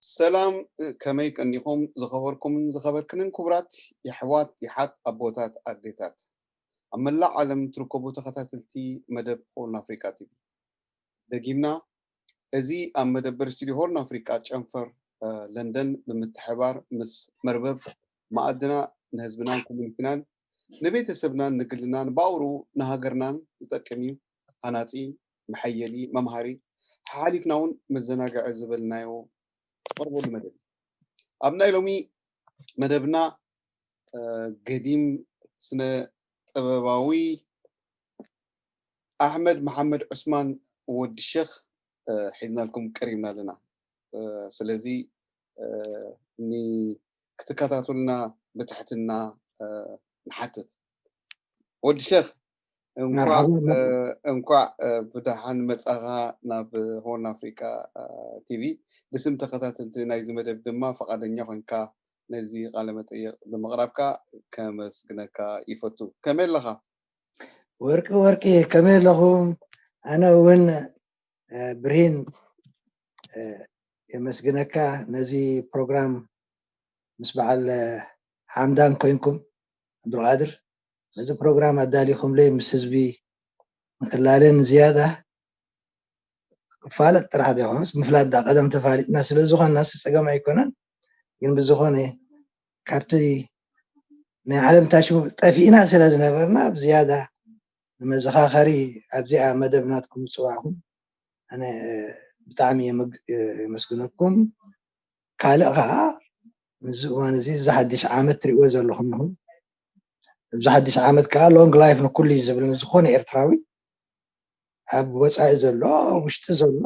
ሰላም፣ ከመይ ቀኒኹም ዝኸበርኩምን ዝኸበርክንን ክቡራት የሕዋት፣ የሓት፣ ኣቦታት፣ ኣዴታት፣ ኣብ መላእ ዓለም ትርከቡ ተኸታተልቲ መደብ ሆርን ኣፍሪቃ ቲቪ? ደጊምና፣ እዚ ኣብ መደበር ስቱዲዮ ሆርን ኣፍሪቃ ጨንፈር ለንደን ብምትሕባር ምስ መርበብ መኣድና ንህዝብናን ኮሚኒቲናን ንቤተሰብናን ንግልናን ብኣውሩ ንሃገርናን ዝጠቅም እዩ። ሃናጺ፣ መሐየሊ፣ መምሃሪ፣ ሓሓሊፍና እውን መዘናግዒ ዝበልናዮ ትቐርበሉ መደብ እዩ። ኣብ ናይ ሎሚ መደብና ገዲም ስነ ጥበባዊ ኣሕመድ መሓመድ ዑስማን ወዲ ሸኽ ሒዝናልኩም ቀሪብና ኣለና። ስለዚ ክትከታተሉና ብትሕትና ንሓትት። ወዲ ሸኽ፣ እንኳዕ ብደሓን መጻኻ ናብ ሆርን ኣፍሪቃ ቲቪ። ብስም ተኸታተልቲ ናይዚ መደብ ድማ ፈቓደኛ ኮንካ ነዚ ቃለ መጠይቕ ብምቕራብካ ከመስግነካ ይፈቱ። ከመይ ኣለኻ? ወርቂ ወርቂ፣ ከመይ ኣለኹም? ኣነ እውን ብርሂን የመስግነካ፣ ነዚ ፕሮግራም ምስ በዓል ሓምዳን ኮይንኩም፣ ዓብዱልቃድር፣ ነዚ ፕሮግራም ኣዳሊኹምለይ ምስ ህዝቢ ምክላልን ዝያዳ ክፋለጥ ጥራሕ ዘይኮነስ ምፍላጥ ዳ ቀደም ተፋሊጥና ስለ ዝኾንና ጸገም ኣይኮነን። ግን ብዝኾነ ካብቲ ናይ ዓለም ታሽሙ ጠፊእና ስለ ዝነበርና ብዝያዳ ንመዘኻኸሪ ኣብዚኣ መደብ ናትኩም ምፅዋዕኩም ኣነ ብጣዕሚ የመስግነኩም። ካልእ ከዓ ንዚ እዋን እዚ እዚ ሓድሽ ዓመት ትሪእዎ ዘለኹም ኢኹም። እዚ ሓድሽ ዓመት ከዓ long life ንኩሉ እዩ ዝብል ንዝኾነ ኤርትራዊ፣ ኣብ ወፃኢ ዘሎ ኣብ ውሽጢ ዘሎ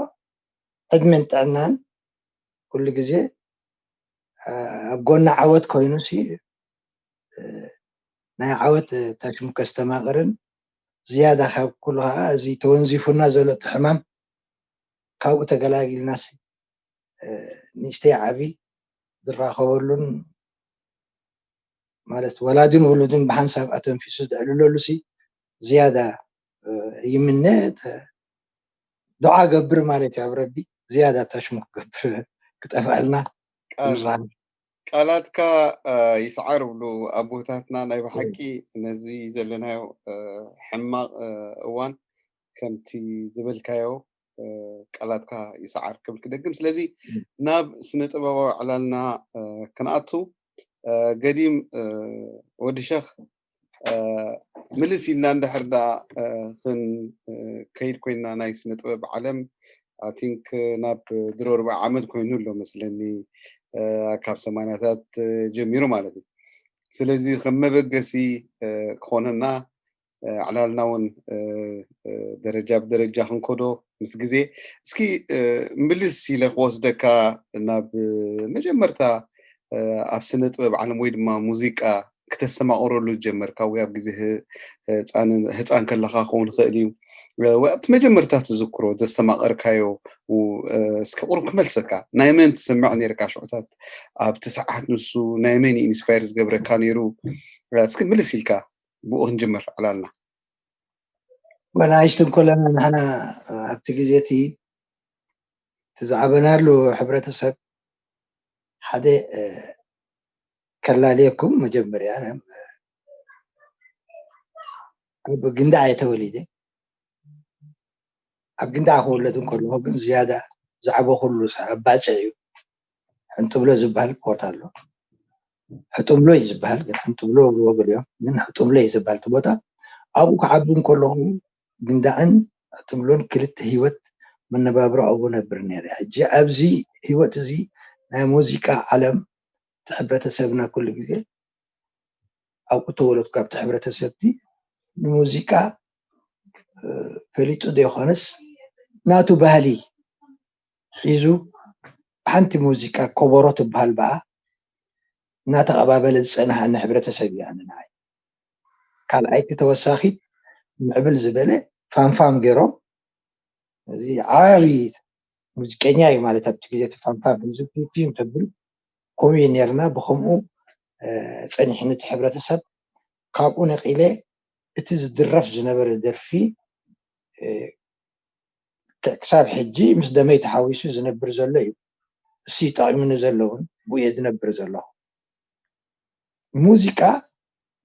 ዕድመን ጥዕናን ኩሉ ግዜ ኣብ ጎና ዓወት ኮይኑ ሲ ናይ ዓወት ታሽሙ ከስተማቕርን ዝያዳ ካብ ኩሉ ከዓ እዚ ተወንዚፉና ዘሎ እቲ ሕማም ካብኡ ተገላጊልና ሲ ንእሽተይ ዓቢ ዝራኸበሉን ማለት ወላድን ውሉድን ብሓንሳብ ኣተንፊሱ ዝዕልለሉ ሲ ዝያዳ ይምነ፣ ዱዓ ገብር ማለት እዩ ኣብ ረቢ ዝያዳ ታሽሙ ክገብር ክጠፍኣልና። ቃላትካ ይስዓር ብሉ ኣቦታትና። ናይ ብሓቂ ነዚ ዘለናዮ ሕማቕ እዋን ከምቲ ዝበልካዮ ቃላትካ ይስዓር ክብል ክደግም። ስለዚ ናብ ስነ ጥበባዊ ዕላልና ክንኣቱ፣ ገዲም ወዲ ሸኽ፣ ምልስ ኢልና እንድሕር ዳ ክንከይድ ኮይና ናይ ስነ ጥበብ ዓለም ኣይ ቲንክ ናብ ድሮ ርብዓ ዓመት ኮይኑ ኣሎ መስለኒ፣ ካብ ሰማንያታት ጀሚሩ ማለት እዩ። ስለዚ ከም መበገሲ ክኾነና ዕላልና እውን ደረጃ ብደረጃ ክንከዶ ምስ ግዜ። እስኪ ምልስ ኢለ ክወስደካ ናብ መጀመርታ ኣብ ስነ ጥበብ ዓለም ወይ ድማ ሙዚቃ ክተስተማቕረሉ ዝጀመርካ ወይ ኣብ ግዜ ህፃን ከለካ ክኸውን ይኽእል እዩ ወይ ኣብቲ መጀመርታ ትዝክሮ ዘስተማቐርካዮ እስኪ ቁሩብ ክመልሰካ። ናይ መን ትሰምዕ ነርካ ሽዑታት ኣብቲ ሰዓት ንሱ ናይ መን ኢንስፓየር ዝገብረካ ነይሩ? እስኪ ምልስ ኢልካ ብኡ ክንጅምር ዕላልና። ወላ ኣሽቱ እንኮለና ንሕና ኣብቲ ግዜ እቲ ትዛዕበናሉ ሕብረተሰብ ሓደ ከላልየኩም መጀመርያ ኣብ ግንዳ እየ ተወሊደ። ኣብ ግንዳ ክወለድ እንከለኹ ግን ዝያዳ ዝዓበኹሉ ኣብ ባፅዕ እዩ። ሕንጥብሎ ዝበሃል ቦታ ኣሎ። ሕጥምሎ እዩ ዝበሃል ግን ሕንጥብሎ ብልዎ ገሊኦም ግን ሕጥምሎ እዩ ዝበሃል እቲ ቦታ። ኣብኡ ክዓቢ እንከለኹ ግንዳዕን ሕጥምሎን ክልተ ህይወት መነባብሮ ኣብኡ ነብር ነይረ። ሕጂ ኣብዚ ህይወት እዚ ናይ ሙዚቃ ዓለም እቲ ሕብረተሰብና ኩሉ ግዜ ኣብኡ ተወለድኩ ኣብቲ ሕብረተሰብ እቲ ንሙዚቃ ፈሊጡ ዘይኮነስ ናቱ ባህሊ ሒዙ ሓንቲ ሙዚቃ ኮቦሮ ትበሃል በኣ እናተቐባበለ ዝፀንሓኒ ሕብረተሰብ እዩ። ኣነ ንዓይ ካልኣይቲ ተወሳኺት ምዕብል ዝበለ ፋንፋም ገይሮም እዚ ዓብዪ ሙዚቀኛ እዩ ማለት ኣብቲ ግዜ እቲ ፋንፋም ሒዙ ፊፊም ተብል ከምኡ እዩ ነርና። ብከምኡ ፀኒሕኒ እቲ ሕብረተሰብ ካብኡ ነቂለ እቲ ዝድረፍ ዝነበረ ደርፊ ክሳብ ሕጂ ምስ ደመይ ተሓዊሱ ዝነብር ዘሎ እዩ። እሱ ጠቒሙኒ ዘለውን ብኡ እየ ዝነብር ዘለኹ። ሙዚቃ፣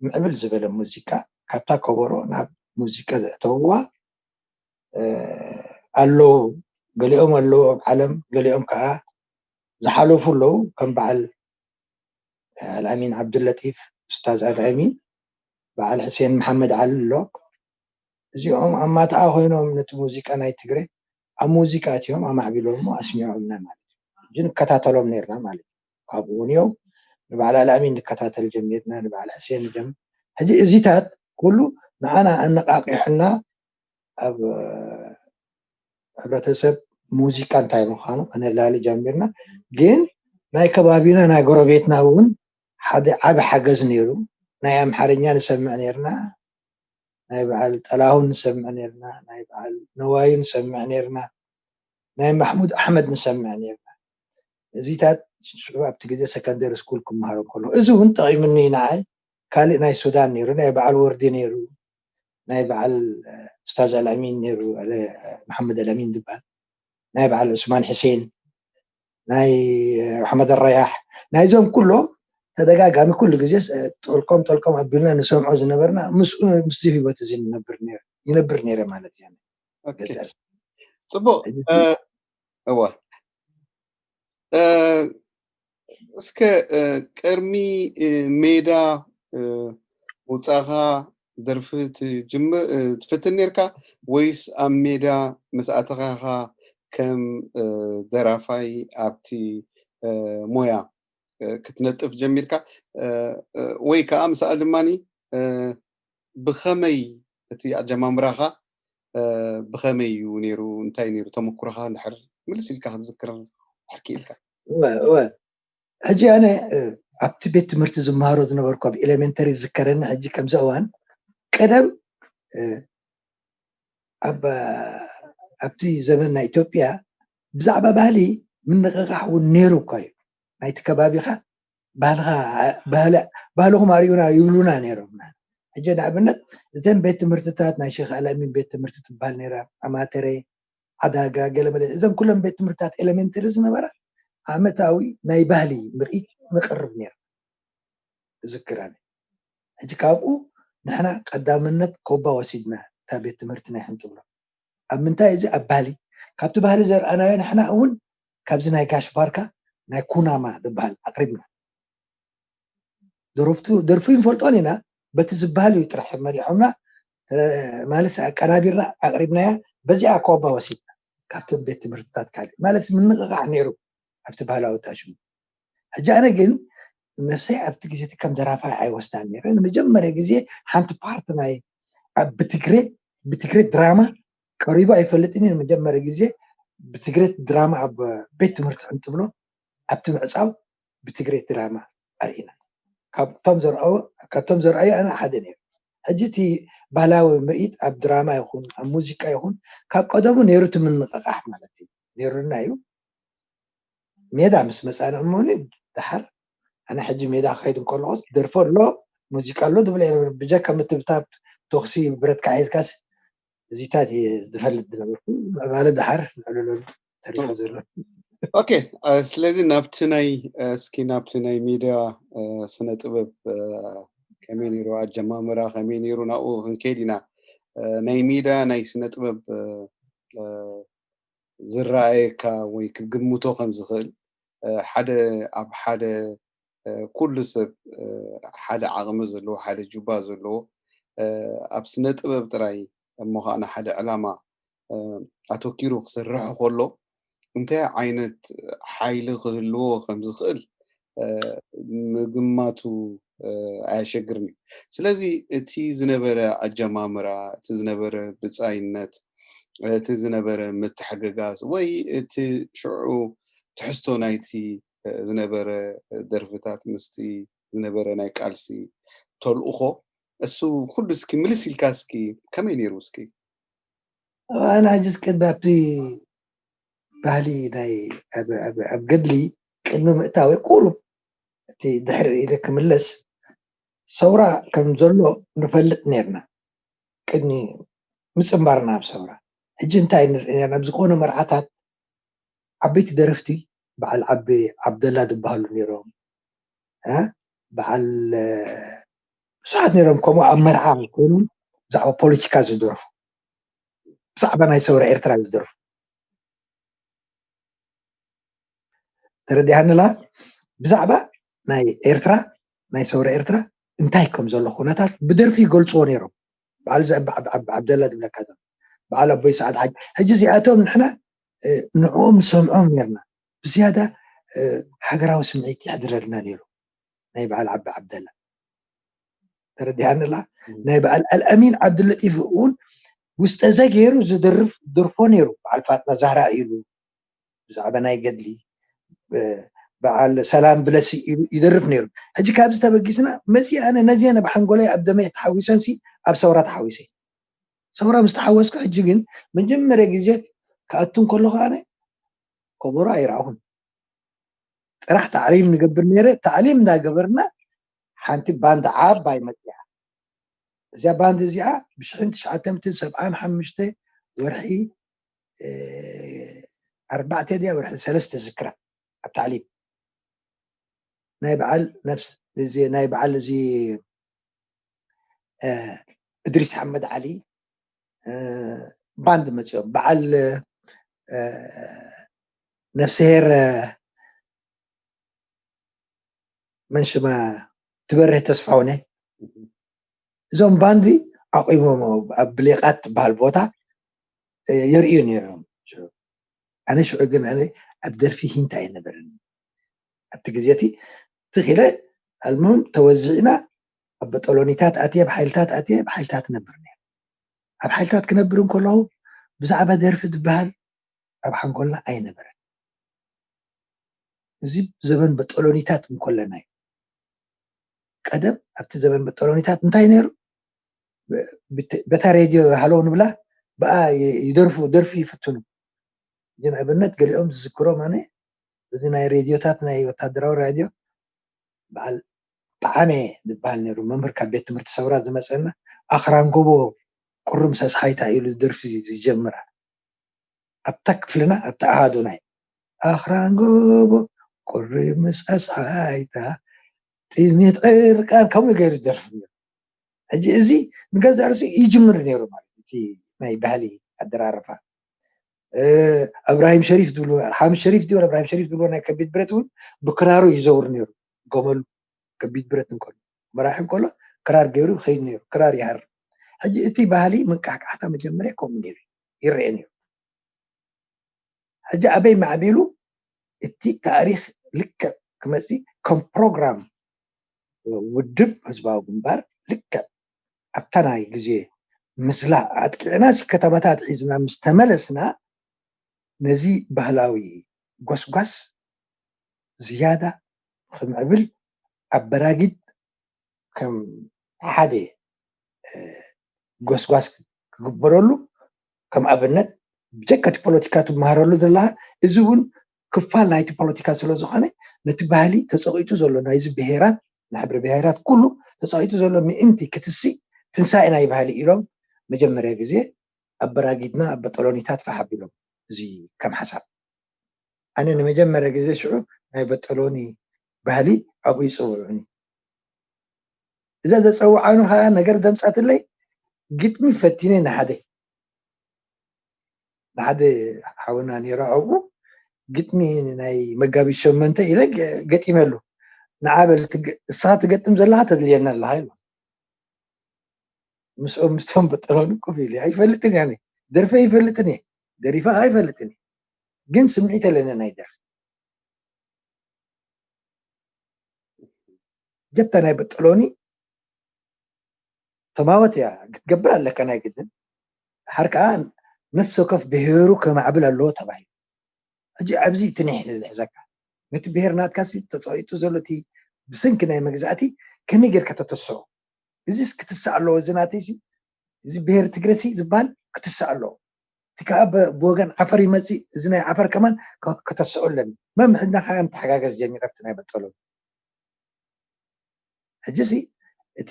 ምዕብል ዝበለ ሙዚቃ፣ ካብታ ከበሮ ናብ ሙዚቃ ዘእተውዋ ኣለዉ። ገሊኦም ኣለዉ ኣብ ዓለም፣ ገሊኦም ከዓ ዝሓለፉ ኣለዉ። ከም በዓል ኣልኣሚን ዓብዱለጢፍ፣ ኡስታዝ ኣልኣሚን፣ በዓል ሕሴን መሓመድ ዓሊ ኣሎ። እዚኦም ኣብ ማትኣ ኮይኖም ነቲ ሙዚቃ ናይ ትግረ ኣብ ሙዚቃ እቲኦም ኣማዕቢሎሞ ኣስሚዖምና ማለት እዩ። ሕጂ ንከታተሎም ነርና ማለት እዩ። ካብኡ እውን እዮም ንበዓል ኣልኣሚን ንከታተል ጀሚርና፣ ንበዓል ሕሴን ጀም ሕጂ እዚታት ኩሉ ንዓና ኣነቃቂሕና ኣብ ሕብረተሰብ ሙዚቃ እንታይ ምዃኑ ከነላሊ ጀሚርና። ግን ናይ ከባቢና ናይ ጎረቤትና እውን ሓደ ዓቢ ሓገዝ ነይሩ። ናይ ኣምሓርኛ ንሰምዕ ነርና፣ ናይ በዓል ጠላሁን ንሰምዕ ነርና፣ ናይ በዓል ነዋዩ ንሰምዕ ነርና፣ ናይ ማሕሙድ ኣሕመድ ንሰምዕ ነርና። እዚታት ሽዑ ኣብቲ ግዜ ሰከንደሪ ስኩል ክመሃሮ ከሎ እዚ እውን ጠቒሙኒ ንዓይ። ካልእ ናይ ሱዳን ነይሩ፣ ናይ በዓል ወርዲ ነይሩ፣ ናይ በዓል ኡስታዝ ኣልኣሚን ነይሩ፣ መሓመድ ኣልኣሚን ዝበሃል፣ ናይ በዓል ዑስማን ሕሴን፣ ናይ ኣሕመድ ኣራያሕ፣ ናይዞም ኩሎም ተደጋጋሚ ኩሉ ግዜ ጠልቆም ጠልቆም ኣቢልና ንሰምዖ ዝነበርና ምስኡ ምስዚ ህይወት እዚ ይነብር ነይረ ማለት እዩ። ጽቡቅ። እዋ እስከ ቅድሚ ሜዳ ምውጻእኻ ደርፊ ትፍትን ነርካ ወይስ ኣብ ሜዳ ምስ ኣተኻኻ ከም ደራፋይ ኣብቲ ሞያ ክትነጥፍ ጀሚርካ? ወይ ከዓ ምስኣ ድማኒ ብኸመይ እቲ ኣጀማምራኻ ብኸመይ እዩ ነይሩ? እንታይ ነይሩ ተመኩሮኻ? እንድሕር ምልስ ኢልካ ክትዝክር ሕኪኢልካ። ሕጂ ኣነ ኣብቲ ቤት ትምህርቲ ዝመሃሮ ዝነበርኩ ኣብ ኤሌመንተሪ ዝዝከረኒ ሕጂ ከምዚ እዋን ቀደም ኣብቲ ዘመን ናይ ኢትዮጵያ ብዛዕባ ባህሊ ምንቕቓሕ እውን ነይሩ እኳ እዩ። ናይቲ ከባቢኻ ባህልኻ ባህልኹም ኣርእዩና ይብሉና ነይሮም። ሕጂ ንኣብነት እተን ቤት ትምህርትታት ናይ ሼክ ኣልኣሚን ቤት ትምህርቲ ትበሃል ነይራ፣ ኣማተረ፣ ዓዳጋ፣ ገለመለ፣ እዘን ኩለን ቤት ትምህርትታት ኤሌመንተሪ ዝነበራ ዓመታዊ ናይ ባህሊ ምርኢት ንቕርብ ነይርና። እዝክር ኣነ። ሕጂ ካብኡ ንሕና ቀዳምነት ኮባ ወሲድና እታ ቤት ትምህርቲ ናይ ሕንጥብሎ። ኣብ ምንታይ እዚ ኣብ ባህሊ፣ ካብቲ ባህሊ ዘርኣናዮ ንሕና እውን ካብዚ ናይ ጋሽ ባርካ ናይ ኩናማ ዝበሃል ኣቕሪብና። ደረፍቱ ደርፉ ይንፈልጦን ኢና፣ በቲ ዝበሃል እዩ ጥራሕ መሪሖምና ማለት ኣቀናቢርና ኣቕሪብናያ። በዚኣ ኮባ ወሲድና ካብቶም ቤት ትምህርትታት ካልእ ማለት ምንቕቓሕ ነይሩ ኣብቲ ባህላዊ ታሽሙ። ሕጂ ኣነ ግን ነፍሰይ ኣብቲ ግዜ እቲ ከም ደራፋይ ኣይወስዳን ነይረ። ንመጀመርያ ግዜ ሓንቲ ፓርት ናይ ኣብ ብትግሬ ብትግሬ ድራማ ቀሪቡ ኣይፈልጥን እዩ። ንመጀመርያ ግዜ ብትግሬ ድራማ ኣብ ቤት ትምህርቲ ሕንጥብሎ ኣብቲ ምዕፃው ብትግሬ ድራማ ኣርኢና። ካብቶም ዘርኣዩ ካብቶም ዘርኣዩ ኣነ ሓደ ነይሩ። ሕጂ እቲ ባህላዊ ምርኢት ኣብ ድራማ ይኹን ኣብ ሙዚቃ ይኹን ካብ ቀደሙ ነይሩ እቲ ምንቕቓሕ ማለት እዩ ነይሩና እዩ። ሜዳ ምስ መፃና እሞኒ ድሓር ኣነ ሕጂ ሜዳ ክኸይድ እንከለኹስ ደርፎ ኣሎ ሙዚቃ ኣሎ ዝብል እየ። ብጀካ ምትብታብ ተኹሲ ብረትካ ሒዝካስ እዚታት እየ ዝፈልጥ ዝነበርኩ። ምዕባለ ድሓር ንዕልለሉ ተሪፉ ዘሎ። ኦኬ፣ ስለዚ ናብቲ ናይ እስኪ ናብቲ ናይ ሚድያ ስነ ጥበብ ከመይ ነይሩ ኣጀማምራ ከመይ ነይሩ ናብኡ ክንከይድ ኢና። ናይ ሚድያ ናይ ስነ ጥበብ ዝረኣየካ ወይ ክትግምቶ ከም ዝኽእል ሓደ ኣብ ሓደ ኩሉ ሰብ ሓደ ዓቕሚ ዘለዎ ሓደ ጁባ ዘለዎ ኣብ ስነ ጥበብ ጥራይ እሞ ከዓ ንሓደ ዕላማ ኣተኪሩ ክሰርሕ ከሎ እንታይ ዓይነት ሓይሊ ክህልዎ ከም ዝኽእል ምግማቱ ኣየሸግርን እዩ። ስለዚ እቲ ዝነበረ ኣጀማምራ፣ እቲ ዝነበረ ብጻይነት፣ እቲ ዝነበረ ምትሕግጋዝ ወይ እቲ ሽዑ ትሕዝቶ ናይቲ ዝነበረ ደርፍታት ምስቲ ዝነበረ ናይ ቃልሲ ተልእኾ እሱ ኩሉ እስኪ ምልስ ኢልካ እስኪ ከመይ ነይሩ እስኪ? ኣነ ሕጂ እስኪ ኣብቲ ባህሊ ናይ ኣብ ገድሊ ቅድሚ ምእታወይ ቁሩብ እቲ ድሕሪ ኢለ ክምለስ ሰውራ ከም ዘሎ ንፈልጥ ነርና ቅድሚ ምፅምባርና ኣብ ሰውራ። ሕጂ እንታይ ንርኢ ነርና? ኣብ ዝኾነ መርዓታት ዓበይቲ ደረፍቲ በዓል ዓቢ ዓብደላ ዝበሃሉ ነይሮም። እ? በዓል እ፣ ብዙሓት ነይሮም፣ ከምኡ ኣብ መርዓ ኮይኖም ብዛዕባ ፖለቲካ ዝደርፉ፣ ብዛዕባ ናይ ሰውራ ኤርትራ ዝደርፉ። ተረዲሃንላ? ብዛዕባ ናይ ኤርትራ፣ ናይ ሰውራ ኤርትራ እንታይ ከም ዘሎ ኩነታት ብደርፊ ይገልፅዎ ነይሮም። በዓል ዘ- ዓብ- ዓብ- ዓብደላ ዝብለካ ዘሎ፣ በዓል ኣቦይ ሰዓድ ሓጅ። ሕጂ እዚኣቶም ንሕና እ፣ ንዕኦም ንሰምዖም ነርና። ብዝያዳ እ፣ ሃገራዊ ስምዒት የሕድረልና ነይሩ ናይ በዓል ዓቢ ዓብደላ። ተረዲሃንላ? ናይ በዓል ኣልኣሚን ዓብዱለጢፍ እውን ውስጠ ዘ ገይሩ ዝደርፍ ደርፎ ነይሩ። በዓል ፋጥና ዛህራ ኢሉ ብዛዕባ ናይ ገድሊ እ፣ በዓል ሰላም ብለሲ ኢሉ ይደርፍ ነይሩ። ሕጂ ካብዚ ተበጊስና መፂ ኣነ ነዚአን ኣብ ሓንጎለይ ኣብ ደመይ ተሓዊሰንሲ ኣብ ሰውራ ተሓዊሰ። ሰውራ ምስ ተሓወስኩ ሕጂ ግን መጀመርያ ግዜ ክኣቱ እንከለኹ ኣነ ከበሮ ኣይረኣኹን። ጥራሕ ታዕሊም ንገብር ነይረ። ታዕሊም እንዳገበርና ሓንቲ ባንድ ዓባይ መፅያ። እዚኣ ባንድ እዚኣ ብሽሕን ትሽዓተ ሚእትን ሰብዓን ሓሙሽተ ወርሒ እ፣ ኣርባዕተ ድያ ወርሒ ሰለስተ ዝክራ ኣብ ታዕሊም ናይ በዓል ነፍስ እዚ ናይ በዓል እዚ እ፣ እድሪስ ሓመድ ዓሊ እ፣ ባንድ መፅኦም በዓል እ፣ ነፍስሄር እ፣ መን ሽማ ትበርህ ተስፋሁነ እዞም ባንዲ ኣቑሞም ኣብ ብሌቃት ትበሃል ቦታ እ፣ የርእዩ ነይሮም። ኣነ ሽዑ ግን ኣነ ኣብ ደርፊ ሂንት ኣይነበረን ኣብቲ ግዜ እቲ ትኺለ ኣልሙም ተወዚዕና ኣብ በጠሎኒታት ኣትየ ኣብ ሓይልታት ኣትየ ኣብ ሓይልታት ነብር ነይረ። ኣብ ሓይልታት ክነብር እንከለኹ ብዛዕባ ደርፊ ዝበሃል ኣብ ሓንጎልና ኣይነበረን። እዚ ዘመን በጠሎኒታት እንከለና እዩ። ቀደም ኣብቲ ዘመን በጠሎኒታት እንታይ ነይሩ? በታ ሬድዮ ሃለው ንብላ ብኣ ይደርፉ ደርፊ ይፍትኑ። ግን ኣብነት ገሊኦም ዝዝክሮም ኣነ እዚ ናይ ሬድዮታት ናይ ወታደራዊ ራድዮ በዓል ጠዓመ ዝበሃል ነይሩ መምህር ካብ ቤት ትምህርቲ ሰውራ ዝመፀና ኣኽራን ጎቦ ቁሩም ሰስሓይታ ኢሉ ደርፊ ዝጀምራ ኣብታ ክፍልና ኣብታ ኣሃዱና እዩ። ኣኽራን ጎቦ ቁሪ ምስ ኣስሓይታ ጥሜት ዕርቃን ከምኡ ገይሩ ዝደርፍ ነይሩ። ሕጂ እዚ ንገዛእ ርእሱ ይጅምር ነይሩ ማለት እቲ ናይ ባህሊ ኣደራርፋ። እብራሂም ሸሪፍ ዝብሉ ሓምድ ሸሪፍ ድዩ እብራሂም ሸሪፍ ዝብሉ ናይ ከቢድ ብረት እውን ብክራሩ ይዘውር ነይሩ። ገመሉ ከቢድ ብረት እንከሎ መራሒ እንከሎ ክራር ገይሩ ይኸይድ ነይሩ። ክራር ይሃር። ሕጂ እቲ ባህሊ ምንቃሕቃሕታ መጀመርያ ከምኡ ነይሩ ይረአ ነይሩ። ሕጂ ኣበይ ማዕቢሉ እቲ ታሪኽ ልክዕ ክመፅእ ከም ፕሮግራም ውድብ ህዝባዊ ግንባር ልክዕ ኣብታ ናይ ግዜ ምስላ ኣጥቂዕና ሲ ከተማታት ሒዝና ምስ ተመለስና ነዚ ባህላዊ ጎስጓስ ዝያዳ ክምዕብል ኣበራጊድ ከም ሓደ ጎስጓስ ክግበረሉ ከም ኣብነት ብጀካ እቲ ፖለቲካ ትመሃረሉ ዘለካ እዚ እውን ክፋል ናይቲ ፖለቲካ ስለ ዝኾነ ነቲ ባህሊ ተፀቒጡ ዘሎ ናይዚ ብሄራት ናይ ሕብሪ ብሄራት ኩሉ ተፀቒጡ ዘሎ ምእንቲ ክትስእ ትንሳኤ ናይ ባህሊ ኢሎም መጀመርያ ግዜ ኣበራጊድና ኣብ በጠሎኒታት ፋሕ ኣቢሎም እዚ ከም ሓሳብ ኣነ ንመጀመርያ ግዜ ሽዑ ናይ በጠሎኒ ባህሊ ኣብኡ ይፅውዑኒ እዛ ዘፀውዓኑ ከዓ ነገር ዘምፃትለይ ግጥሚ ፈቲነ ንሓደ ንሓደ ሓውና ነይሩ ኣብኡ ግጥሚ ናይ መጋቢት ሸመንተ ኢለ ገጢመሉ ንዓ በል እስኻ ትገጥም ዘለካ ተድልየና ኣለካ ኢሉ ምስኦም ምስቶም በጠሎኒ ኮፍ ኢለ ኣይፈልጥን እየ ደርፈ ኣይፈልጥን እየ ደሪፈ ኣይፈልጥን እየ ግን ስምዒት ኣለኒ ናይ ደርፊ ጀብታ ናይ በጠሎኒ ተማወት እያ ክትገብር ኣለካ ናይ ግድን ሓር ከዓ ነፍሲ ወከፍ ብሄሩ ከማዕብል ኣለዎ ተባሂሉ ሕጂ ኣብዚ ትኒሕ ዝሕዘካ ነቲ ብሄር ናትካ ተፀቂጡ ዘሎ እቲ ብሰንኪ ናይ መግዛእቲ ከመይ ጌርካ ተተስኦ እዚስ ክትስእ ኣለዎ እዚ ናተይሲ እዚ ብሄር ትግረሲ ዝበሃል ክትስእ ኣለዎ እቲ ከዓ ብወገን ዓፈር ይመፅእ እዚ ናይ ዓፈር ከማን ከተስኦ ኣለኒ መምሕድና ከዓ ንተሓጋገዝ ጀሚረ ኣብቲ ናይ በጠሎ ሕጂ ሲ እቲ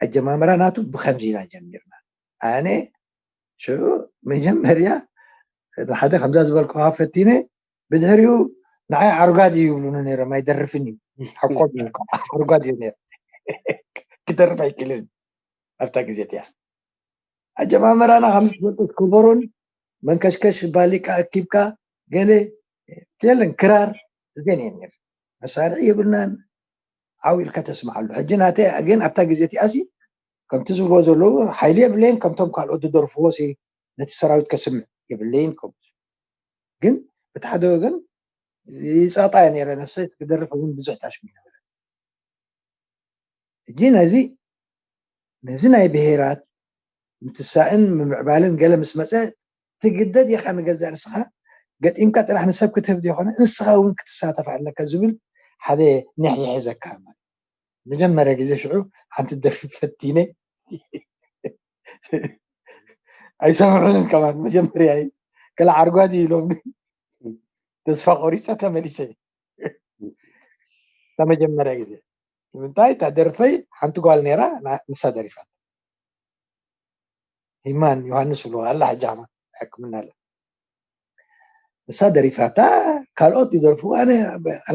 ኣጀማምራ ናቱ ብከምዚ ኢና ጀሚርና ኣነ ሽዑ መጀመርያ ንሓደ ከምዛ ዝበልኩካ ፈቲነ ብድሕሪኡ ንዓይ ዓርጓድ እዩ ይብሉኒ ነይሮም። ኣይደርፍን እዩ፣ ሓቆም እዩ። ዓርጓድ እዩ ነይሩ። ክደርፍ ኣይክእልን ኣብታ ግዜ እቲኣ። ኣጀማመራና ከም ዝትፈልጡ ከበሮን መንከሽከሽ ባሊቃ ኣኪብካ ገለ የለን፣ ክራር እዘን እየን ነይሩ። መሳርሒ የብልናን። ዓው ኢልካ ተስምዓሉ። ሕጂ ናተይ ግን ኣብታ ግዜ እቲኣሲ ከምቲ ዝብልዎ ዘለዉ ሓይሊ የብለይን። ከምቶም ካልኦት ዝደርፍዎ ሲ ነቲ ሰራዊት ከስምዕ የብለይን። ከም ግን እቲ ሓደ ወገን ይጸቕጣ እየ ነይረ። ነፍሰይ ክደርፍ እውን ብዙሕ ታሽሙ ነበረ። ሕጂ ነዚ ነዚ ናይ ብሄራት ምትሳእን ምምዕባልን ገለ ምስ መጸ ትግደድ ኢኻ ንገዛእ ርስኻ ገጢምካ ጥራሕ ንሰብ ክትህብ ዘይኮነ ንስኻ እውን ክትሳተፍ ኣለካ ዝብል ሓደ ኒሕ ይሕዘካ። ማለት መጀመርያ ግዜ ሽዑ ሓንቲ ደርፊ ፈቲነ ኣይሰምዑንን ከማን። መጀመርያ እዩ ከላ ዓርጓድ እዩ ኢሎም ተስፋ ቆሪፀ ተመሊሰ። እታ መጀመርያ ግዜ ንምንታይ እታ ደርፈይ ሓንቲ ጓል ነይራ፣ ንሳ ደሪፋት። ሂማን ዮሃንስ ብሎ ኣላ ሕጂ ሕክምና ኣላ። ንሳ ደሪፋታ፣ ካልኦት ይደርፉ፣ ኣነ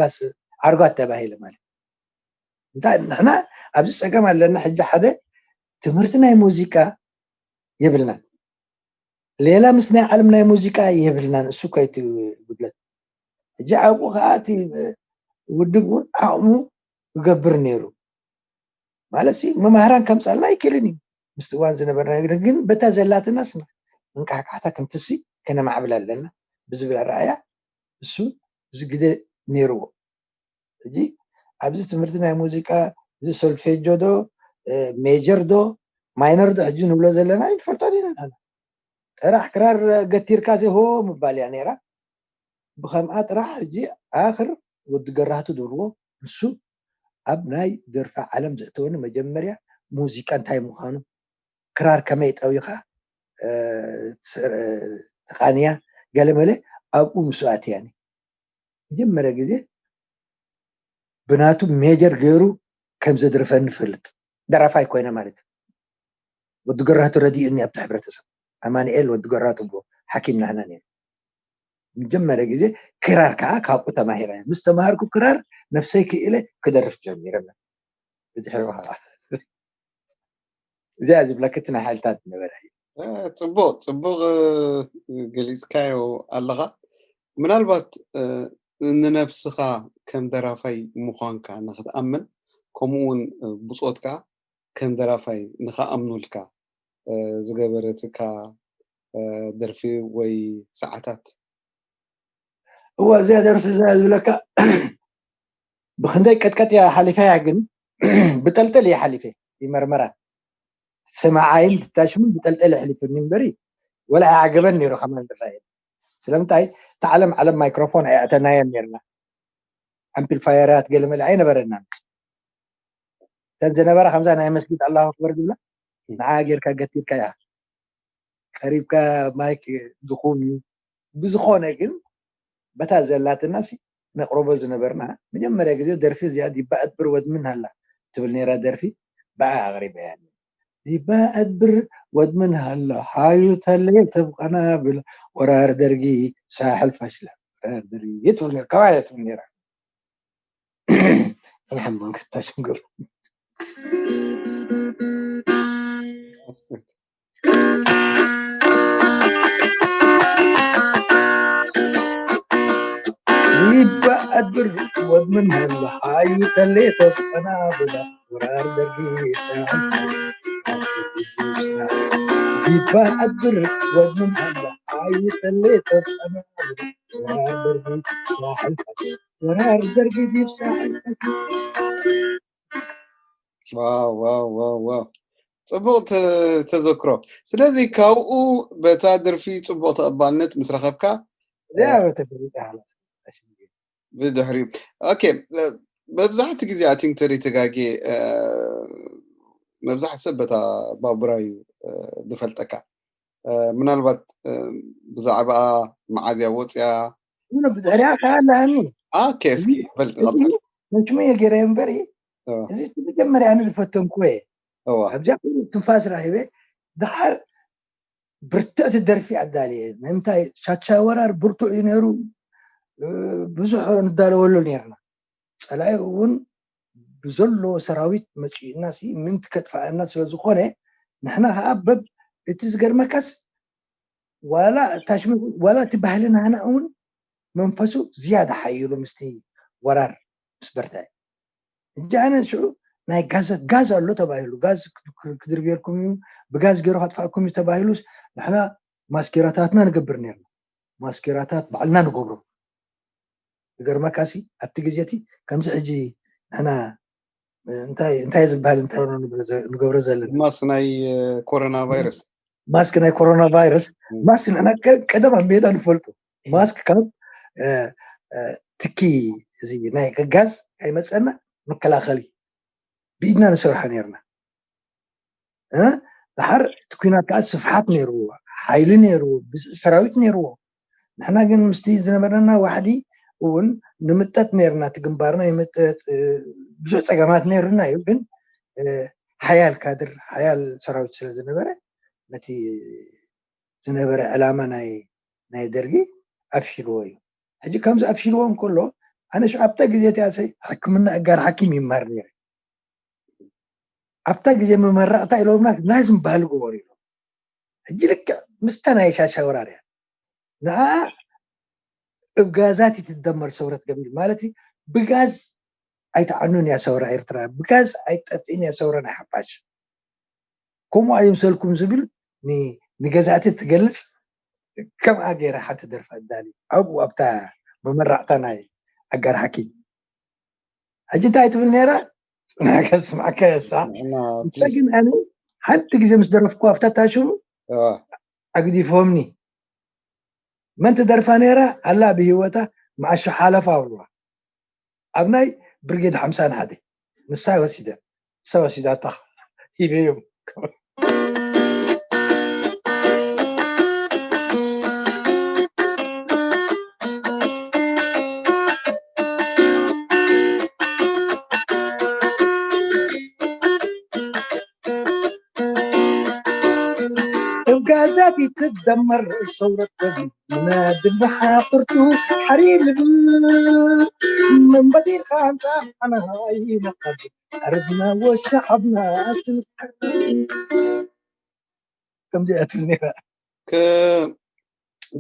ላስ ዓርጓት ተባሂለ። ማለት እንታይ ንሕና ኣብዚ ፀገም ኣለና። ሕጂ ሓደ ትምህርቲ ናይ ሙዚቃ የብልናን፣ ሌላ ምስ ናይ ዓለም ናይ ሙዚቃ የብልናን። እሱ ከይቲ ጉድለት ሕጂ ኣብኡ ከዓ እቲ ውድብ እውን ዓቕሙ ክገብር ነይሩ። ማለት ሲ መማህራን ከምፃልና ኣይክእልን እዩ። ምስቲ እዋን ዝነበርና ግን በታ ዘላትና ስና እንቃሕቃሕታ ከምትሲ ከነማዕብል ኣለና ብዝብል ኣረኣያ እሱ እዚ ግደ ነይርዎ። ሕጂ ኣብዚ ትምህርቲ ናይ ሙዚቃ እዚ ሶልፌጆ ዶ ሜጀር ዶ ማይነር ዶ ሕጂ ንብሎ ዘለና ይፈልጦ ዲና። ጥራሕ ክራር ገቲርካ ሲ ሆ ምባል እያ ነይራ። ብኸምኣ ጥራሕ ሕጂ ኣኽር ወዲ ገራህቱ ዝብልዎ ንሱ ኣብ ናይ ደርፊ ዓለም ዘእተወኒ መጀመርያ ሙዚቃ እንታይ ምዃኑ፣ ክራር ከመይ ጠዊኻ ተቓንያ ገለመለ ኣብኡ ምስ ኣትያኒ መጀመርያ ግዜ ብናቱ ሜጀር ገይሩ ከም ዘድርፈኒ ፈልጥ ደራፋይ ኮይነ ማለት እዩ። ወዲ ገራቱ ረዲኡኒ ኣብቲ ሕብረተሰብ ኣማንኤል ወዲ ገራቱ ብሎ ሓኪም ናህና ነይሩ። መጀመርያ ግዜ ክራር ከዓ ካብኡ ተማሂረ። ምስ ተማሃርኩ ክራር ነፍሰይ ክእለ ክደርፍ ጀሚረ። ብድሕሪ ከዓ እዚኣ ዝብለክቲ ናይ ሓይልታት ነበረ እዩ። ፅቡቅ ፅቡቅ ገሊፅካዮ ኣለኻ። ምናልባት ንነብስኻ ከም ደራፋይ ምዃንካ ንክትኣምን ከምኡውን ብፆትካ ከም ደራፋይ ንክኣምኑልካ ዝገበረትካ ደርፊ ወይ ሰዓታት? እዋ እዚኣ ደርፊ እዚኣ ዝብለካ ብክንደይ ቀጥቀጥ እያ ሓሊፈያ፣ ግን ብጠልጠል እየ ሓሊፈ ይመርመራ ስምዓይን ትታሽሙ ብጠልጠል የሕሊፉኒ እምበሪ ወላ ኣይዓገበን ነይሩ ከማን ዝረኣየ። ስለምንታይ እቲ ዓለም ዓለም ማይክሮፎን ኣይኣተናየን ነርና። ኣምፕሊፋየራት ገለመለ ኣይነበረናን። እተን ዝነበራ ከምዛ ናይ መስጊድ ኣላሁ ኣክበር ዝብላ ንዓ ጌርካ ገቲርካ እያ ቀሪብካ ማይክ ድኹም እዩ። ብዝኾነ ግን በታ ዘላትና ሲ ነቅርቦ ዝነበርና መጀመርያ ግዜ ደርፊ እዚኣ ዲባ ኣድብር ወድምን ሃላ ትብል ነይራ ደርፊ ብኣ ኣቅሪበያ። ዲባ ኣድብር ወድምን ሃላ ሓዩ ተለየ ተብቀና ብል ወራር ደርጊ ሳሕል ፋሽላ ወራር ደርጊ ትብል ነይራ። ካባያ ትብል ነይራ። ኣልሓምዱሊላህ ክታሽም ገሩ ዲባ ኣድብር ወድምን ሃላ ሓዩ ተለየ ተብቀና ብላ ወራር ደርጊ ዲባ ኣድብር ወድምን ሃላ ሓዩ ተለየ ተብቀና ብላ ወራር ደርጊ ሳሕል ወራር ደርጊ ዲብ ሳሕል ዋው ዋው ዋው ዋው። ፅቡቅ ተዘክሮ። ስለዚ ካብኡ በታ ደርፊ ፅቡቅ ተቐባልነት ምስ ረኸብካ እዚኣ በተፈሊጣ ሓላስ ብድሕሪኡ ኦኬ። መብዛሕቲ ግዜ ኣቲንግ ተደይ ተጋጌ መብዛሕቲ ሰብ በታ ባቡራ እዩ ዝፈልጠካ። ምናልባት ብዛዕባኣ መዓዝያ ወፅያ ብድሕሪያ ከዓ ኣለሃኒ ኦኬ። እስኪ በል ቀጥል። መችሙ እየ ገይረ እምበሪ እዚ መጀመርያ ኣነ ዝፈተንኩ እየ። እዋ ኣብዚኣ ትንፋስ ረኪበ። ደሓር ብርትዕቲ ደርፊ ኣዳልየ። ንምንታይ ሻቻ ወራር ብርቱዕ እዩ ነይሩ። ብዙሕ ንዳለወሉ ነርና። ፀላኢ እውን ብዘለዎ ሰራዊት መፂኡና ምንቲ ከጥፋኣና ስለዝኮነ ንሕና ከዓ በብ እቲ ዝገርመካስ ዋላ ታሽሚ ዋላ እቲ ባህልና ህና እውን መንፈሱ ዝያዳ ሓይሉ ምስቲ ወራር ምስ በርትዐ እጂ ኣነ ሽዑ ናይ ጋዘ ጋዝ ኣሎ ተባሂሉ ጋዝ ክድርብየልኩም እዩ ብጋዝ ገይሩ ከጥፋእኩም እዩ ተባሂሉስ ንሕና ማስኬራታትና ንገብር ነርና ማስኬራታት ባዕልና ንገብሮ ዝገርመካሲ ኣብቲ ግዜ እቲ ከምዚ ሕጂ ንሕና እንታይ እንታይ ዝበሃል እንታይ ንገብሮ ዘለና ማስክ ናይ ኮሮና ቫይረስ ማስክ ናይ ኮሮና ቫይረስ ማስክ ንሕና ቀደም ኣብ ሜዳ ንፈልጡ ማስክ ካብ ትኪ እዚ ናይ ቅጋዝ ከይመፀና መከላኸሊ ብኢድና ንሰርሖ ነርና ድሓር እቲ ኩናት ከዓ ስፍሓት ነይርዎ ሓይሊ ነይርዎ ብዝሒ ሰራዊት ነይርዎ ንሕና ግን ምስቲ ዝነበረና ዋሕዲ እውን ንምጠጥ ነርና እቲ ግንባርና ይምጠጥ ብዙሕ ፀገማት ነርና እዩ ግን ሓያል ካድር ሓያል ሰራዊት ስለ ዝነበረ ነቲ ዝነበረ ዕላማ ናይ ናይ ደርጊ ኣፍሽልዎ እዩ ሕጂ ከምዚ ኣፍሽልዎ እንከሎ ኣነ ሽዑ ኣብታ ግዜ እቲኣሰይ ሕክምና እጋር ሓኪም ይመሃር ነይረ ኣብታ ግዜ መመረቕታ ኢሎምና ናይዝም ባህሊ ግበሩ ኢሎም ሕጂ ልክዕ ምስታ ናይ ሻሻ ወራር እያ ንዓ እብ ጋዛት ትደመር ሰውረት ገቢል ማለት ብጋዝ ኣይተዓኑን እያ ሰውራ ኤርትራ ብጋዝ ኣይጠፍእን እያ ሰውራ ናይ ሓፋሽ ከምኡ ኣይምሰልኩም ዝብል ንገዛእቲ ትገልፅ ከምኣ ገይራ ሓንቲ ደርፊ ኣዳሊ ኣብኡ ኣብታ መመራቕታ ናይ ኣጋር ሓኪም ሕጂ እንታይ ትብል ነይራ ከስማዕካ የሳ ግን ኣነ ሓንቲ ግዜ ምስ ደረፍኩ ኣብታ ታሽሙ ኣግዲፎምኒ መን ትደርፋ ነይራ ኣላ ብህይወታ መዓሾ ሓለፋ ኣብልዋ ኣብ ናይ ብርጌድ ሓምሳን ሓደ ንሳ ወሲደ ንሳ ወሲዳታ ሂበዮም እብጋዛት ትደመር ሰውረት ናድል ብሓቁርቱ ሓሪር መንበዲርካ ኣንታ ኣና ይነቀብ ኣረድና ወሻዓብና ስንቀር ከምዚኣ ትብል ነይራ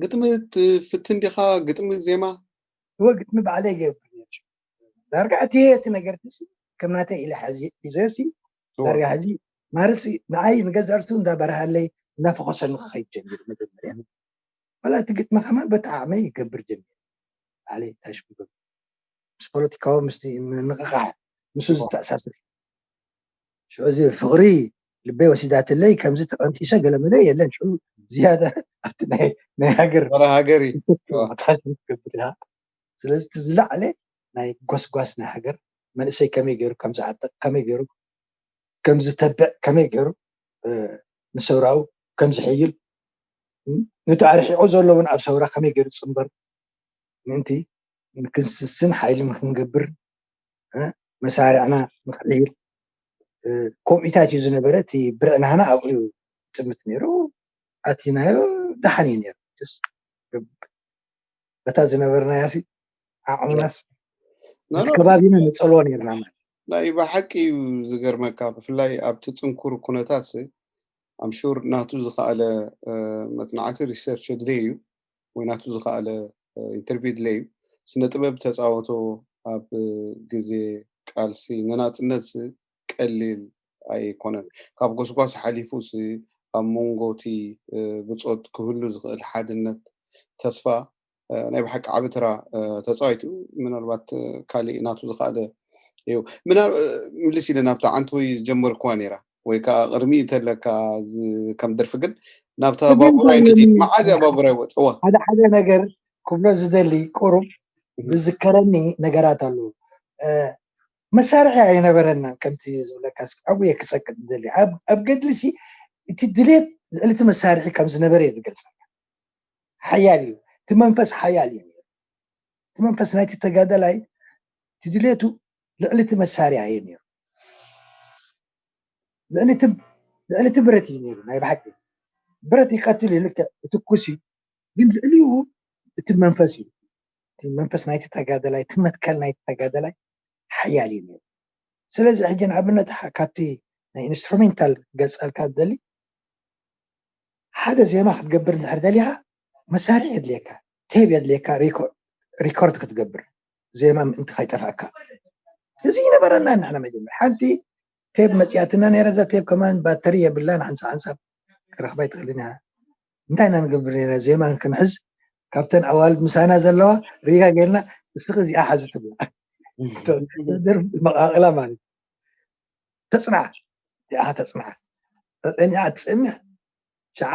ግጥሚ ትፍትን ዲኻ ግጥሚ ዜማ እወ ግጥሚ ባዕለይ ይገብር ዳርጋ እቲ እቲ ነገር ከም ናተይ ኢለ ሒዘ ዳርጋ ሕጂ ማለት ንዓይ ንገዛእ ርእሱ እንዳበረሃለይ እንዳፈኾሰኒ ክኸይድ ጀሚሩ መጀመርያ ዋላ እቲ ግጥሚ ከማን በቲ ዓቕመይ ይገብር ጀሚሩ ባዕለይ ታሽኩ ምስ ፖለቲካዊ ምስ ምንቕቓሕ ምስ ዝተኣሳስር ሽዑ እዚ ፍቕሪ ልበይ ወሲዳትለይ ከምዚ ተቐንጢሰ ገለመለ የለን ሽዑ ዝያዳ ኣብቲ ናይ ሃገር ሃገር ትገብር ኢኻ ስለዚ እቲ ዝላዕለ ናይ ጎስጓስ ናይ ሃገር መንእሰይ ከመይ ገይሩ ከም ዝዓጥቕ ከመይ ገይሩ ከም ዝተብዕ ከመይ ገይሩ ንሰውራኡ ከም ዝሕይል ነቲ ኣርሒቑ ዘሎ እውን ኣብ ሰውራ ከመይ ገይሩ ፅንበር ምእንቲ ንክንስስን ሓይሊ ንክንገብር መሳርዕና ንክሕይል ከምኡታት እዩ ዝነበረ እቲ ብርዕናህና ኣብኡ እዩ ጥምት ነይሩ ኣቲናዮ ደሓን እዩ ነይሩ በታ ዝነበርናያ ዓቕምናስ ነቲ ከባቢና ንፀልዎ ነርና ማለት ናይ ብሓቂ እዩ ዝገርመካ ብፍላይ ኣብቲ ፅንኩር ኩነታት ኣምሹር ናቱ ዝኸኣለ መፅናዕቲ ሪሰርች ድሌ እዩ ወይ ናቱ ዝኸኣለ ኢንተርቪው ድሌ እዩ ስነ ጥበብ ተፃወቶ ኣብ ግዜ ቃልሲ ንናፅነት ቀሊል ኣይኮነን ካብ ጎስጓስ ሓሊፉ ኣብ መንጎ እቲ ብፆት ክህሉ ዝኽእል ሓድነት ተስፋ ናይ ብሓቂ ዓቢ ተራ ተፃዊቱ ምናልባት ካሊእ ናቱ ዝኸኣለ እዩ ምልስ ኢለ ናብታ ዓንተወይ ዝጀመርክዋ ነይራ ወይ ከዓ ቅድሚ ተለካ ከም ደርፊ ግን ናብታ ባቡራይ ንኪድ መዓዝያ ባቡራይ ወፅዋ ሓደ ሓደ ነገር ክብሎ ዝደሊ ቁሩብ ዝዝከረኒ ነገራት ኣለዉ መሳርሒ ኣይነበረናን ከምቲ ዝብለካ ኣብየ ክፀቅጥ ዝደሊ ኣብ ገድሊ ሲ እቲ ድሌት ልዕሊ እቲ መሳርሒ ከም ዝነበረ እዩ ዝገልፀና ሓያል እዩ እቲ መንፈስ ሓያል እዩ እቲ መንፈስ ናይቲ ተጋደላይ እቲ ድሌቱ ልዕሊ እቲ መሳርያ እዩ ነይሩ ልዕሊ እቲ ብረት እዩ ነይሩ ናይ ብሓቂ ብረት ይቀትል እዩ ልክዕ እትኩስ እዩ ግን ልዕሊኡ እቲ መንፈስ እዩ እቲ መንፈስ ናይቲ ተጋደላይ፣ እቲ መትከል ናይቲ ተጋደላይ ሓያል እዩ ነይሩ። ስለዚ ሕጂ ንኣብነት ሓ- ካብቲ ናይ ኢንስትሩሜንታል ገጻልካ ደሊ ሓደ ዜማ ክትገብር እንድሕር ደሊኻ መሳርሒ የድልየካ፣ ቴብ የድልየካ፣ ሪኮ- ሪኮርድ ክትገብር ዜማ ምእንቲ ከይጠፍኣካ። እዚ ይነበረና ንሕና መጀመር ሓንቲ ቴብ መፅያትና ነይረ። እዛ ቴብ ከማን ባተሪ የብላን፣ ሓንሳብ ሓንሳብ ክረኽባ ይትኽእልን እያ። እንታይ ኢና ንገብር ነይረ? ዜማ ክንሕዝ ካብተን ኣዋልድ ምሳና ዘለዋ ሪጋ ጌርና እስኺ እዚኣ ሓዚ ትብላ ደርፊ መቃቕላ ማለት እዩ። ተፅንዓ እዚኣ ተፅንዓ ተፀኒዓ ትፀንሕ ሸዓ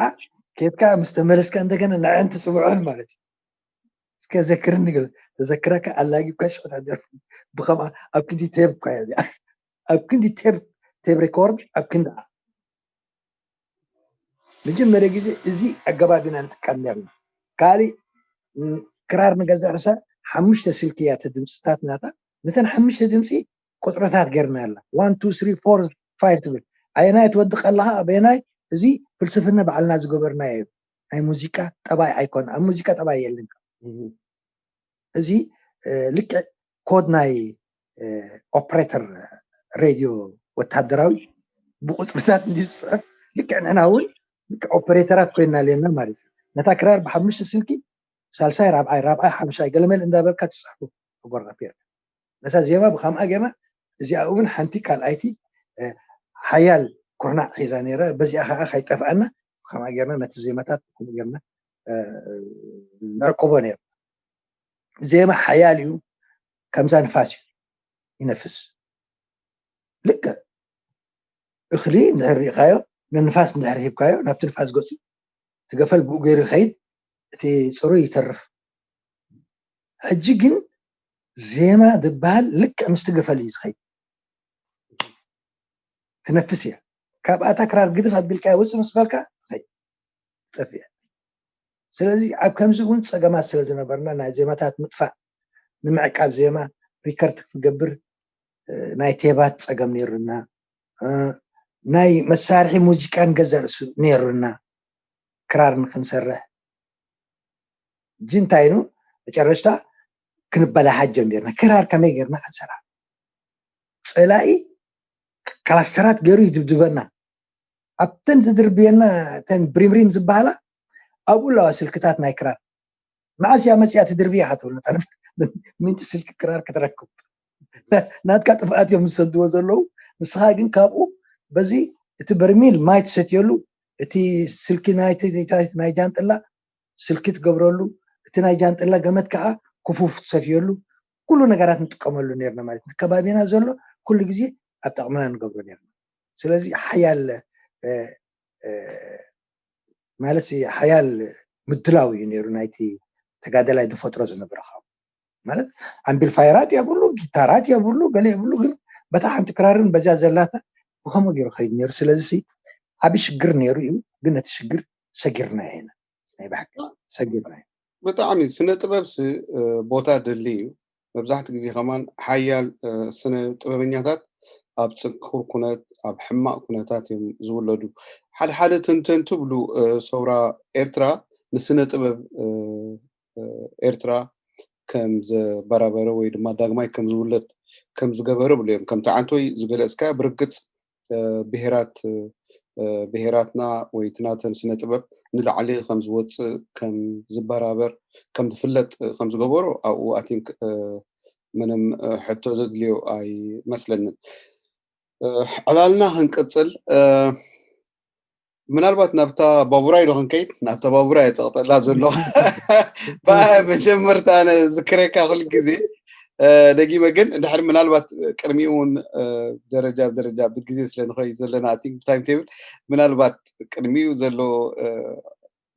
ኬድካ ምስ ተመለስካ እንደገና ንዐን ትፅውዐን ማለት እዩ። እስከ ዘክርኒ ገለ ተዘክረካ ኣላጊብካ ሽዑ ትሕደር ብከምኣ ኣብ ክንዲ ቴብ እኳ እያ እዚኣ ኣብ ክንዲ ቴብ ቴብ ሬኮርድ ኣብ ክንዲ መጀመርያ ግዜ እዚ ኣገባብ ኢና ንጥቀም ነርና። ካሊእ ም፣ ክራር ንገዝእ ርሳ ሓሙሽተ ስልኪ እያ እቲ ድምፅታት ናታ። ነተን ሓሙሽተ ድምፂ ቁፅርታት ገርና ኣላ ዋን ቱ ስሪ ፎር ፋይቭ ትብል ኣየናይ ትወድቕ ኣለኻ ኣበየናይ። እዚ ፍልስፍና ባዕልና ዝገበርናዮ እዩ። ናይ ሙዚቃ ጠባይ ኣይኮነ ኣብ ሙዚቃ ጠባይ የለን። እዚ ልክዕ ኮድ ናይ ኦፕሬተር ሬድዮ ወታደራዊ ብቁፅርታት እንዲ ዝፅሕፍ ልክዕ ንሕና እውን ልክዕ ኦፕሬተራት ኮይና ኣለና ማለት እዩ። ነታ ክራር ብሓሙሽተ ስልኪ ሳልሳይ ራብዓይ ራብዓይ ሓምሻይ ገለመል እንዳበልካ ትፅሕፉ ወረቀት ጌርካ ነታ ዜማ ብከምኣ ጌርና እዚኣ እውን ሓንቲ ካልኣይቲ ሓያል ኩርናዕ ሒዛ ነይረ። በዚኣ ከዓ ከይጠፍኣና ብከምኣ ጌርና ነቲ ዜማታት ከምኡ ጌርና ንዕቅቦ ነይሩ። ዜማ ሓያል እዩ፣ ከምዛ ንፋስ እዩ ይነፍስ። ልክዕ እኽሊ እንድሕር ርኢኻዮ ንንፋስ እንድሕር ሂብካዮ ናብቲ ንፋስ ገፁ ትገፈል ብኡ ገይሩ ይኸይድ፣ እቲ ፅሩይ ይተርፍ። ሕጂ ግን ዜማ ዝበሃል ልክዕ ምስ ትገፈል እዩ ዝኸይድ። ትነፍስ እያ። ካብኣታ ክራር ግድፍ ኣቢልካ ውፅእ ምስ በልካ ትኸይድ ትጠፍእ። ስለዚ ኣብ ከምዚ እውን ፀገማት ስለ ዝነበርና ናይ ዜማታት ምጥፋእ ንምዕቃብ ዜማ ሪከርድ ክትገብር ናይ ቴባት ፀገም ነይሩና። ናይ መሳርሒ ሙዚቃ ንገዛ ርእሱ ነይሩና ክራር ንክንሰርሕ። ሕጂ እንታይ ኑ መጨረሽታ ክንበላሓት ጀሚርና። ክራር ከመይ ጌርና ክንሰራ? ፀላኢ ክላስተራት ገይሩ ይድብድበና። ኣብተን ዝድርብየና እተን ብሪምሪም ዝበሃላ ኣብኡ ኣለዋ ስልክታት ናይ ክራር። መዓስ እያ መፅያ ትድርብያ ክትብል ምንቲ ስልኪ ክራር ክትረክብ ናትካ ጥፍኣት እዮም ዝሰድዎ ዘለዉ። ንስኻ ግን ካብኡ በዚ እቲ በርሚል ማይ ትሰትየሉ፣ እቲ ስልኪ ናይ ጃንጥላ ስልኪ ትገብረሉ፣ እቲ ናይ ጃንጥላ ገመድ ከዓ ክፉፍ ትሰፍየሉ፣ ኩሉ ነገራት ንጥቀመሉ ነርና ማለት እዩ። ከባቢና ዘሎ ኩሉ ግዜ ኣብ ጠቕምና ንገብሮ ነርና። ስለዚ ሓያል ማለት ሓያል ምድላው እዩ ነይሩ ናይቲ ተጋደላይ ዝፈጥሮ ዝነበረ ካብ ማለት ኣምቢልፋየራት የብሉ፣ ጊታራት የብሉ፣ ገለ የብሉ። ግን በታ ሓንቲ ክራርን በዚያ ዘላታ ብከምኡ ገይሩ ከይድ ነይሩ። ስለዚ ዓብ ሽግር ነይሩ እዩ፣ ግን ነቲ ሽግር ሰጊርና ኢና ናይ ብሓቂ ሰጊርና ኢና። ብጣዕሚ ስነ ጥበብ ቦታ ደሊ እዩ። መብዛሕቲ ግዜ ከማን ሓያል ስነ ጥበበኛታት ኣብ ፅንኩር ኩነት ኣብ ሕማቅ ኩነታት እዮም ዝውለዱ። ሓደ ሓደ ተንተን ትብሉ ሰውራ ኤርትራ ንስነ ጥበብ ኤርትራ ከም ዘበራበረ ወይ ድማ ዳግማይ ከም ዝውለድ ከም ዝገበረ ብሉ እዮም። ከምቲ ዓንቶይ ዝገለፅካ ብርግፅ ብሄራት ብሄራትና ወይ ትናተን ስነ ጥበብ ንላዕሊ ከም ዝወፅእ ከም ዝበራበር ከም ዝፍለጥ ከም ዝገበሩ ኣብኡ ኣቲንክ ምንም ሕቶ ዘድልዮ ኣይመስለንን። ዕላልና ክንቅፅል ምናልባት ናብታ ባቡራይ ዶ ክንከይድ ናብታ ባቡራይ የፀቕጠላ ዘሎ ብኣ መጀመርታ ኣነ ዝክረካ ኩል ግዜ ደጊመ ግን እንድሕር ምናልባት ቅድሚኡ እውን ደረጃ ብደረጃ ብግዜ ስለ ንኸይ ዘለና ቲንክ ታይም ቴብል ምናልባት ቅድሚኡ ዘሎ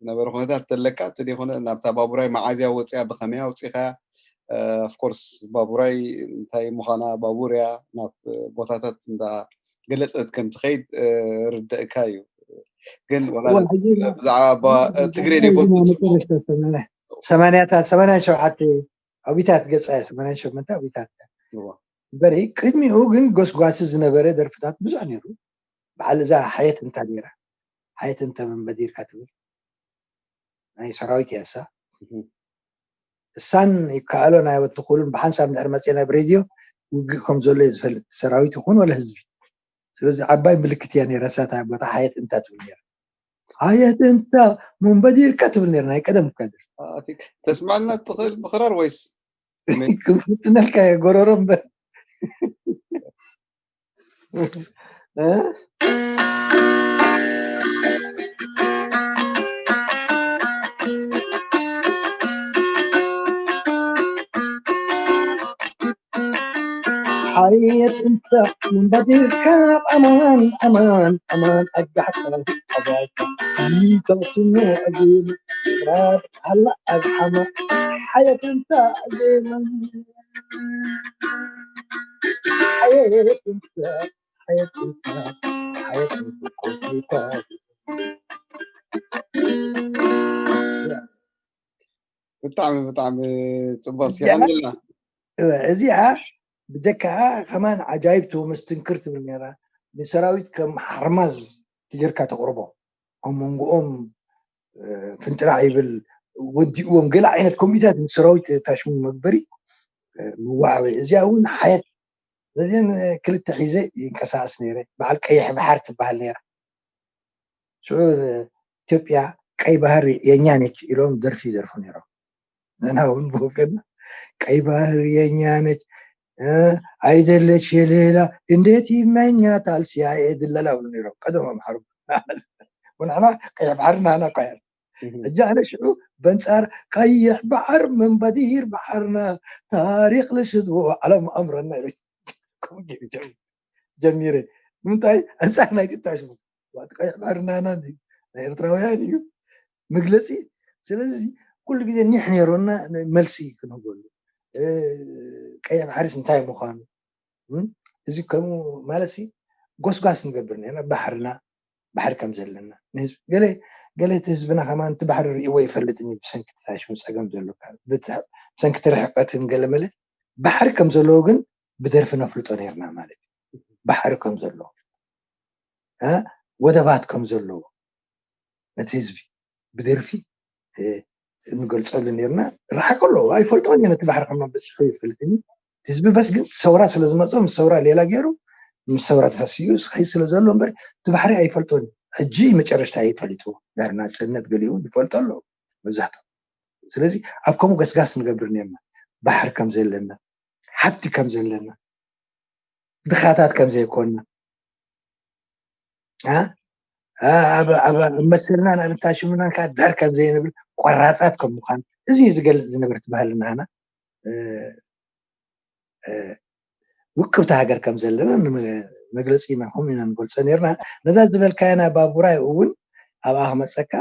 ዝነበረ ኩነታት ተለካ እቲ ዘይኮነ ናብታ ባቡራይ መዓዝያ ወፅያ ብኸመይ ኣውፅኻ ኦፍኮርስ ባቡራይ እንታይ ምዃና ባቡር እያ ናብ ቦታታት እንዳ ገለፀት ከም ትኸይድ ርደእካ እዩ ግን ብዛዕባ ትግሬ ዘይፈልጡ ሰማንያታት ሰማንያ ሸውዓተ ኣቢታት ገፃ እያ ሰማንያ ሸመንተ ኣቢታት እያ እምበሪ ቅድሚኡ ግን ጎስጓሲ ዝነበረ ደርፍታት ብዙሕ ነይሩ በዓል እዛ ሓየት እንታ ነይራ ሓየት እንተ መንበዲርካ ትብል ናይ ሰራዊት እያ እሳ እሳን ይከኣሎ ናይ ወትኹሉን ብሓንሳብ እንድሕር መፅኤ ናብ ሬድዮ ውግእ ከም ዘሎ እየ ዝፈልጥ፣ ሰራዊት ይኹን ወላ ህዝቢ። ስለዚ ዓባይ ምልክት እያ ነይራ እሳታ ቦታ ሓየት እንታ ትብል ነይራ። ሓየት እንታ መንበዲርካ ትብል ነይራ፣ ናይ ቀደም እኳ ደርፊ። ተስማዕና ትኽእል ብክራር ወይስ ክምፍጥነልካ እየ ጎረሮ እምበር። ሓየት እንተ ምንባዲርካ ኣማን ኣማን ኣማን ኣጋሕታ ኣባይካ ይተስኖ ኣዜማ ራብ ሓላ ኣዝሓማ ሓየት እንተ ኣዜማ ሓየት እንተ ሓየት እንተ ሓየት እንተ ቆልካ ብጣዕሚ ብጣዕሚ ፅቡቅ እዚኣ ብጀካ ከማን ዓጃይብ ትው መስትንክር ትብል ነራ። ንሰራዊት ከም ሓርማዝ ትጌርካ ተቕርቦ ኣብ መንጎኦም ፍንጥራዕ ይብል ወዲእዎም ገለ ዓይነት ኮሚታት ንሰራዊት ታሽሙ መግበሪ ምዋዓበ እዚኣ እውን ሓየት ነዚን ክልተ ሒዘ ይንቀሳቀስ ነይረ። በዓል ቀይሕ ባሕር ትበሃል ነይራ። ሽዑ ኢትዮጵያ ቀይ ባህር የኛ ነች ኢሎም ደርፊ ይደርፉ ነይሮም። ንሕና እውን ብወገንና ቀይ ባህር የኛ ነች አይደለች የሌላ እንዴት ይመኛታል ሲአይኤ ድለላ ብሉ ነይሮም ቀደም ኣምሓሩ። ወንሕና ቀይሕ ባሕር ናና እኳ እያ። ሕጂ ኣነ ሽዑ በንጻር ቀይሕ ባሕር መንበዲር ባሕርና ታሪክ ልሽዝዎ ዓለም ኣምረና ኢለ ጀሚረ። ንምንታይ ኣንጻር ናይ ትታሽ ዋት ቀይሕ ባሕርና ናይ ኤርትራውያን እዩ መግለጺ። ስለዚ ኩሉ ግዜ ኒሕ ነይሮና መልሲ ክንህበሉ ቀይሕ ባሕሪስ እንታይ ምዃኑ እዚ ከምኡ ማለት ጎስጓስ ንገብር ነና ባሕርና ባሕሪ ከም ዘለና ገለ ገለ እቲ ህዝብና ከማን እቲ ባሕሪ ርእዎ ይፈልጥን እዩ ብሰንኪ ተታሽሙ ፀገም ዘሎ ብሰንኪ እቲ ርሕቀትን ገለ መለ ባሕሪ ከም ዘለዎ ግን ብደርፊ ነፍልጦ ነርና ማለት እዩ። ባሕሪ ከም ዘለዎ ወደባት ከም ዘለዎ ነቲ ህዝቢ ብደርፊ ንገልፀሉ ነርና። ርሓቅ ኣሎ ኣይፈልጦን እየ ነቲ ባሕሪ ከማ በፂሑ ይፈልጥኒ ህዝቢ በስ ግን ሰውራ ስለዝመፆ ምስ ሰውራ ሌላ ገይሩ ምስ ሰውራ ተሳሲዩ ስኸይ ስለዘሎ እምበር እቲ ባሕሪ ኣይፈልጦን ሕጂ መጨረሽታ ይፈልጥዎ ዳር ናፅነት ገሊኡ ይፈልጦ ኣሎ መብዛሕትኦም ስለዚ ኣብ ከምኡ ገስጋስ ንገብር ነርና ባሕሪ ከም ዘለና ሓብቲ ከም ዘለና ድኻታት ከም ዘይኮንና ኣብ መሰልና ንኣብንታ ሽምናን ከዓ ዳር ከም ዘይንብል ቆራፃት ከም ምዃን እዚ እዩ ዝገልፅ ዝነበረ እቲ ባህሊ ናና ውቅብቲ ሃገር ከም ዘለና መግለፂ ኢና ከምኡ ኢና ንገልፆ ነርና ነዛ ዝበልካያ ናይ ባቡራይ እውን ኣብኣ ክመፀካ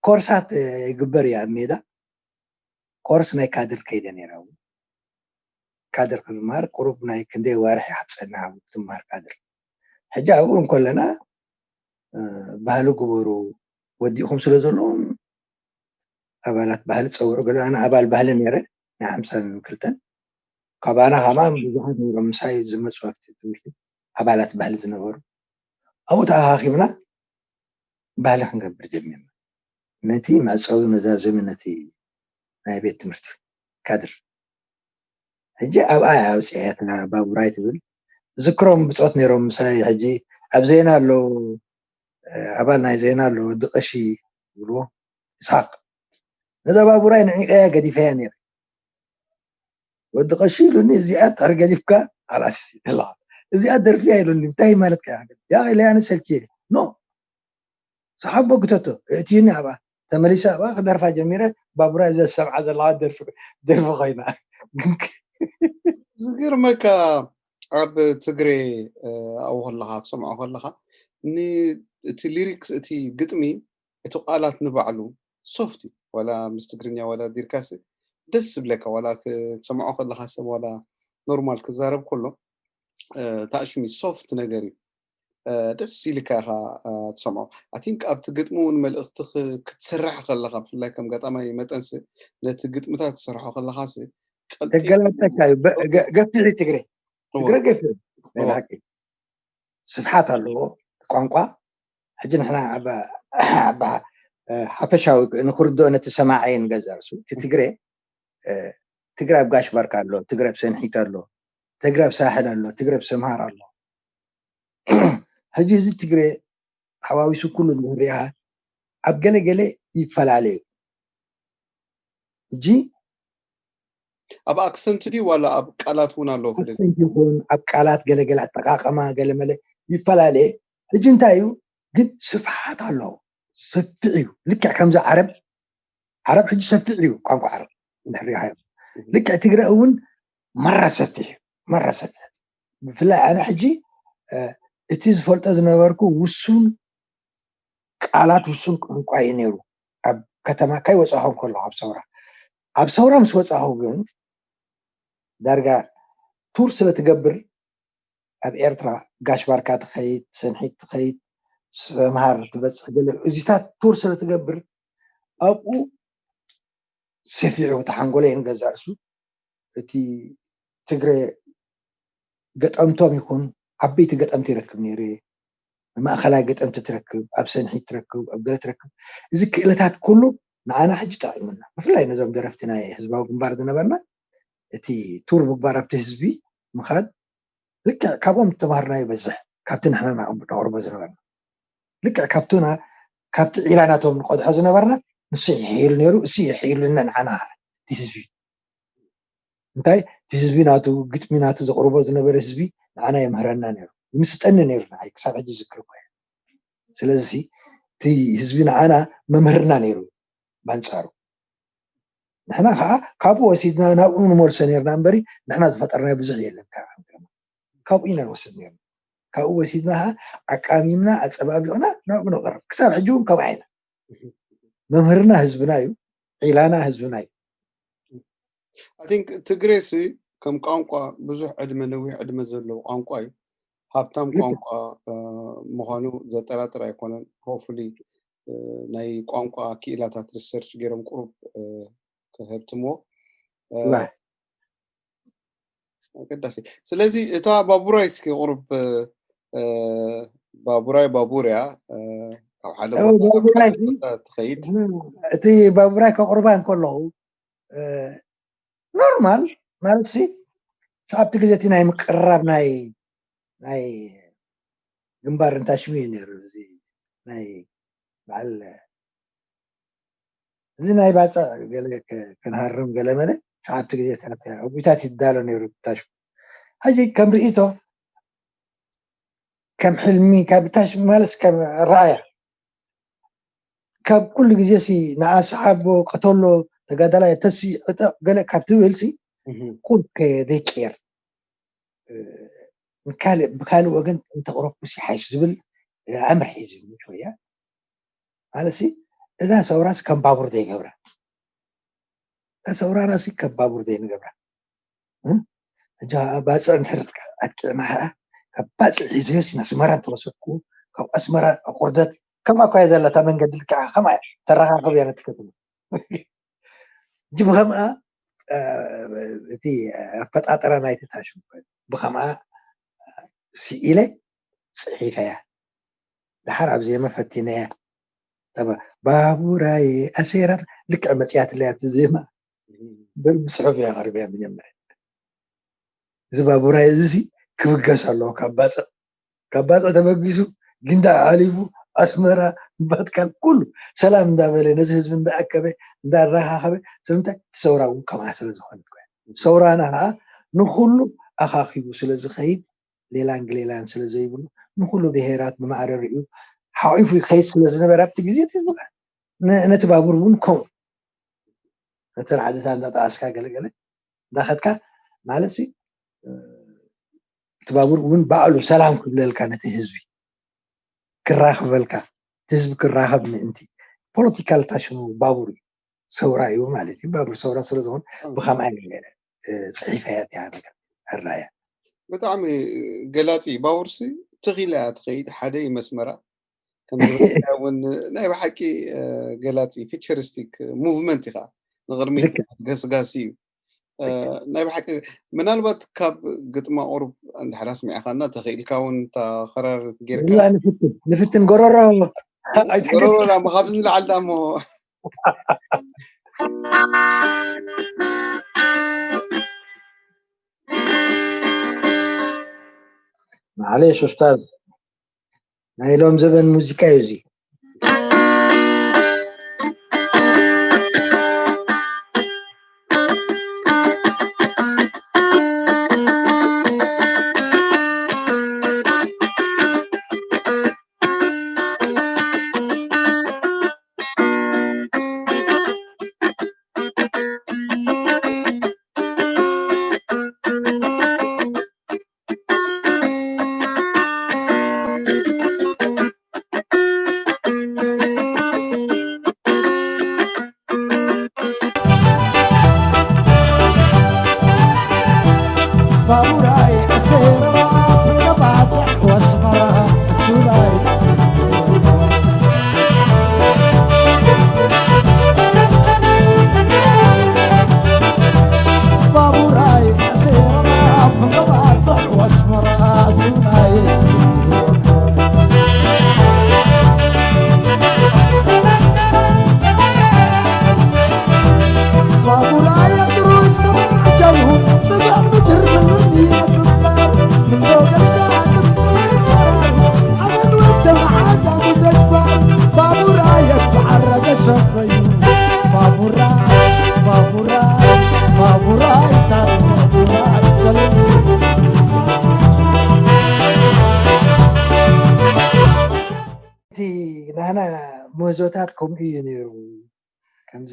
ኮርሳት ይግበር እዩ ኣብ ሜዳ ኮርስ ናይ ካድር ከይደ ነይረ እውን ካድር ክምሃር ቁሩብ ናይ ክንደይ ዋርሒ ክትፀንሕ ክትምሃር ካድር ሕጂ ኣብኡ እንከለና ባህሊ ግበሩ ወዲእኹም ስለ ዘለዎም ኣባላት ባህሊ ፀውዑ ገለ ኣነ ኣባል ባህሊ ነይረ ናይ ሓምሳን ክልተን ካባና ከማ ብዙሓት ነይሮም ምሳይ ዝመፁ ኣብቲ ትምህርቲ ኣባላት ባህሊ ዝነበሩ ኣብኡ ተኣኻኺብና ባህሊ ክንገብር ጀሚርና ነቲ መዕፀዊ መዛዘሚ ነቲ ናይ ቤት ትምህርቲ ካድር ሕጂ ኣብኣ ኣውፅኣትና ባቡራይ ትብል ዝክሮም ብፆት ነይሮም ምሳይ ሕጂ ኣብ ዜና ኣለዉ ኣባል ናይ ዜና ኣለዉ ወዲ ቀሺ ይብልዎ ይስሓቅ ነዛ ባቡራይ ንዒቀያ ገዲፈያ ነይረ ወዲ ቀሺ ኢሉኒ እዚኣ ድሕሪ ገዲፍካ ኣላስ እዚኣ ደርፊያ ኢሉኒ እንታይ ማለት ከ ያ ኢለያ ንሰልኪ ኖ ሰሓቦ ግተቶ እእትዩኒ ኣብኣ ተመሊሰ ኣብኣ ክደርፋ ጀሚረ ባቡራ እዛ ዝሰምዓ ዘለዋ ደርፊ ደርፊ ኮይና ዝገርመካ ኣብ ትግሬ ኣብኡ ከለካ ትሰምዖ ከለካ እቲ ሊሪክስ እቲ ግጥሚ እቲ ቃላት ንባዕሉ ሶፍት እዩ ዋላ ምስ ትግርኛ ዋላ ዲርካሲ ደስ ዝብለካ ዋላ ክትሰምዖ ከለካ ሰብ ዋላ ኖርማል ክዛረብ ከሎ ታእሽሚ ሶፍት ነገር እዩ ደስ ኢልካ ኢኻ ትሰምዖ ኣቲንክ ኣብቲ ግጥሚ እውን መልእኽቲ ክትሰርሕ ከለካ ብፍላይ ከም ገጣማይ መጠንሲ ነቲ ግጥምታት ክትሰርሖ ከለካ ተገላጠካ እዩ ገፊሕ ትግሬ ትግሬ ገፊሕ ናይ ብሓቂ ስፍሓት ኣለዎ ቋንቋ ሕጂ ንሕና ኣብ ሓፈሻዊ ንክርድኦ ነቲ ሰማዓይ ንገዛርሱ እቲ ትግረ ትግረ ኣብ ጋሽ ባርካ ኣሎ፣ ትግረ ኣብ ሰንሒት ኣሎ፣ ትግረ ኣብ ሳሕል ኣሎ፣ ትግረ ኣብ ሰምሃር ኣሎ። ሕጂ እዚ ትግረ ሓዋዊሱ ኩሉ እንድሕር ሪኢኻ ኣብ ገለ ገለ ይፈላለ እዩ። ሕጂ ኣብ ኣክሰንት ድዩ ዋላ ኣብ ቃላት እውን ኣለዎ ፍለ ኣክሰንት ይኹን ኣብ ቃላት ገለ ገለ ኣጠቃቀማ ገለ መለ ይፈላለ። ሕጂ እንታይ እዩ ግን ስፍሓት ኣለዎ። ሰፊሕ እዩ። ልክዕ ከምዚ ዓረብ ዓረብ ሕጂ ሰፊሕ እዩ ቋንቋ ዓረብ እንድሕር ሪኢኻዮ። ልክዕ ትግረ እውን መራ ሰፊሕ እዩ። መራ ሰፊሕ ብፍላይ ኣነ ሕጂ እቲ ዝፈልጦ ዝነበርኩ ውሱን ቃላት ውሱን ቋንቋ እዩ ነይሩ ኣብ ከተማ ካይ ወፃኹ ከሎ ኣብ ሰውራ ኣብ ሰውራ ምስ ወፃኹ ግን ዳርጋ ቱር ስለ ትገብር ኣብ ኤርትራ ጋሽ ባርካ ትኸይድ ሰንሒት ትኸይድ ሰምሃር ትበፅሕ ገለ እዚታት ቱር ስለ ትገብር ኣብኡ ሰፊሑ ተሓንጎለ ንገዛ እሱ እቲ ትግረ ገጠምቶም ይኹን ዓበይቲ ገጠምቲ ይረክብ ነይረ። ማእኸላይ ገጠምቲ ትረክብ፣ ኣብ ሰንሒት ትረክብ፣ ኣብ ገለ ትረክብ። እዚ ክእለታት ኩሉ ንዓና ሕጂ ጠቒሙና። ብፍላይ ነዞም ደረፍቲ ናይ ህዝባዊ ግንባር ዝነበርና እቲ ቱር ምግባር ኣብቲ ህዝቢ ምኻድ ልክዕ ካብኦም ተማሃርና ይበዝሕ ካብቲ ንሕና ነቕርቦ ዝነበርና ልክዕ ካብቱና ካብቲ ዒላ ናቶም ንቆድሖ ዝነበርና ንሱ ይሕይሉ ነይሩ እሱ ይሕይሉና ንዓና እቲ ህዝቢ እንታይ እቲ ህዝቢ ናቱ ግጥሚ ናቱ ዘቕርቦ ዝነበረ ህዝቢ ንዓና የምህረና ነይሩ ይምስጠኒ ነይሩ ንዓይ ክሳብ ሕጂ ዝክር እኮ ስለዚ እቲ ህዝቢ ንዓና መምህርና ነይሩ በንጻሩ ንሕና ከዓ ካብኡ ወሲድና ናብኡ ንመልሶ ነርና እምበሪ ንሕና ዝፈጠርናዮ ብዙሕ የለን ካብኡ ኢና ንወስድ ነርና ካብኡ ወሲድና ከዓ ኣቃሚምና ኣፀባቢቕና ናብኡ ነቕርብ ክሳብ ሕጂ እውን ከምኡ ዓይና መምህርና ህዝብና እዩ ዒላና ህዝብና እዩ I think ትግሬ ሲ ከም ቋንቋ ብዙሕ ዕድመ ነዊሕ ዕድመ ዘለዎ ቋንቋ እዩ ሃብታም ቋንቋ ምዃኑ ዘጠራጥር ኣይኮነን hopefully ናይ ቋንቋ ክኢላታት research ገይሮም ቁሩብ ክህብትምዎ ኣገዳሲ ስለዚ እታ ባቡራይ እስኪ ቁሩብ ባቡራይ ባቡር እያ ካብ ሓደ ትኸይድ እቲ ባቡራይ ከቕርባ እንከለዉ ኖርማል ማለት ሲ ኣብቲ ግዜ እቲ ናይ ምቅርራብ ናይ ናይ ግንባር እንታይ ሽሙ እዩ ነይሩ እዚ ናይ በዓል እዚ ናይ ባፅዕ ገለ ክንሃርም ገለ መለ ካብቲ ግዜ ተረፈ ዕቡታት ይዳሎ ነይሩ ብታሽ ሕጂ ከም ርእቶ ከም ሕልሚ ካብ ብታሽ ማለት ከም ረኣያ ካብ ኩሉ ግዜ ሲ ንኣስሓቦ ቀተሎ ተጋዳላይ ተሲ ዕጠቕ ገለ ካብ ትብል ሲ ቁልከ ዘይቅየር ካልእ ብካልእ ወገን እንተቕረብኩስ ይሓይሽ ዝብል ኣምር ሒዙ ምሽ ወያ ማለት እዛ ሰውራስ ከም ባቡር ዘይገብራ እዛ ሰውራና ሲ ከም ባቡር ዘይንገብራ እጃ ባፅዕ ንሕርትካ ኣጥቂዕና ከዓ ካብ ባፅዕ ሒዘዮስ ነስመራ እንተወሰድኩ ካብ ኣስመራ ኣቁርደት ከማ እኳ ዘለታ መንገዲ ልክዓ ከማ ተረኻኸብ እያ ነቲ ከተማ እጂ ብኸምኣ እቲ ኣፈጣጠራ ናይቲ ታሽም ኮይኑ ብኸምኣ ስኢለ ፅሒፈያ ድሓር ኣብ ዜማ ፈቲነያ ባቡራይ ኣሴራ ልክዕ መፅያትለይ ኣብቲ ዜማ ብፅሑፍ እያ ቀሪበያ መጀመርያ እዚ ባቡራይ እዚ ክብገስ ኣለዎ ካብ ባፅዕ ካብ ባፅዕ ተበጊሱ ጊንዳዕ ሓሊፉ ኣስመራ ባትካል ኩሉ ሰላም እንዳበለ ነዚ ህዝቢ እንዳኣከበ እንዳራኻኸበ ስለምንታይ ሰውራ እውን ከምኣ ስለ ዝኾነት ኮይና ሰውራና ከዓ ንኩሉ ኣኻኺቡ ስለ ዝኸይድ ሌላን ግሌላን ስለ ዘይብሉ ንኩሉ ብሄራት ብማዕረ ርእዩ ሓቂፉ ይኸይድ ስለ ዝነበረ ኣብቲ ግዜ ነቲ ባቡር እውን ከምኡ ነተን ዓድታት እንዳጠዓስካ ገለገለ እንዳኸድካ ማለት እቲ ባቡር እውን ባዕሉ ሰላም ክብለልካ ነቲ ህዝቢ ክራኽበልካ እቲ ህዝቢ ክራኸብ ምእንቲ ፖለቲካል ታሽሙ ባቡር እዩ ሰውራ እዩ ማለት እዩ ባቡር ሰውራ ስለዝኾን ብኸምኣ ጽሒፈያ እያ ነገር ሕራያ ብጣዕሚ ገላፂ ባቡርሲ ትኺላ እያ ትኸይድ ሓደ እዩ መስመራ ከምዝውን ናይ ብሓቂ ገላፂ ፊቸሪስቲክ ሙቭመንት ኢኻ ንቕድሚት ገስጋሲ እዩ ናይ ብሓቂ ምናልባት ካብ ግጥማ ቁሩብ እንድሕራ ስሚዕኻና ተኽኢልካ እውን እታ ኸራር ጌርካ ንፍትን ጎረሮ ኣይትግረሩ ዳሞ ካብዚ ንላዕሊ ዳሞ። ማዕሌሽ ኡስታዝ፣ ናይ ሎም ዘበን ሙዚቃ እዩ እዚ። ባቡራይ ኣሰረራ ፍንገባጽዕ ወስመራ እሱላይ ባቡራይ ኣሰረራ ፍንገባጽዕ ወስመራ እሱላይ እቲ ናህና ምህዞታት ከምኡ እዩ ነይሩ። ከምዚ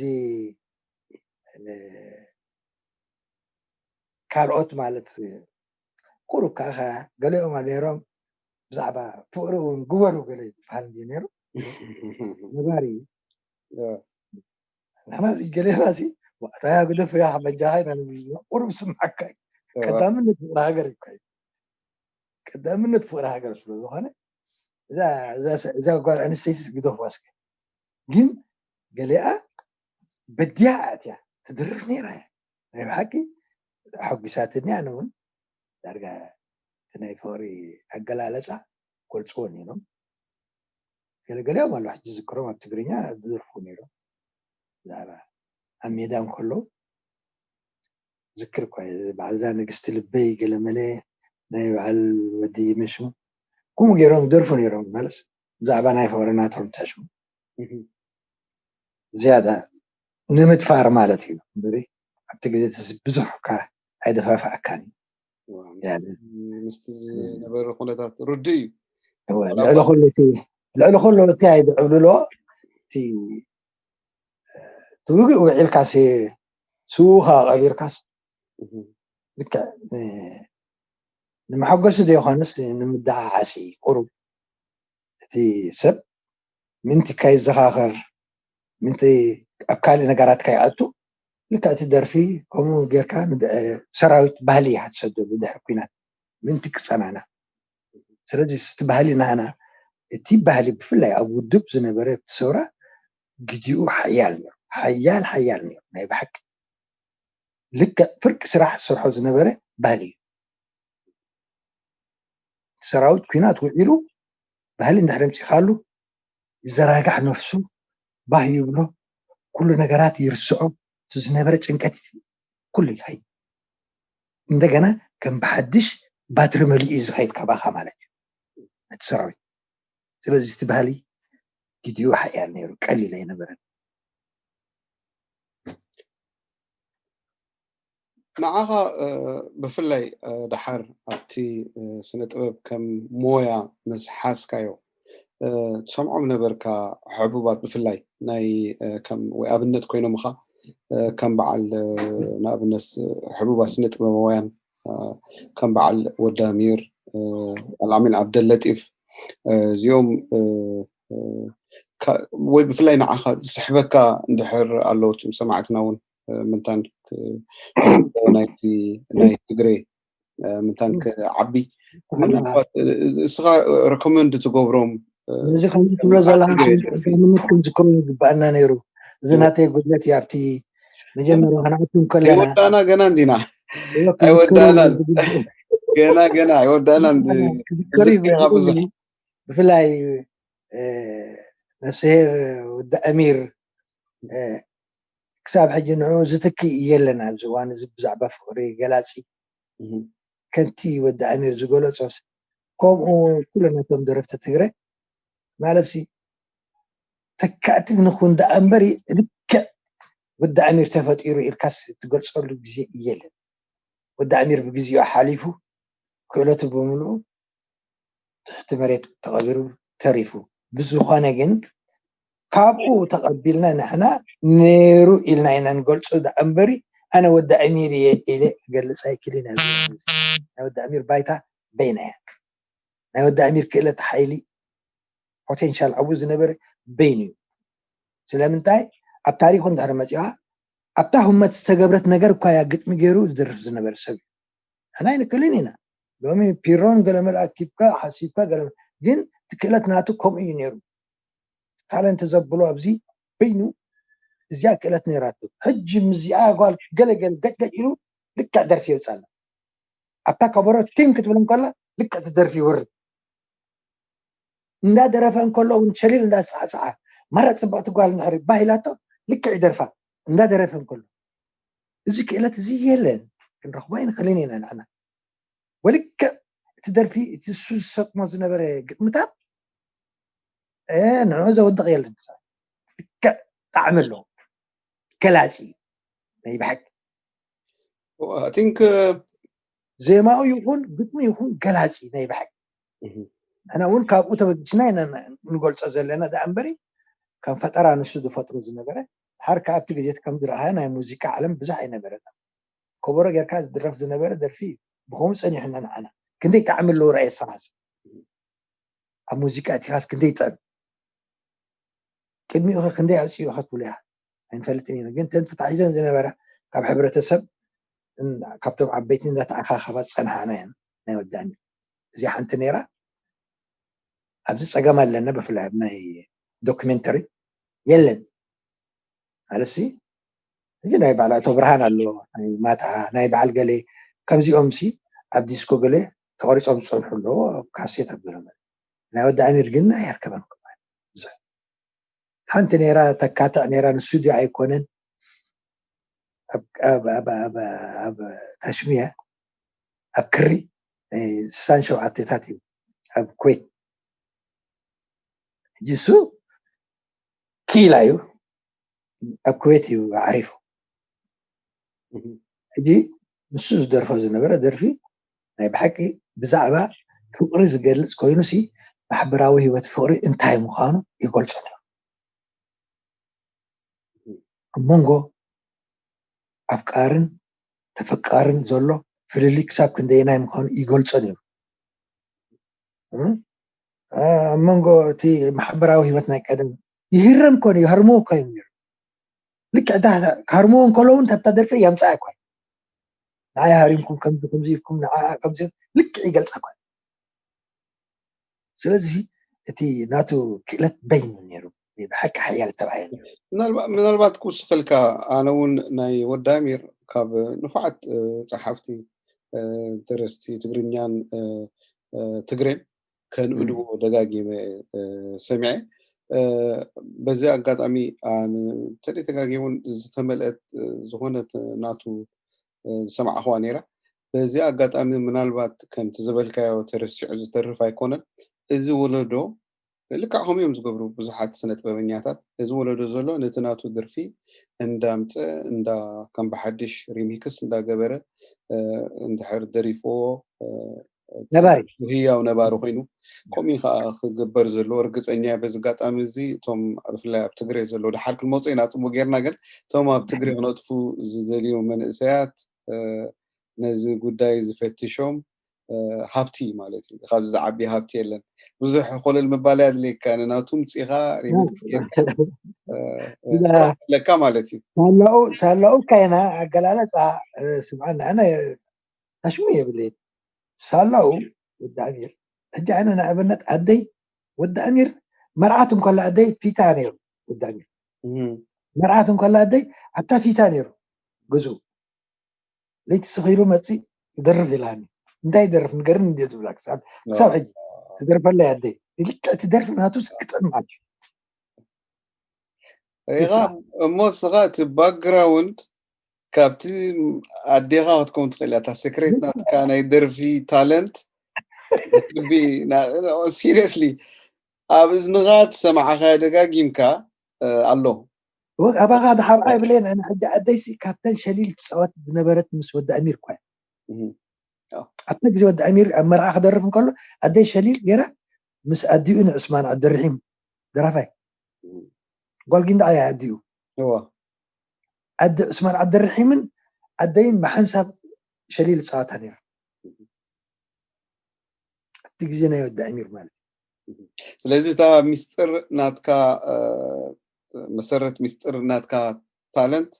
ካልኦት ማለት ቁሩብ ከዓ ገሊኦም ነይሮም ብዛዕባ ፍቅሪ እውን ግበሩ ገለ ዝበሃል እንዲ ነይሩ። ነባሪ እዩ። ንሕና እዚ ገሌና እዚ ዋእታያ ግደፍ እያ በጃኻ ኢና ንብል ቁሩብ ስምዓካ እዩ። ቀዳምነት ፍቅሪ ሃገር እዩ። ቀዳምነት ፍቅሪ ሃገር ስለ ዝኾነ እዛ ጓል ኣንስተይቲ ግደፍዋ እስከ። ግን ገሊኣ በዲያ ኣትያ ትድርፍ ነይራ እያ። ናይ ብሓቂ ሓጒሳትኒ። ኣነ እውን ዳርጋ እቲ ናይ ፍቕሪ ኣገላለፃ ክገልፅዎ ነይሮም። ገለገሊኦም ኣለዉ ሕጂ ዝክሮም ኣብ ትግርኛ ዝደርፉ ነይሮም። ብዛዕባ ኣብ ሜዳ እንከለዉ ዝክር እኳ በዓልዛ ንግስቲ ልበይ ገለመለ ናይ በዓል ወዲ ምሽሙ ከምኡ ገይሮም ዝደርፉ ነይሮም። ማለት ብዛዕባ ናይ ፍቕሪ ናቶም ተሽሙ ዝያዳ ንምድፋር ማለት እዩ እምበሪ ኣብቲ ግዜ ብዙሕ እኳ ኣይደፋፍኣካን እዩ። ምስቲ ዝነበረ ኩነታት ርዱእ እዩ። ልዕሊ ኩሉ እቲ ልዕሊ ኩሉ እቲ ኣይድዕብልሎ እቲ እቲ ውግእ ውዒልካስ ስውኡ ከዓ ቀቢርካስ ልክዕ ንመሓጎሲ ዘይኮነስ ንምደዓዓሲ ቁሩብ እቲ ሰብ ምእንቲ ከይዘኻኸር ምእንቲ ኣብ ካልእ ነገራት ከይኣቱ ልክዕ እቲ ደርፊ ከምኡ ጌርካ ሰራዊት ባህሊ ይሓትሰዶ ብድሕሪ ኩናት ምእንቲ ክፀናና። ስለዚ እቲ ባህሊ ናና እቲ ባህሊ ብፍላይ ኣብ ውድብ ዝነበረ ሰውራ ግዲኡ ሓያል ነይሩ። ሓያል ሓያል ነይሩ ናይ ብሓቂ ልክዕ ፍርቂ ስራሕ ዝሰርሖ ዝነበረ ባህሊ እዩ። እቲ ሰራዊት ኩናት ውዒሉ ባህሊ እንድሕር ኣምፂኻሉ ይዘናጋዕ ነፍሱ ባህ ይብሎ ኩሉ ነገራት ይርስዖ እቲ ዝነበረ ጭንቀት ኩሉ ይኸይድ እንደገና ከም ብሓድሽ ባትሪ መሊኡ እዩ ዝኸይድ ካባኻ ማለት እዩ እቲ ሰራዊት። ስለዚ እቲ ባህሊ ግዲኡ ሓያል ነይሩ ቀሊል ኣይነበረን። ንዓኻ ብፍላይ ደሓር ኣብቲ ስነ ጥበብ ከም ሞያ ምስ ሓዝካዮ ትሰምዖም ነበርካ ሕቡባት ብፍላይ ናይ ከም ወይ ኣብነት ኮይኖምኻ ከም በዓል ንኣብነት ሕቡባት ስነ ጥበባውያን ከም በዓል ወዲ ኣሚር ኣልኣሚን ዓብደለጢፍ እዚኦም ወይ ብፍላይ ንዓኻ ዝስሕበካ እንድሕር ኣለዉ ሰማዕትና እውን ምንታን ናይቲ ናይ ትግሬ ምንታን ክዓቢ እስኻ ረኮመንድ ትገብሮም እዚ ከምዚ ትብሎ ዘለካ ቀዳምነት ክንዝክሮ ይግባኣና ነይሩ። እዚ ናተይ ጉድለት እዩ። ኣብቲ መጀመርያ ክንኣቱ ከለና ኣይወዳእና ገና እንዲና ኣይወዳእናን ገና ገና ኣይወዳእናን ብዙሕ ብፍላይ ነፍስሄር ወዲ ኣሚር ክሳብ ሕጂ ንዑ ዝትክእ የለን። ኣብዚ እዋን እዚ ብዛዕባ ፍቕሪ ገላፂ ከምቲ ወዲ ኣሚር ዝገለፆስ፣ ከምኡ ኩለናቶም ደረፍቲ ትግረ ማለት ሲ ተካእቲ ንኹን ደኣ እምበር፣ ልክዕ ወዲ ኣሚር ተፈጢሩ ኢልካስ ትገልፀሉ ግዜ የለን። ወዲ ኣሚር ብግዚኡ ሓሊፉ ክእለቱ ብምልኡ ትሕቲ መሬት ተቐቢሩ ተሪፉ። ብዝኾነ ግን ካብኡ ተቐቢልና ንሕና ነይሩ ኢልና ኢና ንገልፆ ደኣ እምበሪ፣ ኣነ ወዲ ኣሚር እየ ኢለ ክገልፅ ኣይክልን። ኣብዚ ናይ ወዲ ኣሚር ባይታ በይና እያ። ናይ ወዲ ኣሚር ክእለት፣ ሓይሊ፣ ፖቴንሻል ኣብኡ ዝነበረ በይኑ እዩ። ስለምንታይ ኣብ ታሪኹ እንድሕር መፂኻ ኣብታ ህመት ዝተገብረት ነገር እኳ እያ ግጥሚ ገይሩ ዝደርፍ ዝነበረ ሰብ እዩ። ንሕና ኣይንክልን ኢና። ሎሚ ፒሮን ገለመል ኣኪብካ ሓሲብካ ገለ ግን እቲ ክእለት ናቱ ከምኡ እዩ ነይሩ። ታለንት ዘብሎ ኣብዚ በይኑ እዚኣ ክእለት ነይራቱ። ሕጂ ምዚኣ ጓል ገለገል ገጭገጭ ኢሉ ልክዕ ደርፊ የውፃልና። ኣብታ ከበሮ ቲም ክትብል እንከላ ልክዕ እቲ ደርፊ ይወርድ። እንዳደረፈ እንከሎ እውን ሸሊል እንዳሰዓሰዓ ማራ ፅብቕቲ ጓል እንድሕር ባህ ኢላቶ ልክዕ ይደርፋ እንዳደረፈ እንከሎ። እዚ ክእለት እዚ የለን፣ ክንረኽቦ ኣይንኽእልን ኢና ንሕና። ወልክዕ እቲ ደርፊ እቲ እሱ ዝሰጥሞ ዝነበረ ግጥምታት ንዑ ዘወድቕ የለን። ልክዕ ጣዕሚ ኣለዎ፣ ገላፂ እዩ ናይ ብሓቂ። ቲንክ ዜማኡ ይኹን ግጥሚ ይኹን ገላፂ ናይ ብሓቂ። ንሕና እውን ካብኡ ተበጊስና ኢና ንገልፆ ዘለና ደኣ እምበሪ ከም ፈጠራ ንሱ ዝፈጥሮ ዝነበረ ሓር ከኣ ኣብቲ ግዜ ከም ዝረኣየ ናይ ሙዚቃ ዓለም ብዙሕ ኣይነበረና። ከበሮ ጌርካ ዝድረፍ ዝነበረ ደርፊ እዩ። ብኸምኡ ፀኒሑና ንዓና። ክንደይ ጣዕሚ ኣለዎ ረኣየ ሰኻስ ኣብ ሙዚቃ እቲኻስ ክንደይ ጥዕም ቅድሚኡ ኸ ክንደይ ኣውፅኡ ኸ ትብሉ ኢኻ ኣይንፈልጥን ኢና። ግን ተን ተታሒዘን ዝነበራ ካብ ሕብረተሰብ እን- ካብቶም ዓበይቲ እንዳተኣኻኸባ ዝፀንሓና እየን ናይ ወዲ ኣሚር። እዚኣ ሓንቲ ነይራ። ኣብዚ ፀገም ኣለና ብፍላይ ኣብ ናይ ዶክሜንተሪ የለን ማለት ሲ ሕጂ ናይ በዓል ኣቶ ብርሃን ኣሎ ናይ ማታ ናይ በዓል ገሌ ከምዚኦም ሲ ኣብ ዲስኮ ገሌ ተቆሪፆም ዝፀንሑ ኣለዎ ኣብ ካሴት ኣብ ገለ ናይ ወዲ ኣሚር ግን ኣይርከበን ብዙሕ ሓንቲ ነይራ ተካትዕ ነይራ ንስቱድዮ ኣይኮነን ኣብ ታሽሚያ ኣብ ክሪ ስሳን ሸውዓተታት እዩ ኣብ ኩዌት ሕጂ እሱ ክኢላ እዩ ኣብ ኩዌት እዩ ዓሪፉ ሕጂ ንሱ ዝደርፎ ዝነበረ ደርፊ ናይ ብሓቂ ብዛዕባ ፍቕሪ ዝገልፅ ኮይኑ ሲ ማሕበራዊ ህይወት ፍቕሪ እንታይ ምዃኑ ይገልፆ ነይሩ ኣብ መንጎ ኣፍቃርን ተፈቃርን ዘሎ ፍልልይ ክሳብ ክንደየናይ ምዃኑ ይገልፆ ነይሩ ኣብ መንጎ እቲ ማሕበራዊ ህይወት ናይ ቀደም ይህረም ኮነ ይሃርምዎ እኳ እዮም ነይሩ ልክዕ ክሃርምዎ እንከሎ እውን ተብታ ደርፊ የምፃእ እኳ ንዓይ ሃሪምኩም ከምዚ ከምዚ ኢልኩም ንዓ ከምዚ ልክዕ ይገልፃ እኳ ስለዚ እቲ ናቱ ክእለት በይኑ ነይሩ ብሓቂ ሓያል ተባሂሉ ምናልባት ክውስኸልካ ኣነ እውን ናይ ወዳሚር ካብ ንፉዓት ፀሓፍቲ ደረስቲ ትግርኛን ትግሬን ከንእድዎ ደጋጊመ ሰሚዐ በዚ ኣጋጣሚ ተደጋጊሙን ዝተመልአት ዝኾነት ናቱ ዝሰማዕኽዋ ነይራ በዚ ኣጋጣሚ ምናልባት ከምቲ ዝበልካዮ ተረሲዑ ዝተርፍ ኣይኮነን እዚ ወለዶ ልክዕ ከምኡ እዮም ዝገብሩ ብዙሓት ስነ ጥበበኛታት እዚ ወለዶ ዘሎ ነቲ ናቱ ደርፊ እንዳምፀ እንዳ ከም ብሓድሽ ሪሚክስ እንዳገበረ እንድሕር ደሪፍዎ ነባሪ ህያው ነባሪ ኮይኑ ከምኡ ከዓ ክግበር ዘለዎ ርግፀኛ በዚ ኣጋጣሚ እዚ እቶም ብፍላይ ኣብ ትግረ ዘለዉ ድሓር ክንመፁ ኢና ፅቡቅ ጌርና ግን እቶም ኣብ ትግረ ክነጥፉ ዝደልዩ መንእሰያት ነዚ ጉዳይ ዝፈትሾም ሃብቲ ማለት እዩ ካብዚ ዝዓቢ ሃብቲ የለን ብዙሕ ኮለል ምባል ኣድልየካ ንናቱ ምፅኢኻ ለካ ማለት እዩ ሳላኡ ሳላኡ ካይና ኣገላለፃ ስምዓና ኣነ ታሽሙ የብለይ ሳላኡ ወዲ ኣሚር ሕጂ ኣነ ንኣብነት ኣደይ ወዲ ኣሚር መርዓት እንከላ ኣደይ ፊታ ነይሩ ወዲ ኣሚር መርዓት እንከላ ኣደይ ኣብታ ፊታ ነይሩ ግዝኡ ለይቲ ስኺሉ መፅእ ይደርፍ ኢላኒ እንታይ ይደርፍ ንገርን እንደ ዝብላ ክሳብ ክሳብ ሕጂ ትደርፈለይ ኣደይ ልክዕ እቲ ደርፊ ናቱ ክጥዕም ማለት እዩ ሪኻ እሞ እስኻ እቲ ባክግራውንድ ካብቲ ኣዴኻ ክትከውን ትኽእል እያ። እታ ሴክሬት ናትካ ናይ ደርፊ ታለንት ሲሪየስሊ ኣብ እዝንኻ ትሰማዕኻ ደጋጊምካ ኣሎ። ኣባኻ ድሓብኣ ይብለና ሕጂ ኣደይሲ ካብተን ሸሊል ትፃወት ዝነበረት ምስ ወዲ ኣሚር እኳ ኣብቲ ግዜ ወዲ ኣሚር ኣብ መርዓ ክደርፍ እንከሎ ኣደይ ሸሊል ገይራ ምስ ኣዲኡ ንዕስማን ዓብደርሒም ደራፋይ ጓል ጊንዳዕ እያ ኣዲኡ። ኣዲ ዕስማን ዓብደርሒምን ኣደይን ብሓንሳብ ሸሊል ይፃወታ ነይራ። ኣብቲ ግዜ ናይ ወዲ ኣሚር ማለት እዩ። ስለዚ እታ ሚስጥር ናትካ መሰረት ሚስጥር ናትካ ታለንት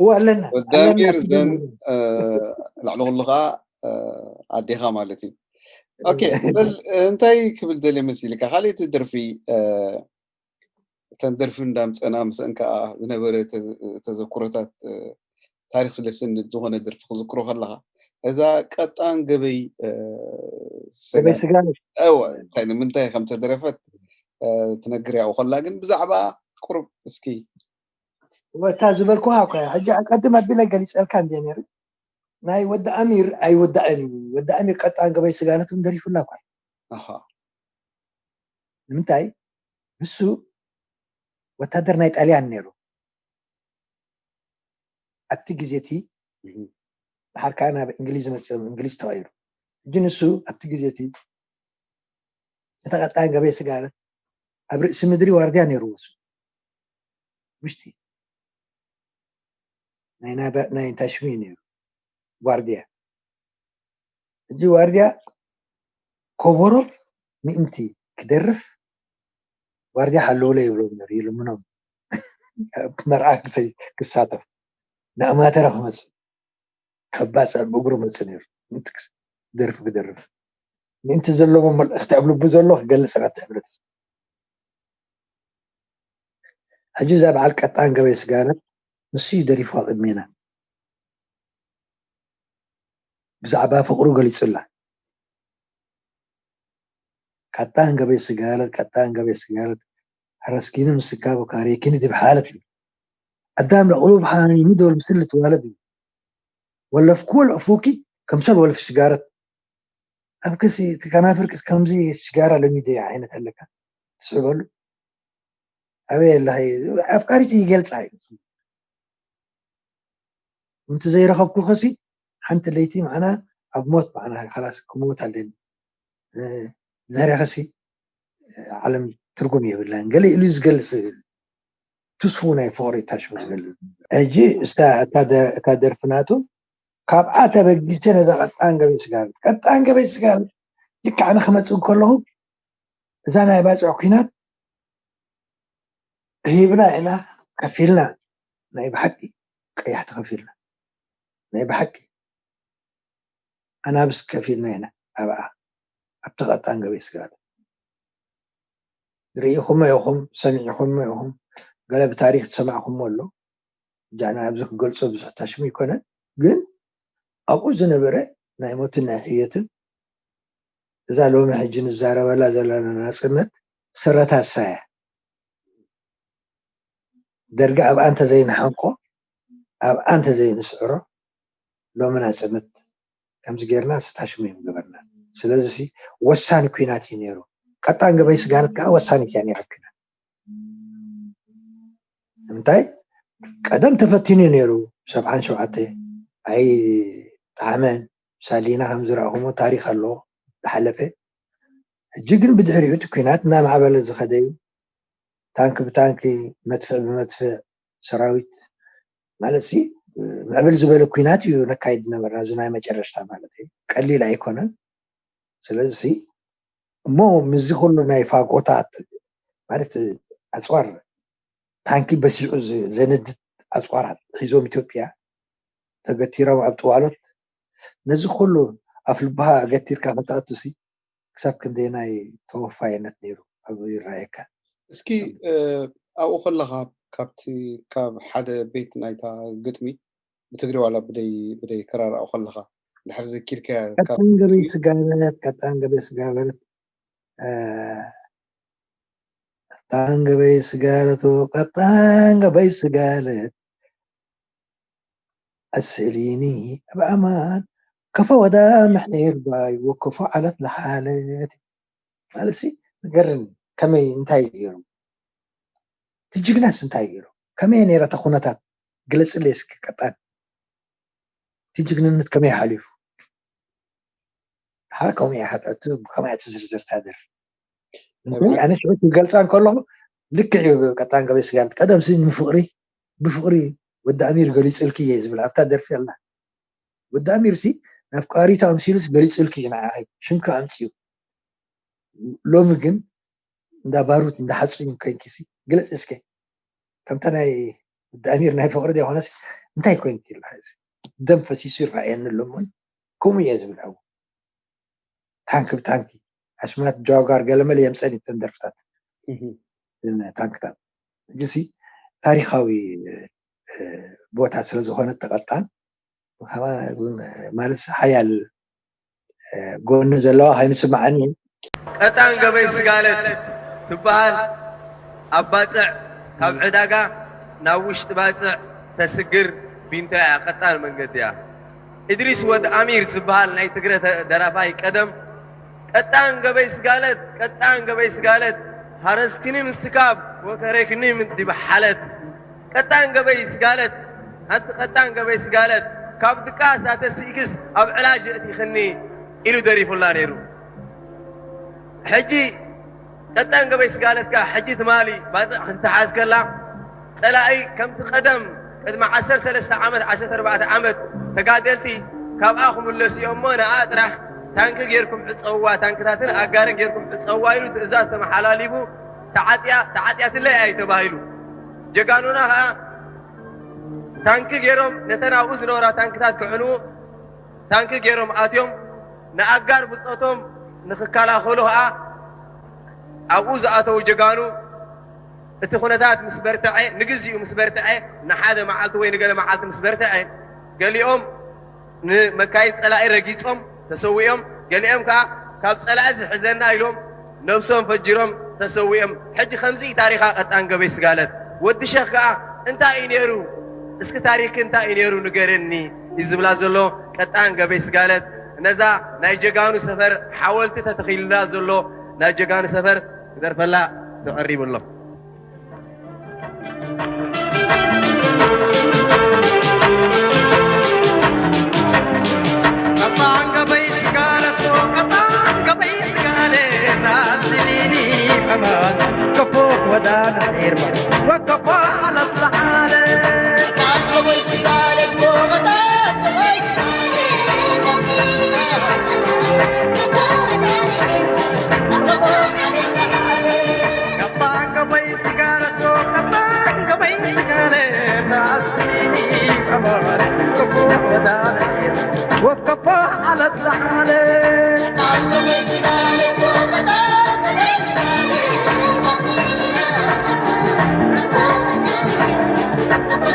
እወ ኣለና ወዳሚር ዘን ላዕሊ ኩሉ ከዓ ኣዴኻ ማለት እዩ። ኦኬ እንታይ ክብል ደልየ መሲልካ ካልእቲ ደርፊ እተን ደርፊ እንዳምፀና ምስአን ከዓ ዝነበረ ተዘክሮታት ታሪክ ስለስንድ ዝኾነ ደርፊ ክዝክሮ ከለካ እዛ ቀጣን ገበይ ገበይ ስጋ ንምንታይ ከምተደረፈት ትነግር ያው ከላ ግን ብዛዕባ ቁሩብ እስኪ ወታ ዝበልኩ እኳ ሕጂ ኣቀድም ኣቢለ ገሊፀልካ እንደ ነይሩ ናይ ወዲ ኣሚር ኣይወዳእን እዩ። ወዲ ኣሚር ቀጣን ገበይ ስጋለት እውን ደሪፉላ እኳ ንምንታይ ንሱ ወታደር ናይ ጣልያን ነይሩ ኣብቲ ግዜ እቲ ድሓር ከዓ ናብ እንግሊዝ መፅኦም እንግሊዝ ተቐይሩ ሕጂ ንሱ ኣብቲ ግዜ እቲ ዝተቐጣን ገበይ ስጋለት ኣብ ርእሲ ምድሪ ዋርድያ ነይርዎ እሱ ውሽጢ ናይ እንታይ ሽሙ እዩ ነይሩ ዋርድያ ሕጂ ዋርድያ ኮቦሮ ምእንቲ ክደርፍ ዋርድያ ሓለውለ ይብሎም ነሩ ይልምኖም መርዓ ክሳተፍ ንኣማተራ ክመፅእ ከባፅዕ ብእግሩ መፅእ ነይሩ ምእንቲ ደርፊ ክደርፍ ምእንቲ ዘለዎ መልእኽቲ ኣብ ልቡ ዘሎ ክገልፅ ናብቲ ሕብረተሰብ ሕጂ እዛ በዓል ቀጣን ገበይ ስጋለት ንሱ እዩ ደሪፍዋ ቅድሜና ብዛዕባ ፍቅሩ ገሊፁላ ቀጣን ገበይ ስጋለት ቀጣን ገበይ ስጋለት ኣረስኪኒ ምስካቡ ካሬኪኒ ድብ ሓለት እዩ ኣዳም ለቅሉብ ሓኒኒ ዶል ምስል ትዋለድ እዩ ወለፍኩ ወለእፉኪ ከምሰል ወለፍ ሽጋረት ኣብ ክሲ እቲ ከናፍር ክስ ከምዚ ሽጋራ ለሚደ ዓይነት ኣለካ ትስዕበሉ ኣበይ ኣለኸ ኣፍቃሪት ይገልፃ እዩ ምንቲ ዘይረኸብኩ ኸሲ ሓንቲ ለይቲ ማዕና ኣብ ሞት ማዕና ካላስ ክሞት ኣለኒ ድሕሪ ኸሲ ዓለም ትርጉም የብላን ገለ ኢሉ ዝገልፅ ትስፉ ናይ ፍቅሪ ታሽሙ ዝገልፅ ሕጂ እታ ደርፊ ናቱ ካብኣ ተበጊሰ ነዛ ቀጣን ገበይ ስጋር ቀጣን ገበይ ስጋር ልክዕ ኣነ ክመፅእ ከለኹ እዛ ናይ ባፅዕ ኩናት ሂብና ኢና ከፊልና ናይ ብሓቂ ቀያሕቲ ከፊልና ናይ ብሓቂ ኣናብስ ከፊልና ኢና ኣብኣ ኣብቲ ቀጣን ገበይ ስጋር ርኢኹሞ ኢኹም ሰሚዕኹሞ ኢኹም ገለ ብታሪክ ዝሰማዕኹሞ ኣሎ ጃና ኣብዚ ክገልፆ ብዙሕ ታሽሙ ይኮነን ግን ኣብኡ ዝነበረ ናይ ሞትን ናይ ሕየትን እዛ ሎሚ ሕጂ ንዛረበላ ዘለና ናፅነት ሰረታ እሳያ ደርጊ ኣብኣ እንተዘይንሓንቆ ኣብኣ እንተዘይንስዕሮ ሎሚ ናፅነት ከምዚ ጌርና ስታሽሙ እዮም ገበርና ስለዚ ወሳኒ ኩናት እዩ ነይሩ ቀጣን ገበይ ስጋለት ከዓ ወሳኒት እያ ነይራ ኩናት ንምንታይ ቀደም ተፈቲኑ ነይሩ ሰብዓን ሸውዓተ ኣይ ጣዕመን ሳሊና ከም ዝረእኹሞ ታሪክ ኣሎ ዝሓለፈ ሕጂ ግን ብድሕሪኡ እቲ ኩናት እናማዕበለ ዝኸደ እዩ ታንክ ብታንክ መድፍዕ ብመድፍዕ ሰራዊት ማለት ሲ ምዕብል ዝበለ ኩናት እዩ ነካይድ ዝነበርና እዚ ናይ መጨረሽታ ማለት እዩ ቀሊል ኣይኮነን ስለዚ እሞ ምስዚ ኩሉ ናይ ፋጎታት ማለት ኣፅዋር ታንኪ በሲዑ ዘነድድ ኣፅዋራት ሒዞም ኢትዮጵያ ተገቲሮም ኣብ ጥዋሎት ነዚ ኩሉ ኣፍልባሃ ገቲርካ ከተኣቱ ሲ ክሳብ ክንደየናይ ተወፋይነት ነይሩ ኣብኡ ይረኣየካ እስኪ ኣብኡ ከለኻ ካብቲ ካብ ሓደ ቤት ናይታ ግጥሚ ብትግሪ ዋላ ብደይ ብደይ ከራርኣው ከለኻ ድሕር ዘኪርካያ ካብ ቀጣን ገበይ ስጋበረት ቀጣን ገበይ ስጋበረት ቀጣን ገበይ ስጋለት፣ ቀጣን ገበይ ስጋለት፣ ኣስእሊኒ ብኣማን፣ ከፎ ወዳ ምሕኔር ባይ ወከፎ ዓለት ለሓለት። ማለት ሲ፣ ንገርኒ፣ ከመይ፣ እንታይ ገይሩ? እቲ ጅግናስ እንታይ ገይሩ? ከመይ ነይረ እታ ኩነታት? ግለጽለይ እስኪ ቀጣን። እቲ ጅግንነት ከመይ ሓሊፉ? ሓረ ከምኡ እያ ሓትኣቱ፣ ብኸምኣ እያ ትዝርዘር እታ ደርፊ። ኣነ ሽዑ ክገልጻ እንከለኹ፣ ልክዕ እዩ። ቀጣን ገበይ ስጋለት፣ ቀደም ሲ ንፍቕሪ፣ ብፍቕሪ ወዲ ኣሚር ገሊጹልኪ እየ ዝብል ኣብታ ደርፊ ኣላ። ወዲ ኣሚር ሲ፣ ናብ ቃሪታ ኣምሲሉስ ገሊጹልኪ እዩ ንዓኺ፣ ሽምኪ ኣምጺኡ። ሎሚ ግን እንዳ ባሩት፣ እንዳ ሓጹኝ ኮይንኪ ሲ፣ ግለጽ እስከ። ከምታ ናይ ወዲ ኣሚር ናይ ፍቕሪ ዘይኮነስ፣ እንታይ ኮይንኪ ኢላ፣ እዚ ደም ፈሲሱ ይረኣየኒ ኣሎ እሞ፣ ከምኡ እየ ዝብል ኣብኡ። ታንኪ ብታንኪ፣ ኣሽማት ጃውጋር ገለመለ የምጸን እዩ እተን ደርፍታት። እህ። እተን ታንክታት። ሕጂ ሲ፣ ታሪኻዊ፣ እ፣ ቦታ ስለ ዝኾነ እታ ቀጣን፣ ከማ-፣ ማለት ሓያል፣ እ፣ ጎኒ ዘለዋ ከይምስምዓኒ። ቀጣን ገበይ ስጋለት ትበሃል ኣብ ባጽዕ፣ ካብ ዕዳጋ ናብ ውሽጢ ባጽዕ ተስግር ቢንቶ እያ፣ ቀጣን መንገዲ እያ። እድሪስ ወድ ኣሚር ዝበሃል ናይ ትግረ ተ-፣ ደራፋይ ቀደም፣ ቀጣን ገበይ ስጋለት፣ ቀጣን ገበይ ስጋለት፣ ሃረስክኒ ምስካብ ወከረክኒ ምድብ ሓለት። ቀጣን ገበይ ስጋለት፣ ኣንቲ ቀጣን ገበይ ስጋለት፣ ካብ ድቃስ ኣተሲእክስ ኣብ ዕላጅ እቲኽኒ ኢሉ ደሪፉላ ነይሩ። ሕጂ ቀጣን ገበይ ስጋለት ከኣ ሕጂ ትማሊ ባጽዕ ክትሓዝ ከላ፣ ጸላኢ ከምቲ ቀደም ቅድሚ ዓሰርተ ሰለስተ ዓመት፣ ዓሰርተ ኣርባዕተ ዓመት ተጋደልቲ ካብኣ ክምለሱ እዮም እሞ፣ ንኣ ጥራሕ ታንኪ ጌርኩም ዕጸውዋ፣ ታንክታትን ኣጋርን ጌርኩም ዕጸውዋ ኢሉ ትእዛዝ ተመሓላሊፉ፣ ተዓጥያ፣ ተዓጥያትለይ ኣይ ተባሂሉ። ጀጋኑና ከኣ ታንኪ ጌሮም ነተን ኣብኡ ዝነበራ ታንክታት ክዕንዉ ታንኪ ጌሮም ኣትዮም፣ ንኣጋር ብጾቶም ንኽከላኸሉ ኸኣ ኣብኡ ዝኣተዉ ጀጋኑ፣ እቲ ኩነታት ምስ በርትዐ፣ ንግዚኡ ምስ በርትዐ፣ ንሓደ መዓልቲ ወይ ንገለ መዓልቲ ምስ በርትዐ፣ ገሊኦም ንመካይን ጸላኢ ረጊጾም ተሰዊኦም፣ ገሊኦም ከኣ ካብ ጸላኢ ዝሕዘና ኢሎም ነብሶም ፈጅሮም ተሰዊኦም። ሕጂ ከምዚ እዩ ታሪኻ ቀጣን ገበይ ስጋለት። ወዲ ሸኽ ከኣ እንታይ እዩ ነይሩ? እስኪ ታሪክ እንታይ እዩ ነይሩ ንገረኒ እዩ ዝብላ ዘሎ ቀጣን ገበይ ስጋለት። ነዛ ናይ ጀጋኑ ሰፈር ሓወልቲ ተተኺሉላ ዘሎ ናይ ጀጋኑ ሰፈር ክደርፈላ ተቐሪቡ ኣሎ። ቀጣን ገበይ ስጋለቶ፣ ቀጣን ገበይ ስጋለ፣ ናስሊኒ ከማን፣ ከፎ ወዳን ሄርማ፣ ወከፎ ዓለት ለዓለ። ቀጣን ገበይ ስጋለቶ፣ ቀጣን ገበይ ስጋለ፣ ናስሊኒ ከማን፣ ከፎ ወዳን ሄርማ፣ ወከፎ ዓለት ለዓለ። ቀጣን ገበይ ስጋለቶ፣ ቀጣን ገበይ ስጋለ፣ ናስሊኒ ከማን፣ ከፎ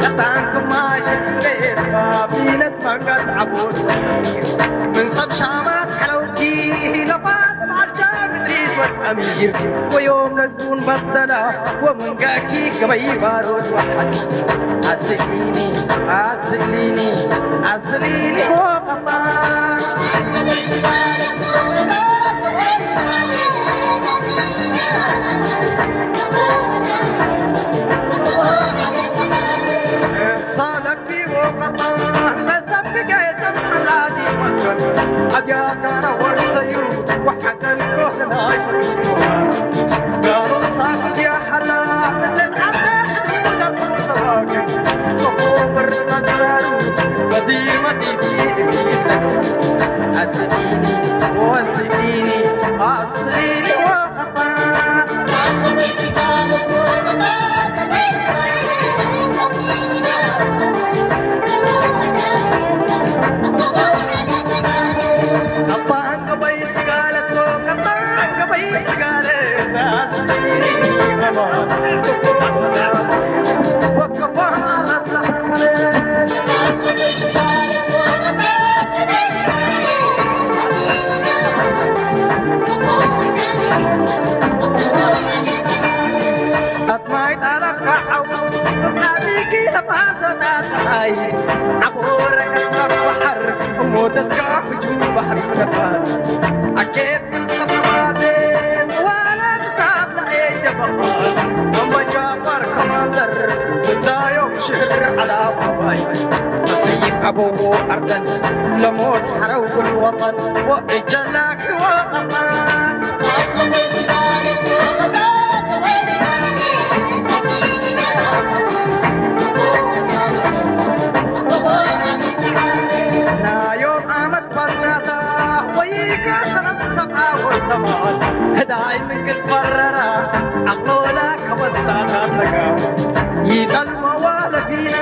ወዳን ሄርማ፣ ወከፎ ዓለት ለዓለ። ምን ሰብ ሻማት ሓለውኪ ለፋት ዓጃ ምድሪ ዝወድ ኣሚር ወዮም ነዝቡን በደላ ወመንጋኪ ገበይ ባሮት ወሓት ኣስሊኒ ኣስሊኒ ኣስሊኒ ወቐጣ ሳለኪ ወቐጣ ለዘብገ ዘምሐላዲ መስገን ኣብያታ ረወርሰዩ ወሓ ተማዘጣ ፀሓይ ዓቦረ ከብታ ባሕር እሞ ተስካሕጁ ባሕሪ ነፋር ኣኬት ክልተ ማለት ዋላ ክሳብ ላኤ ጀበኻር ኣምባጃፋር ከማንደር ብታዮም ሽህር ዓላባባይ ተሰይም ኣበዎ ኣርደን ለሞት ሓረው ብልወጠን ወእጀላክ ወቐጣን ናዮም ዓመት ባርናታ ወይካ ሰነሰብዓወ ሰማን ህዳይ ምንግል በረራ ኣቕሎላ ከወሳታት ነጋ ይጠልመዋ ለቢና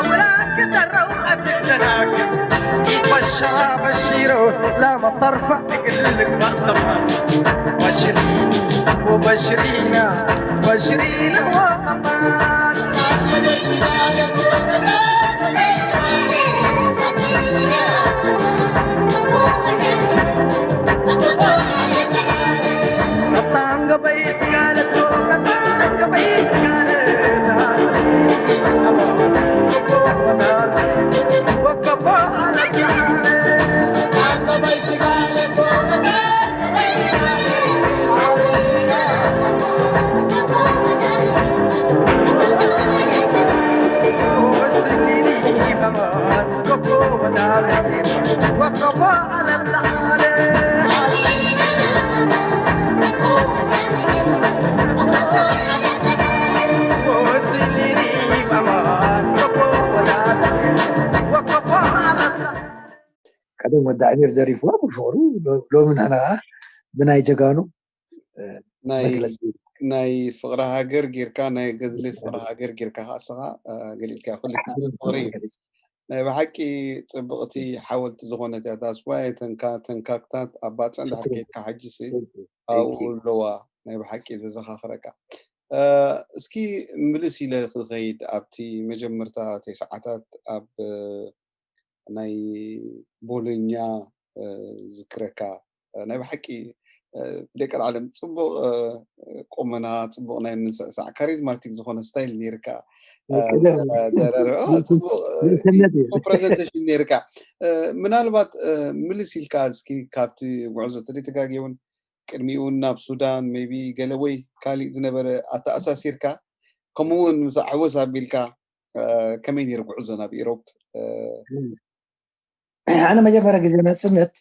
ወላ ክጠረው ኣትደናግ ይፈሻ በሺሮ ላመጠርፋ እግልልግ ባጠፋ በሽሪ ወበሽሪና በሽሪና ወቀጣን ቀደም ወዲ ኣሚር ደሪፍዋ ብፍቕሩ ሎ- ሎሚ ንሕና ከዓ ብናይ ጀጋኑ እ፣ ናይ መግለፂ ናይ ፍቕሪ ሃገር ጌርካ ናይ ገድሊ ፍቕሪ ሃገር ጌርካ ከዓ እስኻ እ፣ ገሊፅካ ኩሉ ፍቕሪ እዩ። ናይ ብሓቂ ፅብቕቲ ሓወልቲ ዝኾነት እያ እታ ስዋይ ተንካ ተንካክታት ኣብ ባፅዕ እንድሕር ከይድካ ሕጂ ሲ ኣብኡ ኣለዋ። ናይ ብሓቂ ዘዘኻኽረካ እ፣ እስኪ ምልስ ኢለ ክኸይድ ኣብቲ መጀመርታ ተይ ሰዓታት ኣብ ናይ ቦሎኛ ዝክረካ ናይ ብሓቂ ደቂ ዓለም ፅቡቅ ቁመና ፅቡቅ ናይ ምስዕሳዕ ካሪዝማቲክ ዝኮነ ስታይል ነርካ ፕሬዘንቴሽን ነርካ ምናልባት ምልስ ኢልካ እስኪ ካብቲ ጉዕዞ ተደተጋጊ እውን ቅድሚኡ እውን ናብ ሱዳን ቢ ገለ ወይ ካሊእ ዝነበረ ኣተኣሳሲርካ ከምኡ እውን ምስ ዓወስ ኣቢልካ ከመይ ነይሩ ጉዕዞ ናብ ኢሮፕ ኣነ መጀመርያ ግዜ ናፅነት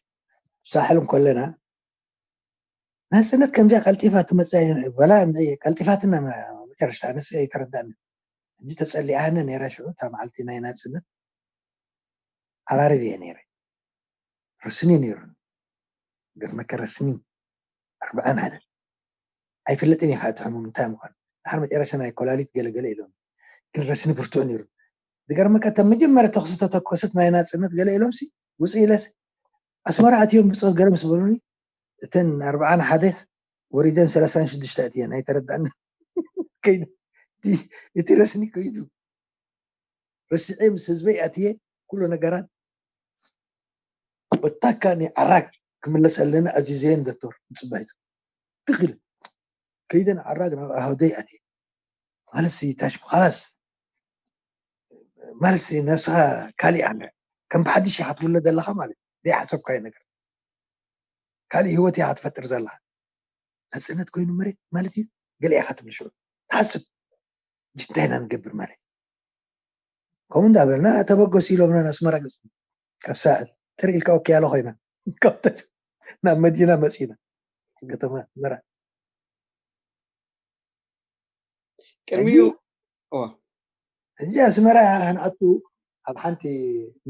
ሳሕል እንከለና ናፅነት ከምዚኣ ቀልጢፋ ትመፅእ ወላ ቀልጢፋትና መጨረሽታ ኣነስ ኣይተረዳእኒ ሕጂ ተፀሊኣኒ ነይራ ሽዑ እታ መዓልቲ ናይ ናፅነት ዓራርብ እየ ነይረ ረስኒ ነይሩ ገርመከ ረስኒ ኣርብዓን ሓደ ኣይፍለጥን እዩ ከዓ እቲ ሕሙም እንታይ ምኳኑ ድሓር መጨረሻ ናይ ኮላሊት ገለገለ ኢሎም ግን ረስኒ ብርቱዕ ነይሩ ዝገርመካ እታ መጀመርያ ተኩሲ ተተኮሰት ናይ ናፅነት ገለ ኢሎም ሲ ውፅእ ኢለስ ኣስመራ ኣትዮም ብፆት ገረም ዝበሉኒ እተን ኣርብዓን ሓደስ ወሪደን ሰላሳን ሽዱሽተ እትየን ኣይተረዳእኒ ከይዱ እቲ ረስኒ ከይዱ ረሲዐ ምስ ህዝበይ ኣትየ ኩሉ ነገራት ወታካ ናይ ዓራግ ክምለሰለኒ ኣዚዘየን ዶክተር ምፅባይቱ ትኽል ከይደን ዓራግ ናብ ኣህደይ ኣትየ ማለት ታሽ ኻላስ ማለት ነብስኻ ካሊእ ኣለ ከም ብሓድሽ ኢኻ ትውለድ ዘለኻ ማለት ዘይሓሰብካዮ ነገር ካሊእ ህይወት ኢኻ ትፈጥር ዘለኻ ናፅነት ኮይኑ መሬት ማለት እዩ ገለ ኢኻ ትብል ሽዑ ትሓስብ እንታይ ኢና ንገብር ማለት ከምኡ እንዳበልና ተበገሱ ኢሎምና ኣስመራ ገፁ ካብ ሳሕል ትርኢ ኢልካ ኦኬ ያለ ኮይና ካብ ናብ መዲና መፂና ከተማ ኣስመራ ቅድሚኡ ሕጂ ኣስመራ ክንኣቱ ኣብ ሓንቲ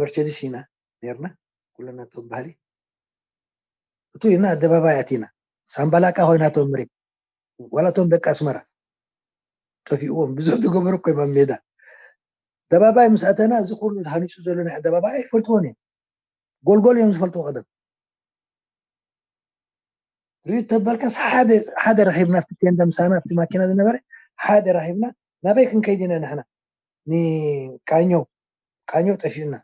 መርቸዲስ ኢና ነርና ኩለና እቶም ባህሊ እቱ ኢና ኣደባባይ ኣቲና ሳምባላቃ ኮይናቶም መሬት ዋላ እቶም ደቂ ኣስመራ ጠፊእዎም ብዙሕ ዝገበሩ ኮይኖም ኣብ ሜዳ ኣደባባይ ምስ ኣተና እዚ ኩሉ ተሃኒፁ ዘሎ ናይ ኣደባባይ ኣይፈልጥዎን እዮም ጎልጎል እዮም ዝፈልጥዎ ቀደም ሪኡ ተበልካስ ሓደ ሓደ ረኺብና ኣብቲ ቴንዳ ምሳና ኣብቲ ማኪና ዝነበረ ሓደ ረኺብና ናበይ ክንከይድ ኢና ንሕና ንቃኞ ቃኞ ጠፊኡና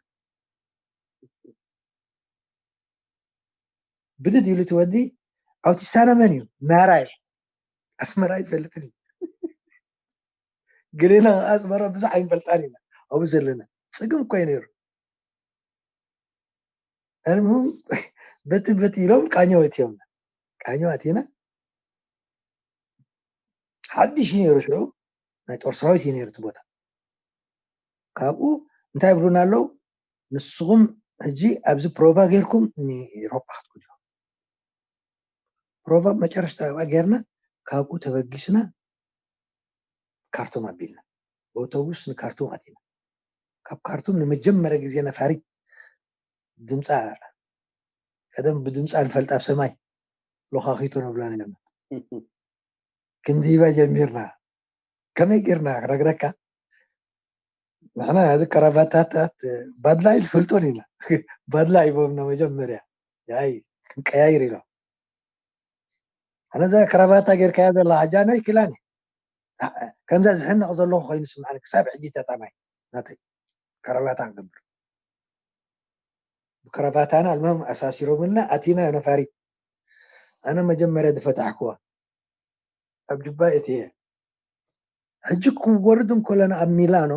ብድድ ኢሉ እቲ ወዲ ኣውቲስታና መን እዩ ናራ እዩ ኣስመራ ይፈልጥን እዩ ገሌና ኣስመራ ብዙሕ ኣይንፈልጣን ኢና ኣብኡ ዘለና። ጸገም እኮ እዩ ነይሩ። ኣልሙም በቲ በቲ ኢሎም ቃኘው እትዮምና። ቃኘው ኣቲና ሓድሽ እዩ ነይሩ ሽዑ፣ ናይ ጦር ሰራዊት እዩ ነይሩ እቲ ቦታ። ካብኡ እንታይ ይብሉና ኣለዉ? ንስኹም ሕጂ ኣብዚ ፕሮቫ ጌርኩም ንኤሮጳ ክትጉድዩ። ፕሮቫ መጨረሽታ ኣብኣ ጌርና ካብኡ ተበጊስና ካርቱም ኣቢልና ብኣውቶቡስ ንካርቱም ኣቲና። ካብ ካርቱም ንመጀመርያ ግዜ ነፋሪት ድምፃ ቀደም ብድምፃ ንፈልጣ ኣብ ሰማይ ሎኻኺቶ ነብላ ነርና። ክንድይባ ጀሚርና። ከመይ ጌርና ክነግረካ? ንሕና እዚ ከረባታታት ባድላይ ትፈልጦን ኢና። ባድላይ ሂቦምና መጀመርያ። ያይ ክንቀያይር ኢሎም። ኣነ እዛ ከረባታ ጌርካያ ዘላ ሓጃ ናይ ክላኒ ከምዛ ዝሕነቕ ዘለኹ ኮይኑ ስምዓኒ ክሳብ ሕጂ ተጣማይ ናተይ ከረባታ ክገብር ብከረባታና ኣልማም ኣሳሲሮምልና ኣቲና ነፋሪት። ኣነ መጀመርያ ዝፈታሕኩዋ ኣብ ጅባ እትየ። ሕጂ ክወርድ እንከለና ኣብ ሚላኖ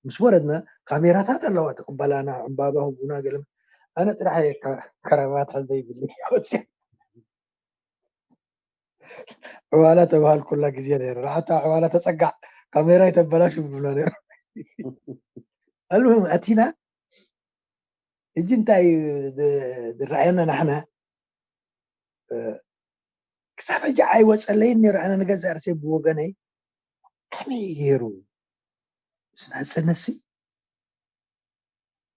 ምስ ወረድና ካሜራታት ኣለዋ ትቕበላና ዕምባባ ህቡና ገለ። ኣነ ጥራሕ እየ ከረባት ዘይብሉ ወፅያ። ዕዋላ ተባሃልኩላ ግዜ ነይሩ። ንሓታ ዕዋላ ተፀጋዕ ካሜራ ይተበላሽ ብብሎ ነይሩ። ኣልሙም ኣቲና እጂ እንታይ ዝረኣየና ናሕና ክሳብ ሕጂ ኣይወፀለይን ነይሩ። ኣነ ንገዛእ ርእሰይ ብወገነይ ከመይ ገይሩ ናፅነት ሲ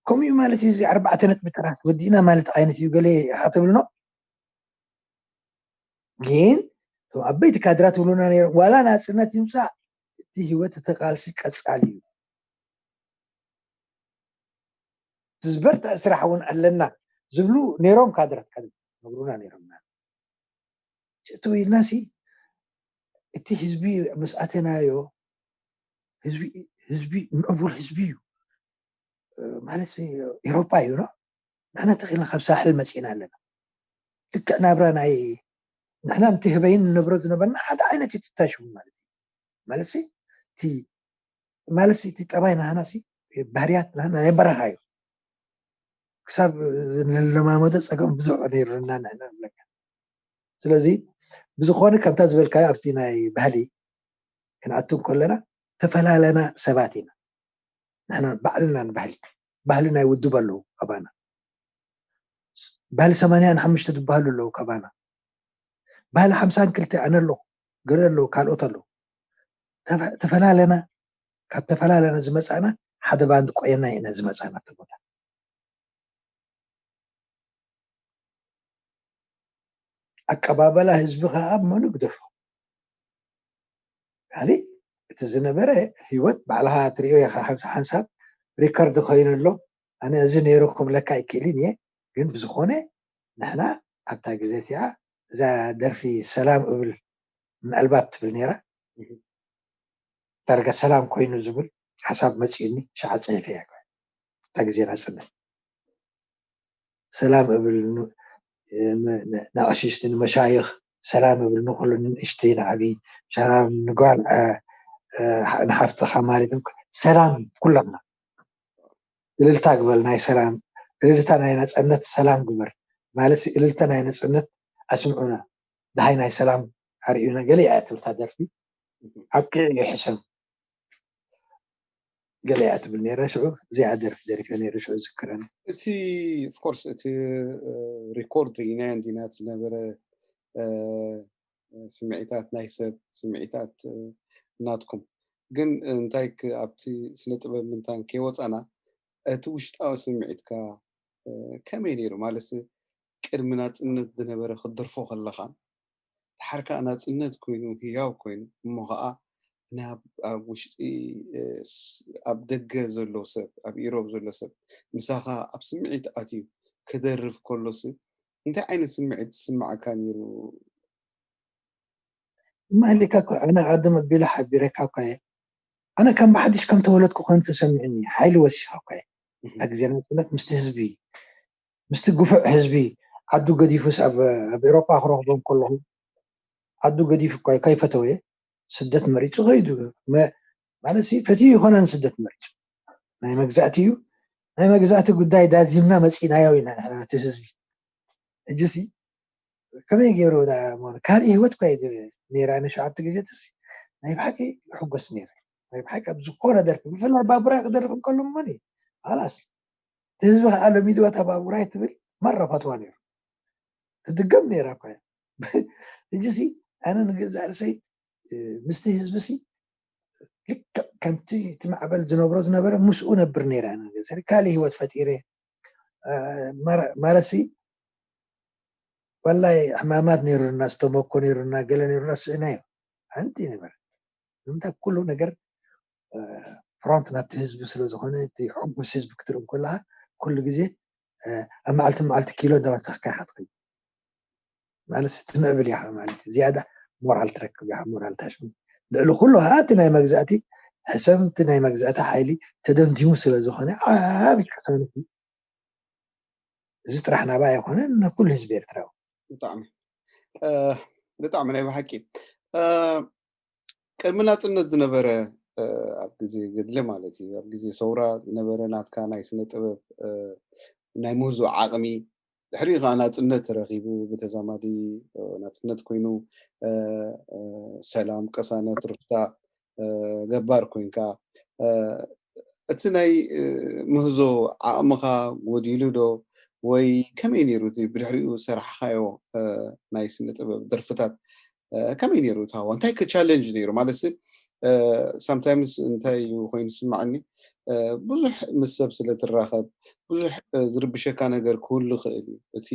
ከምኡ እዩ ማለት እዩ። እዚ ኣርባዕተ ነጥቢ ጥራሕ ወዲእና ማለት ዓይነት እዩ ገለ ሓተብልኖ ግን ዓበይቲ ካድራት ትብሉና ነይሮም። ዋላ ናፅነት ይምፃእ እቲ ህይወት እቲ ቃልሲ ቀፃሊ እዩ። ዝበርትዐ ስራሕ እውን ኣለና ዝብሉ ነይሮም ካድራት ቀድሚ ነግሩና ነይሮምና። ጭእቶ ኢልናሲ እቲ ህዝቢ ምስ ኣተናዮ ህዝቢ ምዕቡል ህዝቢ እዩ ማለት ኤሮፓ እዩ። ንሕና ተኺልና ካብ ሳሕል መፂእና ኣለና። ልክዕ ናብራ ናይ ንሕና እቲ ህበይን ንነብሮ ዝነበርና ሓደ ዓይነት እዩ ትታሽቡ ማለት እዩ። ማለት እቲ ማለት እቲ ጠባይ ናህና ባህርያት ናይ በረኻ እዩ። ክሳብ ንለማመዶ ፀገም ብዙሕ ነይሩና ንሕና ንብለካ። ስለዚ ብዝኾነ ከምታ ዝበልካዮ ኣብቲ ናይ ባህሊ ክንኣቱ ከለና ተፈላለና ሰባት ኢና። ንሕና ባዕልና ንባህሊ ባህሊ ናይ ውድብ ኣለዉ ካባና። ባህሊ ሰማንያን ሓሙሽተ ዝበሃሉ ኣለዉ ካባና። ባህሊ ሓምሳን ክልተ ኣነ ኣለኹ፣ ገለ ኣለዉ፣ ካልኦት ኣለዉ። ተፈላለና፣ ካብ ተፈላለና ዝመፃና ሓደ ባንድ ቆየና ኢና ዝመፃና እቲ ቦታ። ኣቀባበላ ህዝቢ ከዓ እሞ ንግደፎ። ካሊእ እቲ ዝነበረ ህይወት ባዕልኻ ትሪኦ ኢኻ ሓንሳብ ሓንሳብ ሪከርድ ኮይኑ ኣሎ። ኣነ እዚ ነይሩ ክብለካ ኣይክእልን እየ፣ ግን ብዝኾነ ንሕና ኣብታ ግዜ እቲኣ እዛ ደርፊ ሰላም እብል ምናልባት ትብል ነይራ። ዳርጋ ሰላም ኮይኑ ዝብል ሓሳብ መፂኡኒ ሸዓ ፅሒፈ እያ ኣብታ ግዜ ናፅነት። ሰላም እብል ንኣሽሽቲ ንመሻይኽ ሰላም እብል ንኩሉ ንእሽቲ ንዓብይ ሰላም ንጓል ንሓፍትኻ ማለት ሰላም ኩላትና እልልታ ግበል ናይ ሰላም እልልታ ናይ ነፃነት ሰላም ግበር ማለት እልልታ ናይ ነፃነት ኣስምዑና ደሃይ ናይ ሰላም ኣርእዩና ገለ እያ ትብልታ ደርፊ ኣብቂዑ ይሕሰም ገለ እያ ትብል ነይረ ሽዑ እዚኣ ደርፊ ደሪፈ ነይረ ሽዑ ዝክረኒ እቲ ኦፍኮርስ እቲ ሪኮርድ ኢና እንዲና ዝነበረ ስምዒታት ናይ ሰብ ስምዒታት ናትኩም ግን እንታይ ኣብቲ ስነ ጥበብ ምንታን ከይወፃና እቲ ውሽጣዊ ስምዒትካ ከመይ ነይሩ ማለት ቅድሚ ናፅነት ዝነበረ ክትደርፎ ከለኻን ድሓር ከዓ ናፅነት ኮይኑ ህያው ኮይኑ እሞ ከዓ ናብ ኣብ ውሽጢ ኣብ ደገ ዘሎ ሰብ ኣብ ኢሮብ ዘሎ ሰብ ምሳኻ ኣብ ስምዒት ኣትዩ ክደርፍ ከሎስ እንታይ ዓይነት ስምዒት ዝስምዓካ ነይሩ? ማህሊካ እኮ ኣነ ቀደም ኣቢለ ሓቢረካ እኮ እየ። ኣነ ከም ብሓድሽ ከም ተወለድኩ ኮይኑ ተሰሚዑኒ ሓይሊ ወሲኻ እኮ እየ። ኣብ ግዜ ናፅነት ምስቲ ህዝቢ ምስቲ ግፉዕ ህዝቢ ዓዱ ገዲፉስ ኣብ ኤሮጳ ክረኽቦም ከለኹ ዓዱ ገዲፉ እኳ ከይፈተወ ስደት መሪፁ ከይዱ ማለት ፈትዩ ይኾነ ንስደት መሪፁ ናይ መግዛእቲ እዩ። ናይ መግዛእቲ ጉዳይ ዳዚምና መፂናዮ ኢና ንሕና እቲ ህዝቢ። ሕጂሲ ከመይ ገይሩ ካልእ ህይወት ኳ ነይራ ንሸዓተ ግዜ ተሲ ናይ ብሓቂ ይሕጎስ ነይረ። ናይ ብሓቂ ኣብ ዝኾነ ደርፊ ብፍላይ ባቡራይ ክደርፍ እንከሎ እሞኒ ኣላስ እቲ ህዝቢ ከዓ ለሚድዋ እታ ባቡራይ ትብል መረፈትዋ ነይሩ። ትድገም ነይራ እኳ ሕጂሲ ኣነ ንገዛእ ርእሰይ ምስቲ ህዝቢ ሲ ልክዕ ከምቲ እቲ ማዕበል ዝነብሮ ዝነበረ ምስኡ ነብር ነይረ። ኣነ ካልእ ህይወት ፈጢረ ማለት ሲ ዋላይ ሕማማት ነይሩና፣ ዝተመኮ ነይሩና፣ ገለ ነይሩና ስዕናዮ ሓንቲ ነበር። ንምንታይ ኩሉ ነገር ፍሮንት ናብቲ ህዝቢ ስለ ዝኾነ እቲ ሕጉስ ህዝቢ ክትርኢ ከለካ ኩሉ ግዜ ኣብ መዓልቲ መዓልቲ ኪሎ እንዳወሰኽካ ኢካ ትኸይድ ማለት ትምዕብል ኢካ ማለት እዩ። ዝያዳ ሞራል ትረክብ ኢካ፣ ሞራል ታሽሙ ልዕሊ ኩሉ ከዓ እቲ ናይ መግዛእቲ ሕሰም እቲ ናይ መግዛእቲ ሓይሊ ተደምዲሙ ስለ ዝኾነ ዓብይ ቅሳነት እዩ። እዚ ጥራሕ ናባ ኣይኮነን ንኩሉ ህዝቢ ኤርትራዊ። ብጣዕሚ ብጣዕሚ ናይ ብሓቂ ቅድሚ ናፅነት ዝነበረ ኣብ ግዜ ገድሊ ማለት እዩ ኣብ ግዜ ሰውራ ዝነበረ ናትካ ናይ ስነ ጥበብ ናይ ምህዞ ዓቕሚ ድሕሪኡ ከዓ ናፅነት ተረኪቡ ብተዛማዲ ናፅነት ኮይኑ ሰላም ቅሳነት ሩፍታ ገባር ኮይንካ እቲ ናይ ምህዞ ዓቕምኻ ጎዲሉ ዶ ወይ ከመይ ነይሩ እቲ ብድሕሪኡ ዝሰራሕኻዮ ናይ ስነ ጥበብ ደርፍታት ከመይ ነይሩ እቲ ሃዋ እንታይ ቻለንጅ ነይሩ ማለት sometimes እንታይ ኮይኑ ዝስማዓኒ ብዙሕ ምስ ሰብ ስለ ትራኸብ ብዙሕ ዝርብሸካ ነገር ክህሉ ይኽእል እዩ እቲ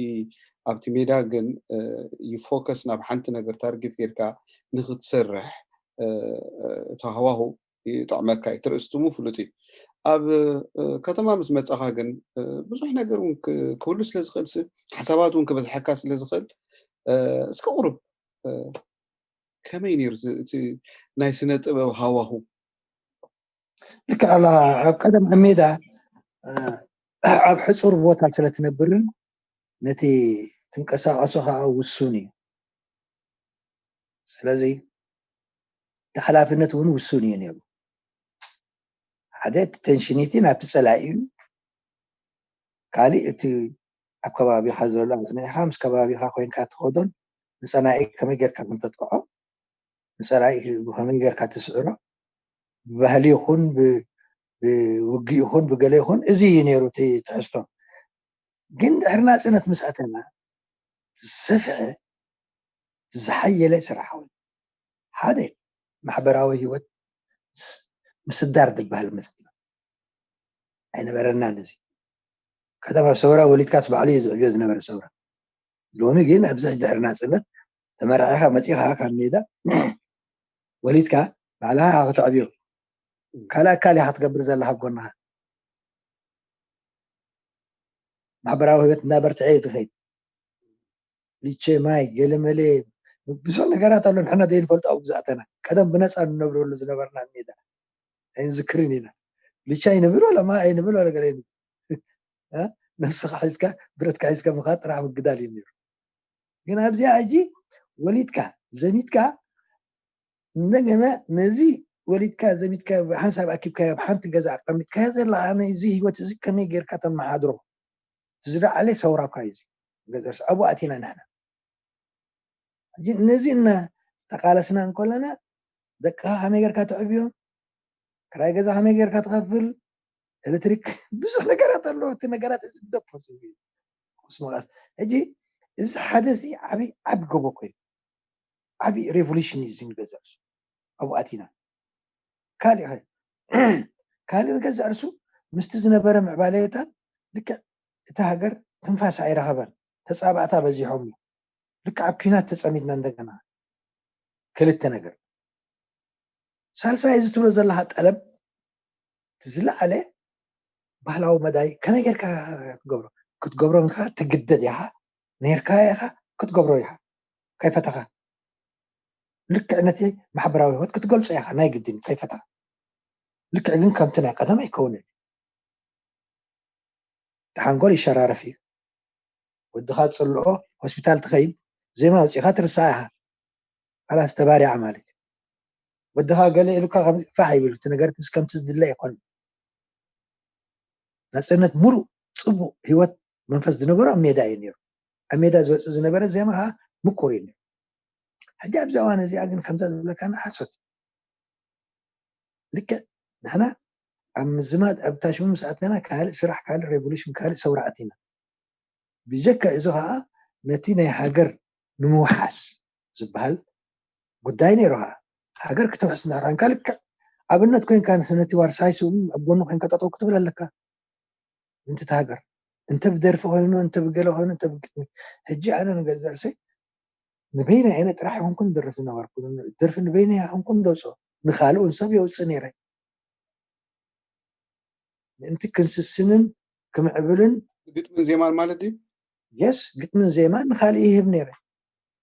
ኣብቲ ሜዳ ግን ዩ ፎከስ ናብ ሓንቲ ነገር ታርጌት ጌርካ ንክትሰርሕ እቲ ሃዋሁ ይጥዕመካ እዩ ትርእስትሙ ፍሉጥ እዩ ኣብ ከተማ ምስ መፃኻ ግን ብዙሕ ነገር እውን ክህሉ ስለ ዝኽእል ሓሳባት እውን ክበዝሐካ ስለ ዝኽእል እስከ ቁሩብ ከመይ ነይሩ እቲ ናይ ስነ ጥበብ ሃዋሁ ልክዕ ኣላ ኣብ ቀደም ኣብ ሜዳ ኣብ ሕፁር ቦታ ስለ ትነብርን ነቲ ትንቀሳቀሶ ከዓ ውሱን እዩ ስለዚ እቲ ሓላፍነት እውን ውሱን እዩ ነይሩ ሓደ እቲ ቴንሽኒቲ ናብቲ ፀላኢ እዩ ካሊእ እቲ ኣብ ከባቢኻ ዘሎ ኣፅኒዕኻ ምስ ከባቢኻ ኮይንካ ትኸዶን ንፀላኢ ከመይ ጌርካ ከም ተጥቅዖ ንፀላኢ ብኸመይ ጌርካ ትስዕሮ ብባህሊ ይኹን ብውግእ ይኹን ብገለ ይኹን እዚ እዩ ነይሩ እቲ ትሕዝቶ ግን ድሕሪ ናፅነት ምስ ኣተና ዝሰፍሐ ዝሓየለ ስራሕ ሓደ ማሕበራዊ ህይወት ምስዳር ዝበሃል መፅና ኣይነበረናን እዚ ከተማ ሰውራ ወሊድካስ ባዕሉ እዩ ዝዕብዮ ዝነበረ ሰውራ ሎሚ ግን ኣብዚ ሕጂ ድሕሪ ናፅነት ተመራዒኻ መፂኻ ካብ ሜዳ ወሊድካ ባዕልኻ ክትዕብዮ ካልእ ኣካል ኢኻ ትገብር ዘለኻ ኣብ ጎንኻ ማሕበራዊ ህይወት እንዳበርትዐ እዩ ትኸይድ ሊቼ ማይ ገለመለ ብዙሕ ነገራት ኣሎ ንሕና ዘይንፈልጦ ኣብ ግዛእተና ቀደም ብነፃ ንነብረሉ ዝነበርና ሜዳ ኣይንዝክርን ኢና ሊቻ ይንብል ወላ ማ ኣይንብል ወላ ገለ ነብስኻ ሒዝካ ብረትካ ሒዝካ ምኻድ ጥራሕ ምግዳል እዩ ነይሩ ግን ኣብዚኣ ሕጂ ወሊድካ ዘሚትካ እንደገና ነዚ ወሊድካ ዘሚትካ ሓንሳብ ኣኪብካዮ ኣብ ሓንቲ ገዛ ኣቀሚጥካዮ ዘለካ ነዚ ህይወት እዚ ከመይ ጌርካ ተመሓድሮ ዝለዓለ ሰውራ እኳ እዩ ገዛ ኣብኡ ኣቲና ንሕና ሕጂ ነዚ እና ተቃለስና እንከለና ደቅኻ ከመይ ጌርካ ተዕብዮም ክራይ ገዛ ከመይ ጌርካ ትኸፍል ኤሌክትሪክ ብዙሕ ነገራት ኣሎ እቲ ነገራት እዚ ግደፎ ስምስ ሕጂ እዚ ሓደ እዚ ዓብይ ዓቢ ጎቦ ኮይኑ ዓቢ ሬቮሉሽን እዩ እዚ ንገዛእ ርሱ ኣብኡ ኣቲና ካልእ ካልእ ንገዛእ ርሱ ምስቲ ዝነበረ ምዕባለታት ልክዕ እቲ ሃገር ትንፋስ ኣይረኸበን ተፃባእታ በዚሖም እዩ ልክዕ ኣብ ኲናት ተፀሚድና እንደገና ክልተ ነገር ሳልሳይ እዚ ትብሎ ዘለካ ጠለብ ዝለዓለ ባህላዊ መዳይ ከመይ ጌርካ ክትገብሮ ክትገብሮ እንካ ትግደድ ኢኻ ነርካ ኢኻ ክትገብሮ ኢኻ ከይፈተኻ ልክዕ ነቲ ማሕበራዊ ህይወት ክትገልጾ ኢኻ ናይ ግድን ከይፈተኻ ልክዕ ግን ከምቲ ናይ ቀደም ኣይከውንን እቲ ሓንጎል ይሸራረፍ እዩ ወድኻ ትፅልኦ ሆስፒታል ትኸይድ ዜማ ኣውፂእኻ ትርሳዕ ኢኻ ካላስ ተባሪዓ ማለት እዩ ወድኻ ገለ ኢሉካ ፋሕ ይብል እቲ ነገር ከምቲ ዝድለ ኣይኮነ ናፅነት ሙሉእ ፅቡቕ ህይወት መንፈስ ዝነበሮ ኣብ ሜዳ እዩ ነይሩ። ኣብ ሜዳ ዝወፅእ ዝነበረ ዜማ ከዓ ምቁር እዩ ነይሩ። ሕጂ ኣብዚ እዋን እዚኣ ግን ከምዛ ዝብለካና ሓሶት። ልክዕ ንሕና ኣብ ምዝማድ ኣብ ታሽሙ ምስ ኣተና ካልእ ስራሕ፣ ካልእ ሬቮሉሽን፣ ካልእ ሰውራ ኣቲና። ብጀካ እዚ ከዓ ነቲ ናይ ሃገር ንምውሓስ ዝበሃል ጉዳይ ነይሩ። ከዓ ሃገር ክተውሕስ እናራንካ ልክዕ ኣብነት ኮይንካ ንስ-፣ ነቲ ዋርሳይ ስም ኣብ ጎኑ ኮይንካ ጠጠው ክትብል ኣለካ። ምእንቲ እቲ ሃገር እንተ ብደርፊ ኮይኑ እንተ ብገለ ኮይኑ እንተ ብግጥሚ። ሕጂ ኣነ ንገዛእ ርእሰይ ንበይነ ኣነ ጥራሕ ይኹንኩን ደርፊ ነበርኩ። ደርፊ ንበይነ ይኹንኩን ደውፅኦ ንካልኡን ሰብ የውፅእ ነይረ። ምእንቲ ክንስስንን ክምዕብልን ግጥምን ዜማን ማለት እዩ። የስ ግጥምን ዜማን ንካልእ ይህብ ነይረ።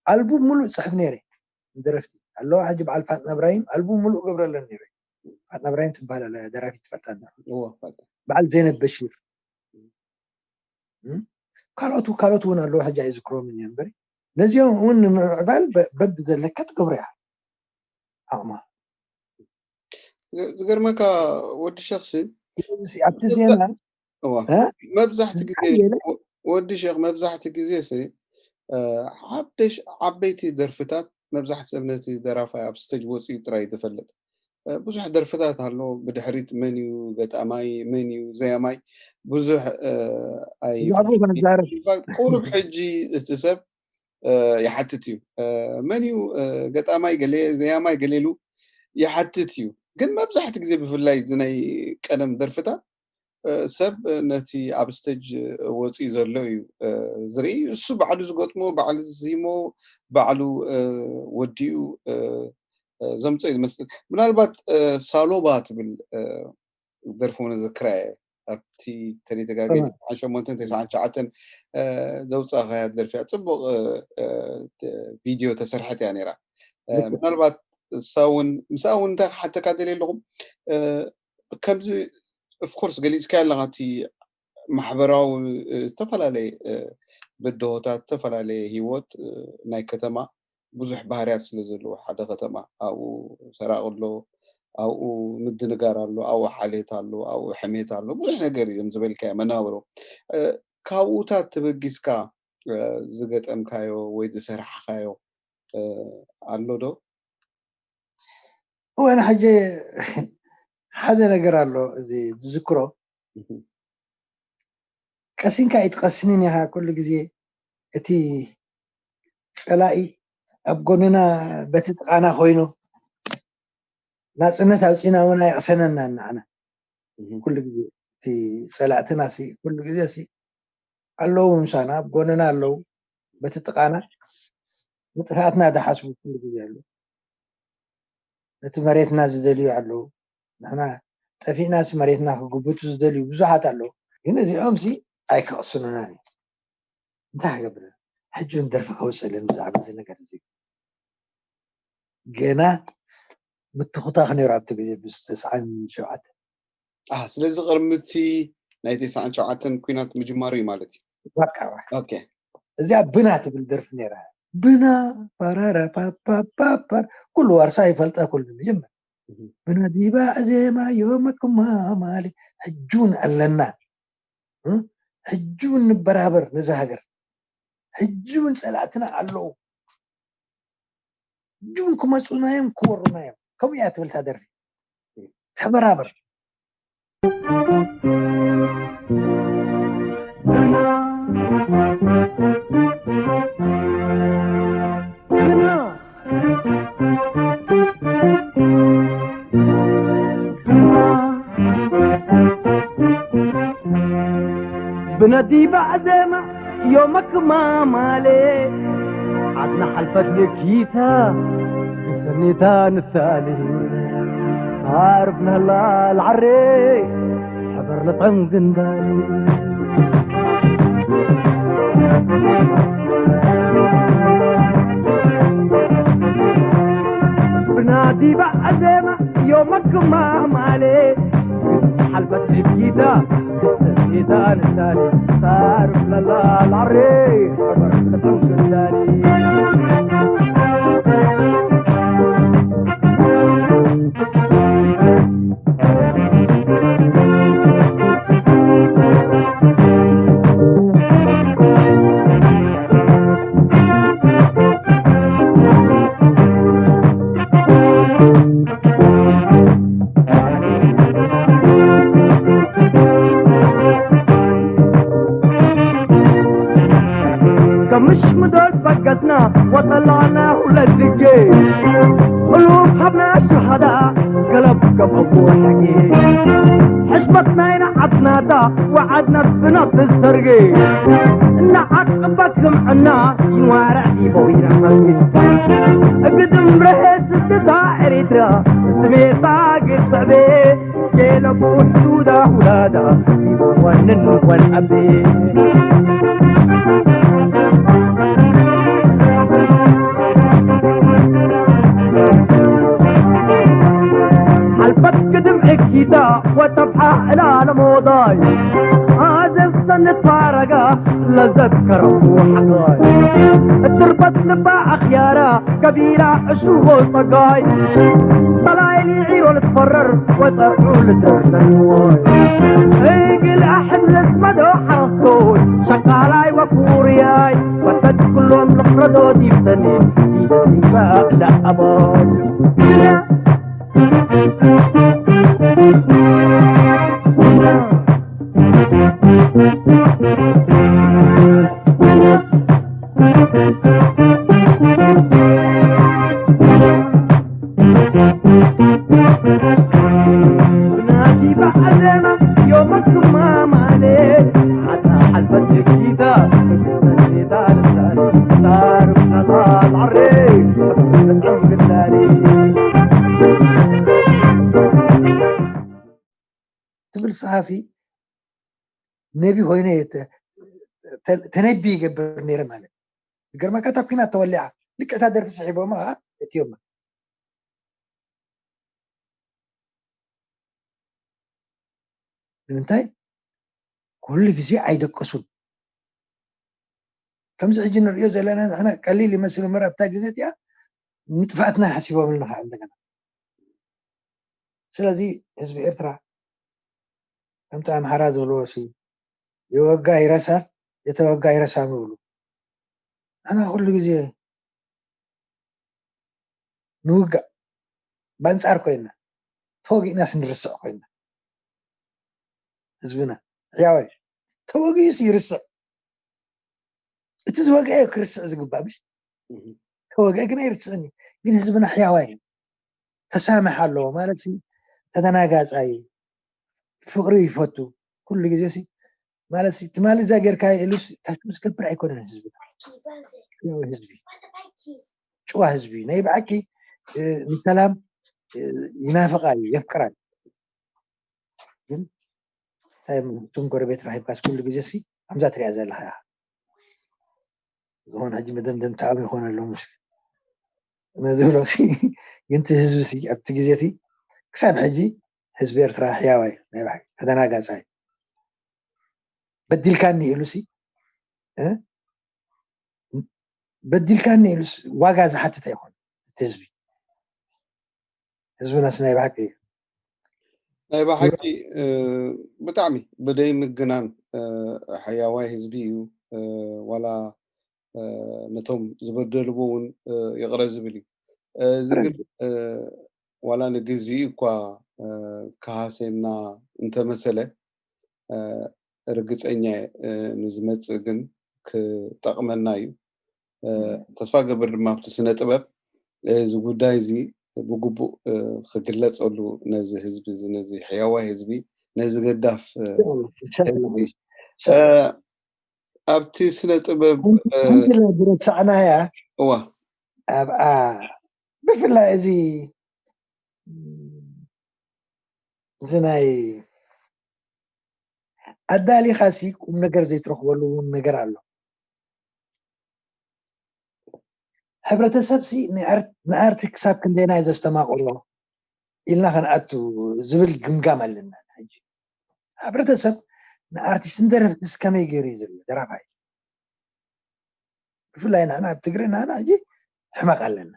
ኣልቡም ሙሉእ ጽሕፍ ነይረ። ንደረፍቲ ኣለዋ ሕጂ በዓል ፋጥና እብራሂም ኣልቡም ሙሉእ ገብረለን ነይረ። ፋጥና እብራሂም ትበሃል ኣላ ደራፊት ትፈልጣ እንዳ እዎ ፋጥና። በዓል ዘይነብ በሺር እም? ካልኦት ካልኦት እውን ኣለዉ ሕጂ ኣይዝክሮምን እየ እምበሪ ነዚኦም እውን ንምዕባል በ- በብ ዘለካ ትገብሮ እያ ዓቕማ። ዝገርመካ ወዲ ሸኽሲ ስለዚ ኣብቲ ዜማ እዋ እ? መብዛሕቲ ግዜ ዝሓየለ ወ- ወዲ ሸኽ መብዛሕቲ ግዜ ሲ ሓደሽ ዓበይቲ ደርፍታት መብዛሕቲ ሰብ ነቲ ደራፋይ ኣብ ስተጅ ወፂኡ ጥራይ ዝፈልጥ። ብዙሕ ደርፍታት ኣሎ። ብድሕሪት መን እዩ ገጣማይ፣ መን እዩ ዘያማይ ብዙሕ ኣይ ቁሩብ ሕጂ እቲ ሰብ ይሓትት እዩ። መን እዩ ገጣማይ ገሌ ዘያማይ ገሌ ኢሉ ይሓትት እዩ። ግን መብዛሕቲ ግዜ ብፍላይ እዚ ናይ ቀደም ደርፍታት ሰብ ነቲ ኣብ ስተጅ ወፂኡ ዘሎ እዩ ዝርኢ። እሱ ባዕሉ ዝገጥሞ፣ ባዕሉ ዝስይሞ፣ ባዕሉ ወዲኡ ዘምፅኦ እዩ ዝመስል። ምናልባት ሳሎባ ትብል ደርፊ እውን ዝክራ እየ። ኣብቲ ተደይተጋገ ተስዓን ሸሞንተን ተስዓን ትሽዓተን ዘውፃእካያ ደርፊ እያ። ፅቡቕ ቪድዮ ተሰርሐት እያ ነይራ። ምናልባት እሳ እውን ምስኣ እውን እንታይ ክሓተካ ደልየ ኣለኹም ከምዚ ኦፍኮርስ ገሊፅካ ኣለካ እቲ ማሕበራዊ ዝተፈላለየ ብድሆታት ዝተፈላለየ ህይወት ናይ ከተማ ብዙሕ ባህርያት ስለ ዘለዎ ሓደ ከተማ ኣብኡ ሰራቂ ኣሎ፣ ኣብኡ ምድንጋር ኣሎ፣ ኣብኡ ሓልየት ኣሎ፣ ኣብኡ ሕሜት ኣሎ፣ ብዙሕ ነገር እዩ ዝበልካዮ መናብሮ። ካብኡታት ተበጊስካ ዝገጠምካዮ ወይ ዝሰራሕካዮ ኣሎ ዶ? እወ ንሕጂ ሓደ ነገር ኣሎ እዚ ዝዝክሮ ቀሲንካ ኣይትቐስንን ኢኻ ኩሉ ግዜ እቲ ፀላኢ ኣብ ጎንና በቲ ጥቓና ኮይኑ ናፅነት ኣውፂና እውን ኣይቕሰነና ንዓና ኩሉ ግዜ እቲ ፀላእትና ኩሉ ግዜ ኣለዉ ምሳና ኣብ ጎንና ኣለዉ በቲ ጥቓና ንጥፍኣትና ዝሓስቡ ኩሉ ግዜ ኣለዉ ነቲ መሬትና ዝደልዩ ኣለዉ ንሕና ጠፊእናስ መሬትና ክግብቱ ዝደልዩ ብዙሓት ኣለዉ ግን እዚኦም ሲ ኣይክቕስኑናን እዩ እንታይ ክገብር ሕጂ እውን ደርፊ ከውፅእልን ብዛዕባ እዚ ነገር እዚ ገና ምትኹታኽ ነይሩ ኣብቲ ግዜ ብተስዓን ሸውዓተ ስለዚ ቅድሚ እቲ ናይ ተስዓን ሸውዓተን ኩናት ምጅማሩ እዩ ማለት እዩ እዚኣ ብና ትብል ደርፊ ነይራ ብና ፓራራ ፓፓፓፓር ኩሉ ዋርሳ ይፈልጣ ኩሉ ይምር ብና ዲባ ዜማ ዮመክማማሊ ሕጂ እውን ኣለና ሕጂ እውን ንበራበር ነዚ ሃገር ሕጂ እውን ፀላእትና ኣለዉ ሕጂ እውን ክመፁና እዮም ክወሩና እዮም ከምኡ እያ ትብል እታ ደርፊ ተበራበር ብነዲባ ዜማ ዮመክማማሌ ዓድና ሓልፈት ልኪታ ብሰኒታ ንታሊ ታርፍ ናላ ልዓሬ ሕበር ልጠም ግንባል ብናዲባ ዜማ ዮመክማማሌ ሓልፈት ልኪታ ብሰኒታ ንታሊ ታርፍ ናላ ልዓሬ ሕበር ልጠም ግንባል وطلعنا ولاد الجيش، قلوب حبنا الشهداء، قلب قبض وحكي. حشمتنا هنا عدناتا وعدنا بنات السرقي. إن عقبك سمعنا ينوارع ديبو يرحمني. قدم رهس الدفاع إريترا، سميتا قد صعبي. ጌለቡ ሱዳ ውላዳ ይወንን ወን ኣቤ። ሓልፈት ግድም እኪታ ወጠብሓ እላ ለሞዳይ ኣዘሰንት ፋረጋ ለዘከረቡ ሓጋይ እትርበት ልባ ኣኽያራ ከቢራ እሹቦ ጸጋይ ጠላይ ሊዒሮ ልትፈረር ወጸርዑ ልደርሰንዎይ እግል ኣሕድ ልስመዶ ሓረስቶይ ሸቃላይ ወኩርያይ ፈተት ኩሎም ልኽረዶ ዲብሰኒ ዲበ ዳኣቦይ ትብል ጸሓፊ ነቢ ኮይነ ተነቢ ይገብር ነይረ ማለት ዝገርመካ እታ ኩናት ተወሊዓ ልክዕታ ደርፊ ስሒቦማ እትዮማ ንምንታይ ኩሉ ግዜ ኣይደቀሱን ከምዚ ሕጂ ንሪኦ ዘለና ንሕና ቀሊል ይመስል እምበር ኣብታ ግዜ እቲኣ ንጥፋእትና ሓሲቦምልና ከዓ እንደገና ስለዚ ህዝቢ ኤርትራ ከምቲ ኣምሓራ ዝብልዎ ሲ የወጋ ይረሳ የተወጋ ይረሳ ምብሉ ኣና ኩሉ ግዜ ንውጋእ ባንጻር ኮይና ተወጊእናስ ንርስዕ ኮይና ህዝብና ሕያዋይ ተወጊኡስ ይርስዕ እቲ ዝወግአ ክርስዕ ዝግባእ ምሽ ከወግአ ግን ኣይርስዕን እዩ ግን ህዝብና ሕያዋይ እዩ ተሳምሕ ኣለዎ ማለት ሲ ተደናጋፃይ ፍቅሪ ይፈቱ ኩሉ ግዜ ሲ ማለት ሲ ትማሊ እዛ ጌርካ ኢሉስ ታሽሙ ዝገብር ኣይኮነን ህዝብና ሕያዋይ ህዝቢ ጭዋ ህዝቢ ናይ ብዓኪ ንሰላም ይናፍቃ እዩ የፍቅራ እዩ ግን እቶም ጎረቤት ራሂብካስ ኩሉ ግዜ ሲ ከምዛ ትሪኣ ዘለካ ኢኻ ዝኾነ ሕጂ መደምደምታኦም ይኾነሎም ነዚ ብሎ ግንቲ ህዝቢ ሲ ኣብቲ ግዜ እቲ ክሳብ ሕጂ ህዝቢ ኤርትራ ሕያዋይ ናይ ባሕሪ ተደናጋጻይ በዲልካኒ ኢሉ ሲ በዲልካኒ ኢሉ ዋጋ ዝሓትት ኣይኮነ እቲ ህዝቢ ህዝብናስ ናይ ብሓቂ እዩ ናይ ብሓቂ ብጣዕሚ ብደይ ምግናን ሕያዋይ ህዝቢ እዩ ዋላ ነቶም ዝበደልዎ እውን ይቕረ ዝብል እዩ እዚ ግን ዋላ ንግዜኡ እኳ ክሃሴና እንተመሰለ ርግፀኛ ንዝመፅእ ግን ክጠቕመና እዩ ተስፋ ገብር ድማ ኣብቲ ስነ ጥበብ እዚ ጉዳይ እዚ ብግቡእ ክግለፀሉ ነዚ ህዝቢ እዚ ነዚ ሕያዋይ ህዝቢ ነዚ ገዳፍ ኣብቲ ስነ ጥበብ ዝረሳዕናያ እዋ ኣብኣ ብፍላይ እዚ እዚ ናይ ኣዳሊኻሲ ቁም ነገር ዘይትረኽበሉ እውን ነገር ኣሎ ሕብረተሰብሲ ንኣርቲ ክሳብ ክንደና እዩ ዘስተማቕሮ ኢልና ከነኣቱ ዝብል ግምጋም ኣለና ሕጂ ሕብረተሰብ ንኣርቲስት ንደረፍትስ ከመይ ገይሩ እዩ ዘሎ ደራፋይ ብፍላይ ንሕና ኣብ ትግሪ ንሕና ሕጂ ሕመቕ ኣለና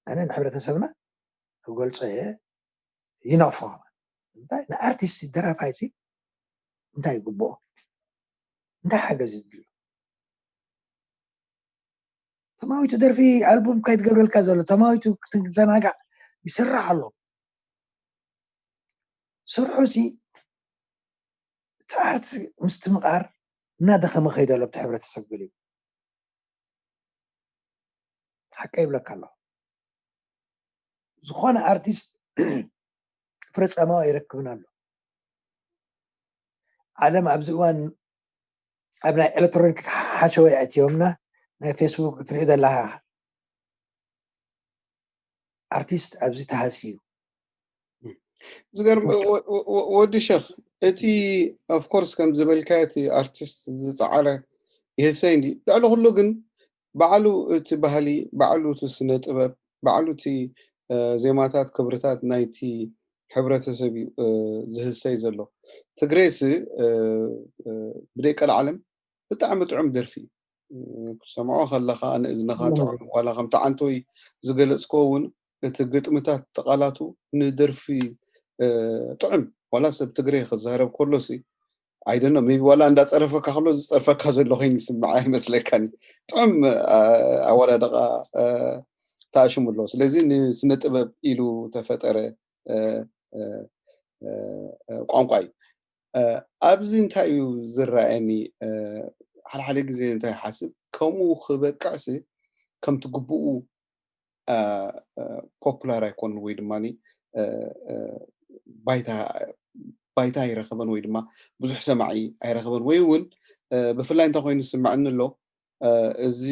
ኣነ ንሕብረተሰብና ክገልጾ እየ ይነቕፎ እንታይ ንኣርቲስት ደራፋይ ሲ እንታይ ይግብኦ እንታይ ሓገዝ ይድልዮ ተማዊቱ ደርፊ ኣልቡም ከይትገብረልካ ዘሎ ተማዊቱ ክትዘናጋዕ ይስራሕ ኣሎ ስርሑ ሲ እቲ ኣርት ምስትምቓር እናደኸመ ከይደ ኣሎ ብቲ ሕብረተሰብ ገሊኡ ሓቀ ይብለካ ኣለኹ። ዝኾነ ኣርቲስት ፍረ ጻማው ኣይረክብን ኣሎ። ዓለም ኣብዚ እዋን ኣብ ናይ ኤሌክትሮኒክ ሓሸወ ኣእትዮምና፣ ናይ ፌስቡክ እትሪኦ ዘለኻ ኣርቲስት ኣብዚ ተሃስዩ። ዝገርም ወዲ ሸኽ፣ እቲ ኦፍኮርስ ከም ዝበልካ እቲ ኣርቲስት ዝፀዓረ ይህሰይ እንዲ ልዕሊ ኩሉ ግን ባዕሉ እቲ ባህሊ፣ ባዕሉ እቲ ስነ ጥበብ፣ ባዕሉ እቲ ዜማታት ክብርታት ናይቲ ሕብረተሰብ እዩ ዝህሰይ ዘሎ። ትግሬስ ብደቀ ዓለም ብጣዕሚ ጥዑም ደርፊ እዩ። ክትሰምዖ ከለኻ ንእዝንኻ ጥዑም፣ ዋላ ከምቲ ዓንቶይ ዝገለፅኮ እውን እቲ ግጥምታት ተቓላቱ ንደርፊ ጥዑም፣ ዋላ ሰብ ትግሬ ክዛረብ ከሎሲ ኣይደኖ ቢ ዋላ እንዳፀረፈካ ከሎ ዝፀርፈካ ዘሎ ኮይኑ ይስምዓ ይመስለካኒ። ጥዑም ኣወዳድቃ ተኣሽሙ ኣሎ። ስለዚ ንስነ ጥበብ ኢሉ ተፈጠረ ቋንቋ እዩ። ኣብዚ እንታይ እዩ ዝረኣየኒ፣ ሓደ ሓደ ግዜ እንታይ ሓስብ፣ ከምኡ ክበቅዕሲ ከምቲ ግቡኡ ፖፑላር ኣይኮኑን ወይ ድማ ባይታ ኣይረኸበን ወይ ድማ ብዙሕ ሰማዒ ኣይረኸበን ወይ እውን ብፍላይ እንታይ ኮይኑ ዝስምዐኒ ኣሎ፣ እዚ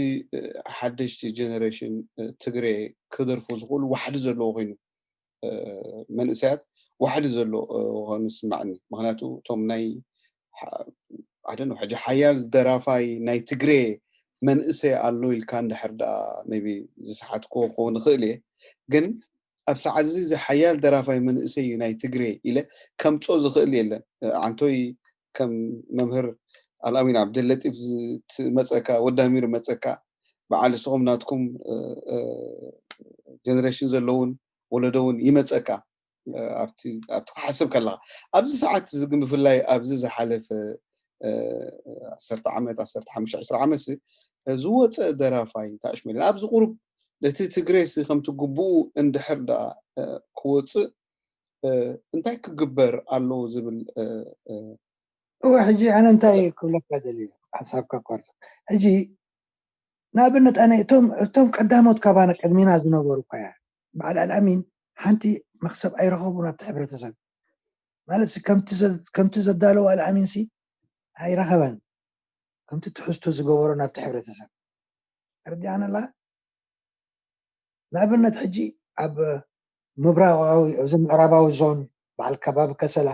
ሓደሽቲ ጀነሬሽን ትግሬ ክደርፉ ዝኽእሉ ዋሕዲ ዘለዎ ኮይኑ መንእሰያት ዋሕዲ ዘሎ ኮይኑ ዝስምዐኒ። ምክንያቱ እቶም ናይ ኣደን ሕጂ ሓያል ደራፋይ ናይ ትግሬ መንእሰይ ኣሎ ኢልካ እንድሕር ደኣ ቢ ዝሰሓትክዎ ክኸውን ይኽእል እየ። ግን ኣብ ሰዓት እዚ እዚ ሓያል ደራፋይ መንእሰይ እዩ ናይ ትግሬ ኢለ ከምፅኦ ዝኽእል የለን። ዓንቶይ ከም መምህር ኣልኣሚን ዓብደለጢፍ ዝመፀካ ወዲ ኣሚር መፀካ በዓል ንስኹም ናትኩም ጀነሬሽን ዘለውን ወለዶ እውን ይመፀካ ኣብቲ ክትሓስብ ከለካ ኣብዚ ሰዓት እዚ ግን ብፍላይ ኣብዚ ዝሓለፈ ዓሰርተ ዓመት ዓሰርተ ሓሙሽተ ዓሰርተ ዓመት ዝወፀ ደራፋይ ተኣሽመልን ኣብዚ ቁሩብ ነቲ ትግሬ ከምቲ ግቡኡ እንድሕር ደኣ ክወፅእ እንታይ ክግበር ኣለዎ ዝብል እወ ሕጂ ኣነ እንታይ ክብለካ ደልየ ሓሳብካ ኳርሶ ሕጂ ንኣብነት ኣነ እቶም እቶም ቀዳሞት ካባና ቅድሚና ዝነበሩ እኳ እያ በዓል ኣልኣሚን ሓንቲ መክሰብ ኣይረኸቡን ኣብቲ ሕብረተሰብ ማለት ከምቲ ዘዳለዎ ኣልኣሚን ሲ ኣይረኸበን ከምቲ ትሕዝቶ ዝገበሮ ናብቲ ሕብረተሰብ ተረዲኣና ኣላ ንኣብነት ሕጂ ኣብ ምብራቃዊ ኣብዚ ምዕራባዊ ዞን በዓል ከባቢ ከሰላ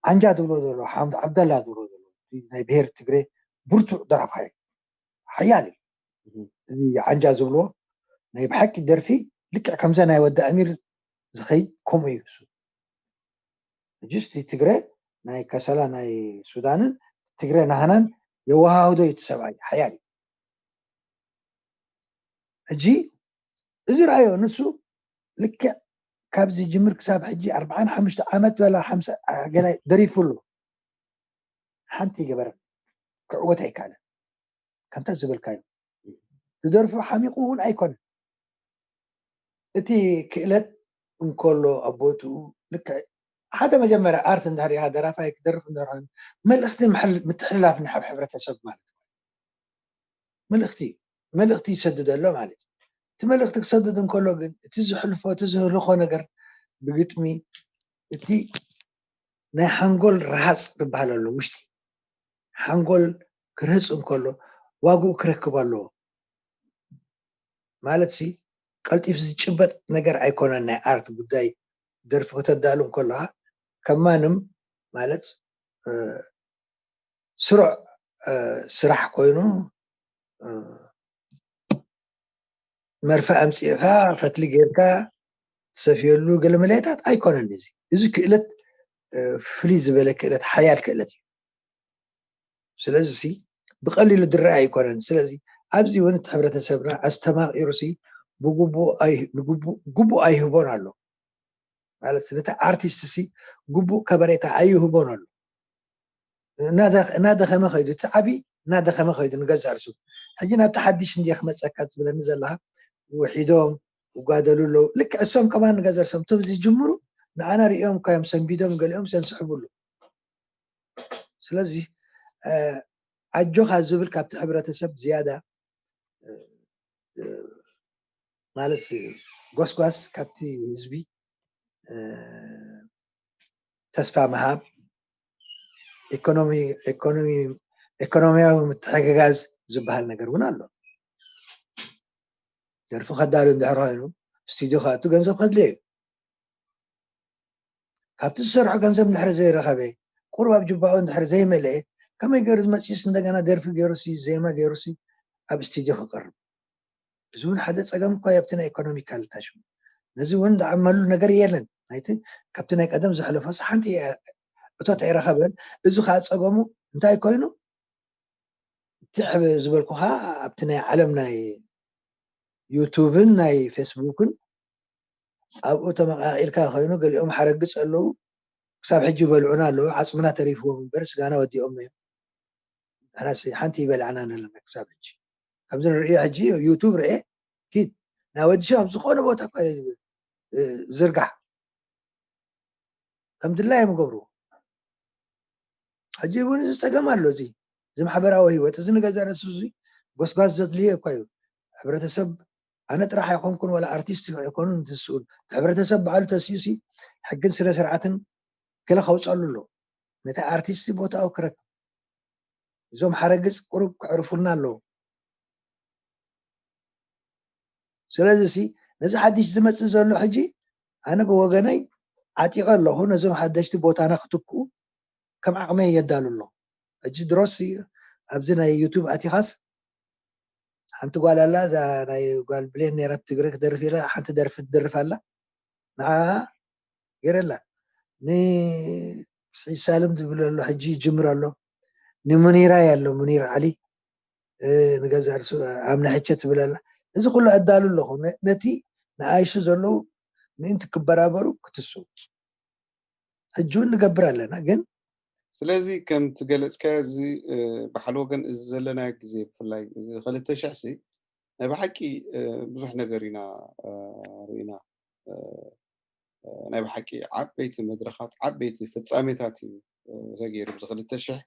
ዓንጃ ዝብሎ ዘሎ ሓምድ ዓብደላ ዝብሎ ዘሎ ናይ ብሄር ትግሬ ብርቱዕ ደራፋይ ሓያል እዩ እዚ ዓንጃ ዝብሎ ናይ ብሓቂ ደርፊ ልክዕ ከምዛ ናይ ወዲ ኣሚር ዝኸይድ ከምኡ እዩ እሱ ሕጂ እቲ ትግረ ናይ ከሰላ ናይ ሱዳንን ትግረ ናህናን የወሃህዶ እዩ እቲ ሰብኣይ ሓያል እዩ ሕጂ እዚ ረኣዮ ንሱ ልክዕ ካብ ዝጅምር ክሳብ ሕጂ ኣርብዓን ሓሙሽተ ዓመት በላ ሓምሳ ገለ ደሪፉ ኣሎ ሓንቲ ይገበረ ክዕወት ኣይከኣለን ከምታ ዝበልካዮ ዝደርፎ ሓሚቑ እውን ኣይኮነን እቲ ክእለት እንከሎ ኣብ ቦትኡ ልክዕ ሓደ መጀመርያ ኣርት እንድሕር ኢኻ ደራፋይ ክደርፍ እንድሕር ኮይኑ መልእኽቲ ምትሕልላፍ ንሓብ ሕብረተሰብ ማለት እዩ መልእኽቲ እዩ መልእኽቲ ይሰድድ ኣሎ ማለት እዩ እቲ መልእኽቲ ክሰድድ እንከሎ ግን እቲ ዝሕልፎ እቲ ዝህልኾ ነገር ብግጥሚ እቲ ናይ ሓንጎል ረሃፅ ዝበሃል ኣሎ ውሽጢ ሓንጎል ክርህፅ እንከሎ ዋግኡ ክረክብ ኣለዎ ማለት ሲ ቀልጢፍ ዝጭበጥ ነገር ኣይኮነን ናይ ኣርት ጉዳይ ደርፊ ከተዳሉ እንከለካ ከማንም ማለት ስሩዕ ስራሕ ኮይኑ መርፈ ኣምፂእካ ፈትሊ ጌርካ ትሰፍየሉ ገለ መለየታት ኣይኮነን እዚ እዚ ክእለት ፍልይ ዝበለ ክእለት ሓያል ክእለት እዩ ስለዚ ብቐሊሉ ዝረአ ኣይኮነን ስለዚ ኣብዚ እውን እቲ ሕብረተሰብና ኣስተማቒሩ ሲ ብግቡእ ኣይህቦን ኣሎ ማለት ነቲ ኣርቲስት ሲ ግቡእ ከበሬታ ኣይህቦን ኣሎ እናደኸመ ከይዱ እቲ ዓብዪ እናደኸመ ከይዱ ንገዛእ ርእሱ ሕጂ ናብቲ ሓድሽ እንድየ ክመፀካ ትብለኒ ዘለካ ውሒዶም ይጓደሉ ኣለዉ ልክዕ እሶም ከማን ንገዛእ ርእሶም እቶም ዝጅምሩ ንዓና ርእዮም እኳ እዮም ሰንቢዶም ገሊኦም ዘንስሕቡ ኣለዉ ስለዚ ኣጆኻ ዝብል ካብቲ ሕብረተሰብ ዝያዳ እ፣ ማለት ጎስጓስ ካብቲ ህዝቢ ተስፋ ምሃብ፣ ኢኮኖሚያዊ ምትሕግጋዝ ዝበሃል ነገር እውን ኣሎ። ደርፊ ከዳሉ እንድሕር ኮይኑ፣ ስቱዲዮ ክኣቱ ገንዘብ ከድልዮ እዩ። ካብቲ ዝሰርሖ ገንዘብ እንድሕር ዘይረኸበ፣ ቁሩብ ኣብ ጅባኡ እንድሕር ዘይመልአ፣ ከመይ ገይሩ ዝመፅእስ እንደገና ደርፊ ገይሩሲ፣ ዜማ ገይሩሲ ኣብ ስቱዲዮ ክቐርብ? እዚ እውን ሓደ ፀገም እኳ እዩ ኣብቲ ናይ ኢኮኖሚካል ታሽሙ። ነዚ እውን ዝዓመሉ ነገር የለን። ናይቲ ካብቲ ናይ ቀደም ዘሕለፎስ ሓንቲ እቶት ኣይረኸበን። እዚ ከዓ ፀገሙ እንታይ ኮይኑ፣ ትዕ ዝበልኩኻ ኣብቲ ናይ ዓለም ናይ ዩቱብን ናይ ፌስቡክን ኣብኡ ተመቃቂልካ ኮይኑ፣ ገሊኦም ሓረግፅ ኣለዉ። ክሳብ ሕጂ ይበልዑና ኣለዉ። ዓፅምና ተሪፍዎም እምበር ስጋና ወዲኦም እዮም። ንሕናስ ሓንቲ ይበልዓና ኣለና ክሳብ ሕጂ። ከምዚ ንርእዮ ሕጂ ዩቱብ ርኤ፣ ኪድ ናይ ወዲ ሸባብ ዝኾነ ቦታ እኳ ዝርጋሕ ከም ድላዮም ይገብርዎ። ሕጂ እውን እዚ ፀገም ኣሎ። እዚ እዚ ማሕበራዊ ህይወት እዚ ንገዛ ርእሱ እዚ ጎስጓስ ዘድልዮ እኳ እዩ። ሕብረተሰብ ኣነ ጥራሕ ኣይኮንኩን ዋላ ኣርቲስት ኣይኮኑን እንትስኡን፣ እቲ ሕብረተሰብ ባዕሉ ተሲኡሲ ሕግን ስነ ስርዓትን ገለ ከውፀሉ ኣሎ። ነቲ ኣርቲስት ቦታኡ ክረክብ፣ እዞም ሓረግፅ ቁሩብ ክዕርፉልና ኣለዎ። ስለዚ ሲ ነዚ ሓድሽ ዝመፅእ ዘሎ ሕጂ ኣነ ብወገነይ ዓጢቐ ኣለኹ። ነዞም ሓደሽቲ ቦታና ክትክኡ ከም ዓቕመይ የዳሉ ኣለኹ። ሕጂ ድሮስ ኣብዚ ናይ ዩቱብ ኣቲኻስ ሓንቲ ጓል ኣላ፣ እዛ ናይ ጓል ብሌን ነይራ ትግረ ክደርፍ ኢላ ሓንቲ ደርፊ ትደርፍ ኣላ። ንዓ ገይረላ ንስዒድ ሳልም ዝብል ኣሎ፣ ሕጂ ይጅምር ኣሎ። ንሙኒራ ኣሎ፣ ሙኒር ዓሊ ንገዛ ርሱ ኣምና ሕቸ ትብል ኣላ። እዚ ኩሉ ኣዳሉ ኣለኹ ነቲ ንኣይሹ ዘለዉ ምእንቲ ክበራበሩ ክትስው ሕጂ እውን ንገብር ኣለና። ግን ስለዚ ከም ትገለፅካዮ እዚ ብሓደ ወገን እዚ ዘለናዮ ግዜ ብፍላይ እዚ ክልተ ሽሕ ሲ ናይ ብሓቂ ብዙሕ ነገር ኢና ርኢና። ናይ ብሓቂ ዓበይቲ መድረኻት ዓበይቲ ፍፃሜታት እዩ ተገይሩ። ብዚ ክልተ ሽሕ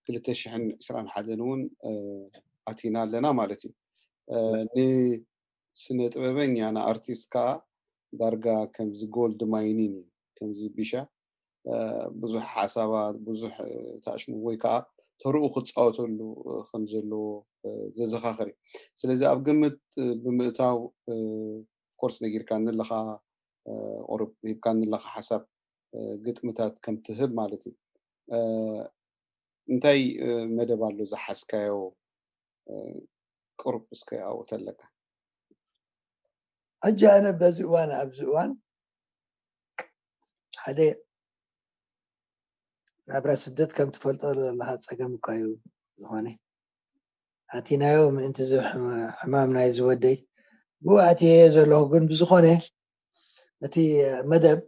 ክልተ ሽሕን ዕስራን ሓደን እውን ኣቲና ኣለና ማለት እዩ። ንስነ ጥበበኛ ንኣርቲስት ከዓ ዳርጋ ከምዚ ጎልድ ማይኒን እዩ። ከምዚ ቢሻ ብዙሕ ሓሳባት ብዙሕ ታሽሙ ወይ ከዓ ተርኡ ክፃወተሉ ከም ዘለዎ ዘዘኻኽር እዩ። ስለዚ ኣብ ግምት ብምእታው ኦፍኮርስ ነጊርካኒ ኣለኻ፣ ቁሩብ ሂብካኒ ኣለኻ ሓሳብ ግጥምታት ከም ትህብ ማለት እዩ። እንታይ መደብ ኣሎ ዝሓዝካዮ ቁሩብ እስከ ኣብኡ ተለካ? ሕጂ ኣነ በዚ እዋን ኣብዚ እዋን ሓደ ናብራ ስደት ከም ትፈልጦ ዘለኻ ፀገም እኳ እዩ። ዝኾነ ኣቲናዮ ምእንቲ እዚ ሕማም ናይ ዝወደይ ብኡ ኣትየ ዘለኹ። ግን ብዝኾነ እቲ መደብ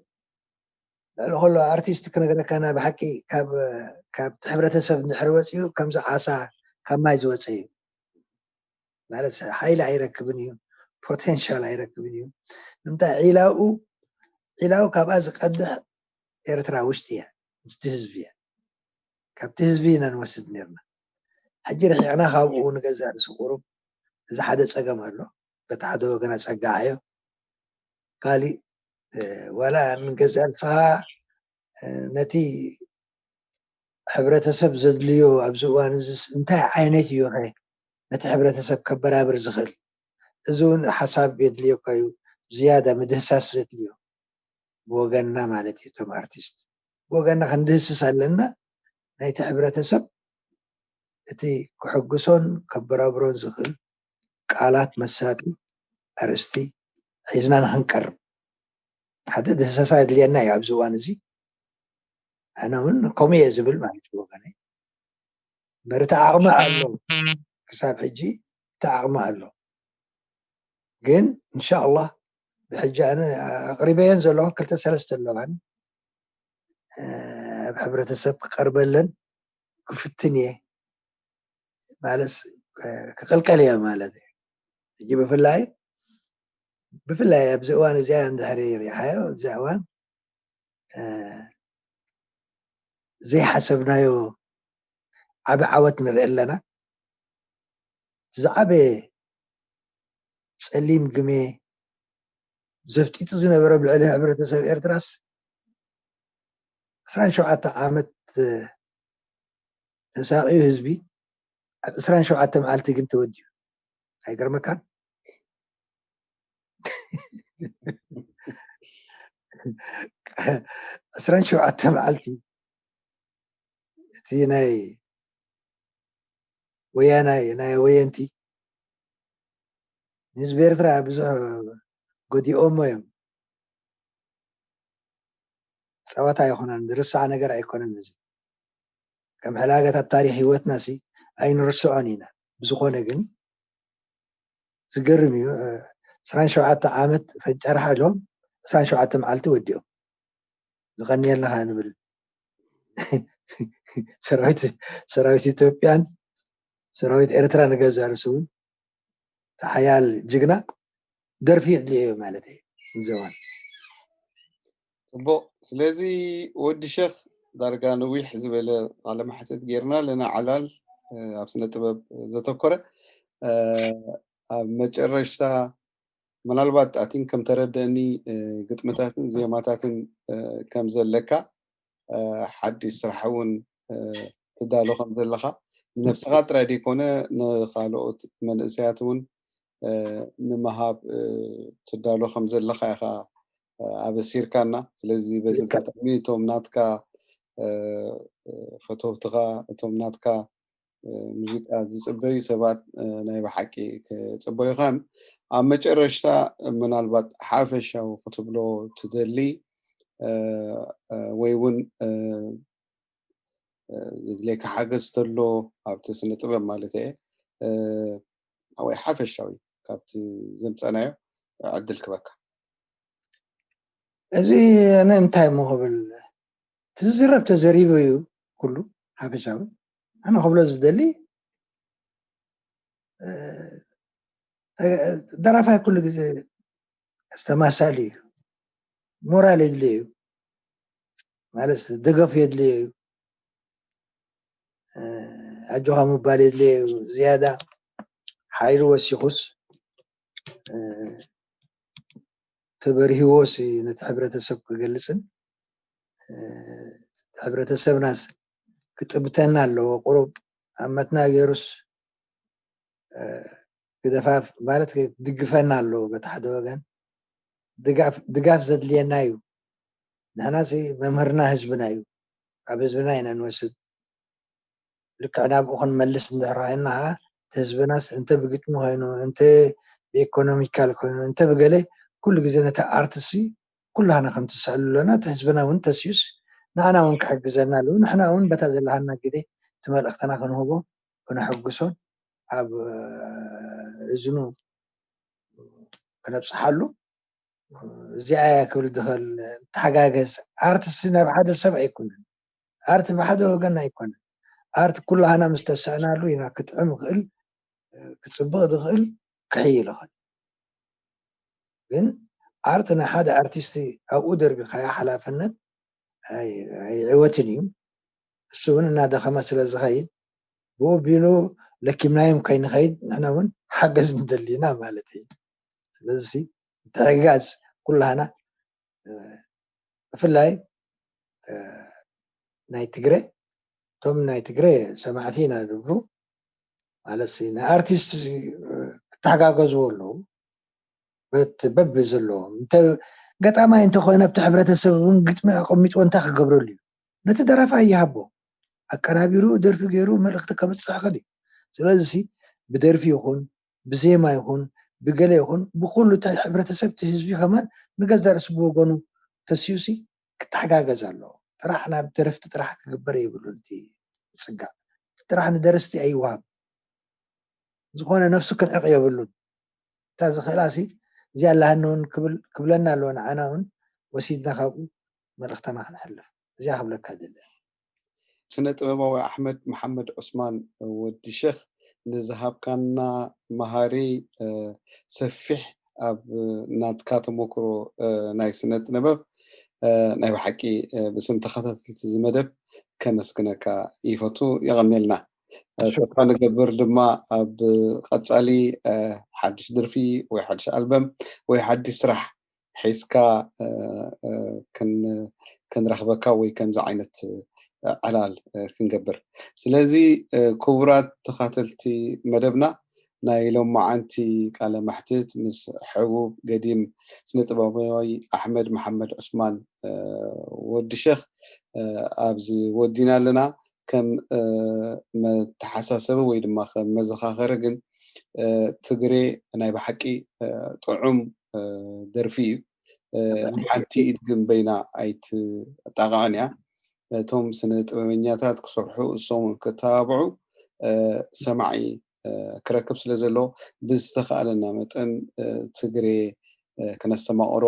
ልዕሊ ከሎ ኣርቲስት ክነግረካና ብሓቂ ካብ ካብቲ ሕብረተሰብ እንድሕር ወፂኡ ከምዚ ዓሳ ካብ ማይ ዝወፀ እዩ። ማለት ሓይሊ ኣይረክብን እዩ፣ ፖቴንሻል ኣይረክብን እዩ። ንምንታይ ዒላኡ ዒላኡ ካብኣ ዝቀድሕ ኤርትራ ውሽጢ እያ፣ ምስቲ ህዝቢ እያ። ካብቲ ህዝቢ ኢና ንወስድ ነርና። ሕጂ ርሒቕና ካብኡ ንገዛእ ርእሱ ቁሩብ እዚ ሓደ ጸገም ኣሎ። በቲ ሓደ ወገን ኣጸጋዓዮ፣ ካሊእ ዋላ ንገዛእ ርእስኻ ነቲ ሕብረተሰብ ዘድልዮ ኣብዚ እዋን እዚ እንታይ ዓይነት እዩ ኸ ነቲ ሕብረተሰብ ከበራብር ዝኽእል? እዚ እውን ሓሳብ የድልዮ እኳ እዩ፣ ዝያዳ ምድህሳስ ዘድልዮ ብወገንና ማለት እዩ። እቶም ኣርቲስት ብወገንና ክንድህስስ ኣለና። ናይቲ ሕብረተሰብ እቲ ክሕግሶን ከበራብሮን ዝኽእል ቃላት መሳጢ ኣርእስቲ ሒዝና ንክንቀርብ ሓደ ድህሰሳ የድልየና እዩ ኣብዚ እዋን እዚ። ኣነ እውን ከምኡ እየ ዝብል ማለት እዩ ወገነይ። እምበር እቲ ዓቕሚ ኣሎ፣ ክሳብ ሕጂ እቲ ዓቕሚ ኣሎ። ግን እንሻኣላህ ብሕጂ ኣነ ኣቕሪበየን ዘለኹ ክልተ ሰለስተ ኣለዋኒ ኣብ ሕብረተሰብ ክቐርበለን ክፍትን እየ ማለት ክቕልቀል እየ ማለት እዩ። ሕጂ ብፍላይ ብፍላይ ኣብዚ እዋን እዚኣ እንድሕሪ ሪሓዮ ኣብዚ እዋን ዘይሓሰብናዮ ዓቢ ዓወት ንርኢ ኣለና። ዝዓበየ ጸሊም ግሜ ዘፍጢጡ ዝነበረ ኣብ ልዕሊ ሕብረተሰብ ኤርትራስ ዕስራን ሸውዓተ ዓመት ተሳቒዩ ህዝቢ ኣብ ዕስራን ሸውዓተ መዓልቲ ግን ተወዲኡ። ኣይገርመካን? ዕስራን ሸውዓተ መዓልቲ እቲ ናይ ወያናይ ናይ ወየንቲ ንህዝቢ ኤርትራ ብዙሕ ጎዲኦሞ እዮም። ጸወታ ኣይኮነን፣ ዝርሳዕ ነገር ኣይኮነን። እዚ ከም ሕላገት ኣብ ታሪኽ ህይወትና ሲ ኣይንርስዖን ኢና። ብዝኾነ ግን ዝገርም እዩ። ዕስራን ሸውዓተ ዓመት ፈንጨርሓ ኢሎም ዕስራን ሸውዓተ መዓልቲ ወዲኦም። ዝቐንየልና ንብል። ሰራዊት ሰራዊት ኢትዮጵያን ሰራዊት ኤርትራ ንገዛ ርእሱ እውን ተሓያል ጅግና ደርፊ የድልዮ እዩ ማለት እዩ። ንዘዋን ጽቡቕ። ስለዚ ወዲ ሸኽ ዳርጋ ነዊሕ ዝበለ ቃለ መሕትት ጌርና ኣለና። ዓላል ኣብ ስነ ጥበብ ዘተኮረ፣ ኣብ መጨረሽታ ምናልባት ኣቲን ከም ተረደእኒ ግጥምታትን ዜማታትን ከም ዘለካ፣ ሓድሽ ስራሕ እውን ትዳሎ ከም ዘለኻ፣ ንነብስኻ ጥራይ ዘይኮነ ንኻልኦት መንእሰያት እውን ንምሃብ ትዳሎ ከም ዘለኻ ኢኻ ኣበሲርካና። ስለዚ በዚ ኣጋጣሚ እቶም ናትካ ፈተውትኻ፣ እቶም ናትካ ሙዚቃ ዝጽበዩ ሰባት ናይ ብሓቂ ክጽበዩኻ እዮም። ኣብ መጨረሽታ ምናልባት ሓፈሻዊ ክትብሎ ትደሊ ወይ እውን ዝድልየካ ሓገዝ ተሎ ኣብቲ ስነ ጥበብ ማለት እየ፣ ወይ ሓፈሻዊ ካብቲ ዘምጸናዮ ዕድል ክበካ። እዚ ኣነ እንታይ እሞ ክብል፣ ትዝረብ ተዘሪቡ እዩ ኩሉ ሓፈሻዊ። ኣነ ክብሎ ዝደሊ ደራፋይ ኩሉ ግዜ ኣስተማሳሊ እዩ። ሞራል የድልዮ እዩ ማለት ደገፍ የድልዮ እዩ። ኣጆኻ ምባል የድልዮ እዩ። ዝያዳ ሓይሉ ወሲኹስ ተበርሂዎስ ነቲ ሕብረተሰብ ክገልጽን ሕብረተሰብናስ ክጥብተና ኣለዎ። ቁሩብ ኣብ መትና ገይሩስ ግደፋፍ ማለት ድግፈና ኣለዎ። በቲ ሓደ ወገን ድጋፍ ዘድልየና እዩ። ንሕናሲ መምህርና ህዝብና እዩ። ካብ ህዝብና ኢና ንወስድ። ልክዕ ናብኡ ክንመልስ እንድሕር ኮይንና ከዓ እቲ ህዝብናስ እንተ ብግጥሚ ኮይኑ፣ እንተ ብኢኮኖሚካል ኮይኑ፣ እንተ ብገለ ኩሉ ግዜ ነቲ ኣርትሲ ኩላህና ከም ትስዕሉ ኣለና። እቲ ህዝብና እውን ተስዩስ ንዓና እውን ክሕግዘና ኣለዎ። ንሕና እውን በታ ዘለሃና ግዜ እቲ መልእኽትና ክንህቦ ክነሐጉሶን ኣብ እዝኑ ክነብፅሓሉ እዚኣ እያ ክብል ዝኽእል። ተሓጋገዝ ኣርትስ ናብ ሓደ ሰብ ኣይኮነን። ኣርት ብሓደ ወገን ኣይኮነን። ኣርት ኩላህና ምስ ተሰእናሉ ኢና ክጥዕም ይኽእል፣ ክፅብቕ ዝኽእል፣ ክሕይል ይኽእል። ግን ኣርት ናይ ሓደ ኣርቲስት ኣብኡ ደርቢኻዮ ሓላፍነት ኣይዕወትን እዩ። እሱ እውን እናደኸመ ስለ ዝኸይድ ብኡ ቢሉ ለኪምናዮም ከይንኸይድ ንሕና እውን ሓገዝ ንደሊና ማለት እዩ። ስለዚ ምትሕግጋዝ ኩላህና ብፍላይ ናይ ትግረ እቶም ናይ ትግረ ሰማዕቲ ኢና ዝብሉ ማለት ንኣርቲስት ክተሓጋገዝዎ ኣለዉ። በቢ ዘለዎም ገጣማይ እንተኮይነ ኣብቲ ሕብረተሰብ እውን ግጥሚ ኣቐሚጥዎ እንታይ ክገብረሉ እዩ? ነቲ ደራፋይ ይሃቦ ኣቀናቢሩ ደርፊ ገይሩ መልእኽቲ ከብፅሕ ይኽእል እዩ። ስለዚ ብደርፊ ይኹን ብዜማ ይኹን ብገለ ይኹን ብኩሉ እቲ ሕብረተሰብ እቲ ህዝቢ ከማን ንገዛእ ርእሱ ብወገኑ ተሲኡሲ ክተሓጋገዝ ኣለዎ። ጥራሕ ናብ ደረፍቲ ጥራሕ ክግበር የብሉን። እቲ ምፅጋዕ ጥራሕ ንደረስቲ ኣይወሃብ። ዝኾነ ነፍሱ ክንዕቕ የብሉን። እታ ዝኽእላሲ እዚኣ ኣላሃኒ እውን ክብለና ኣለዎ። ንዓና እውን ወሲድና ካብኡ መልእኽተና ክነሕልፍ እዚኣ ክብለካ ደለ። ስነ ጥበባዊ ኣሕመድ መሓመድ ዑስማን ወዲ ሸኽ ንዝሃብካና መሃሪ ሰፊሕ ኣብ ናትካ ተመክሮ ናይ ስነ ጥበብ ናይ ብሓቂ ብስም ተኸታተልቲ እዚ መደብ ከመስግነካ ይፈቱ። የቐንየልና። ተስፋ ንገብር ድማ ኣብ ቀጻሊ ሓድሽ ድርፊ ወይ ሓድሽ ኣልበም ወይ ሓድሽ ስራሕ ሒዝካ ክንረኽበካ ወይ ከምዚ ዓይነት ዕላል ክንገብር። ስለዚ ክቡራት ተኻተልቲ መደብና፣ ናይ ሎማዓንቲ ቃለ መሕትት ምስ ሕቡብ ገዲም ስነ ጥበባዊ ኣሕመድ መሓመድ ዑስማን ወዲ ሸኽ ኣብዚ ወዲና ኣለና። ከም መተሓሳሰቢ ወይ ድማ ከም መዘኻኸሪ ግን ትግሬ ናይ ብሓቂ ጥዑም ደርፊ እዩ። ሓንቲ ኢድ ግን በይና ኣይትጣቕዕን እያ። እቶም ስነ ጥበበኛታት ክሰርሑ እሶም ክተባብዑ ሰማዒ ክረክብ ስለ ዘሎ ብዝተኻእለና መጠን ትግሬ ክነስተማቕሮ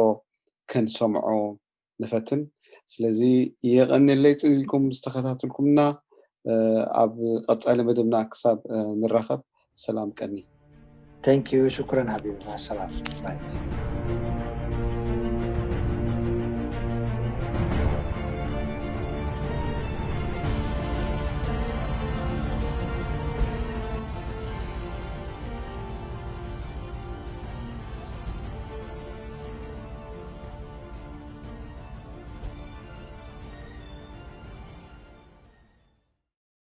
ክንሰምዖ ንፈትን። ስለዚ የቐንየለይ ጽኒልኩም ዝተኸታተልኩምና። ኣብ ቀጻሊ መደብና ክሳብ ንራኸብ ሰላም ቀኒ። Thank you. ሽኩረን ሓቢቢ። ሰላም።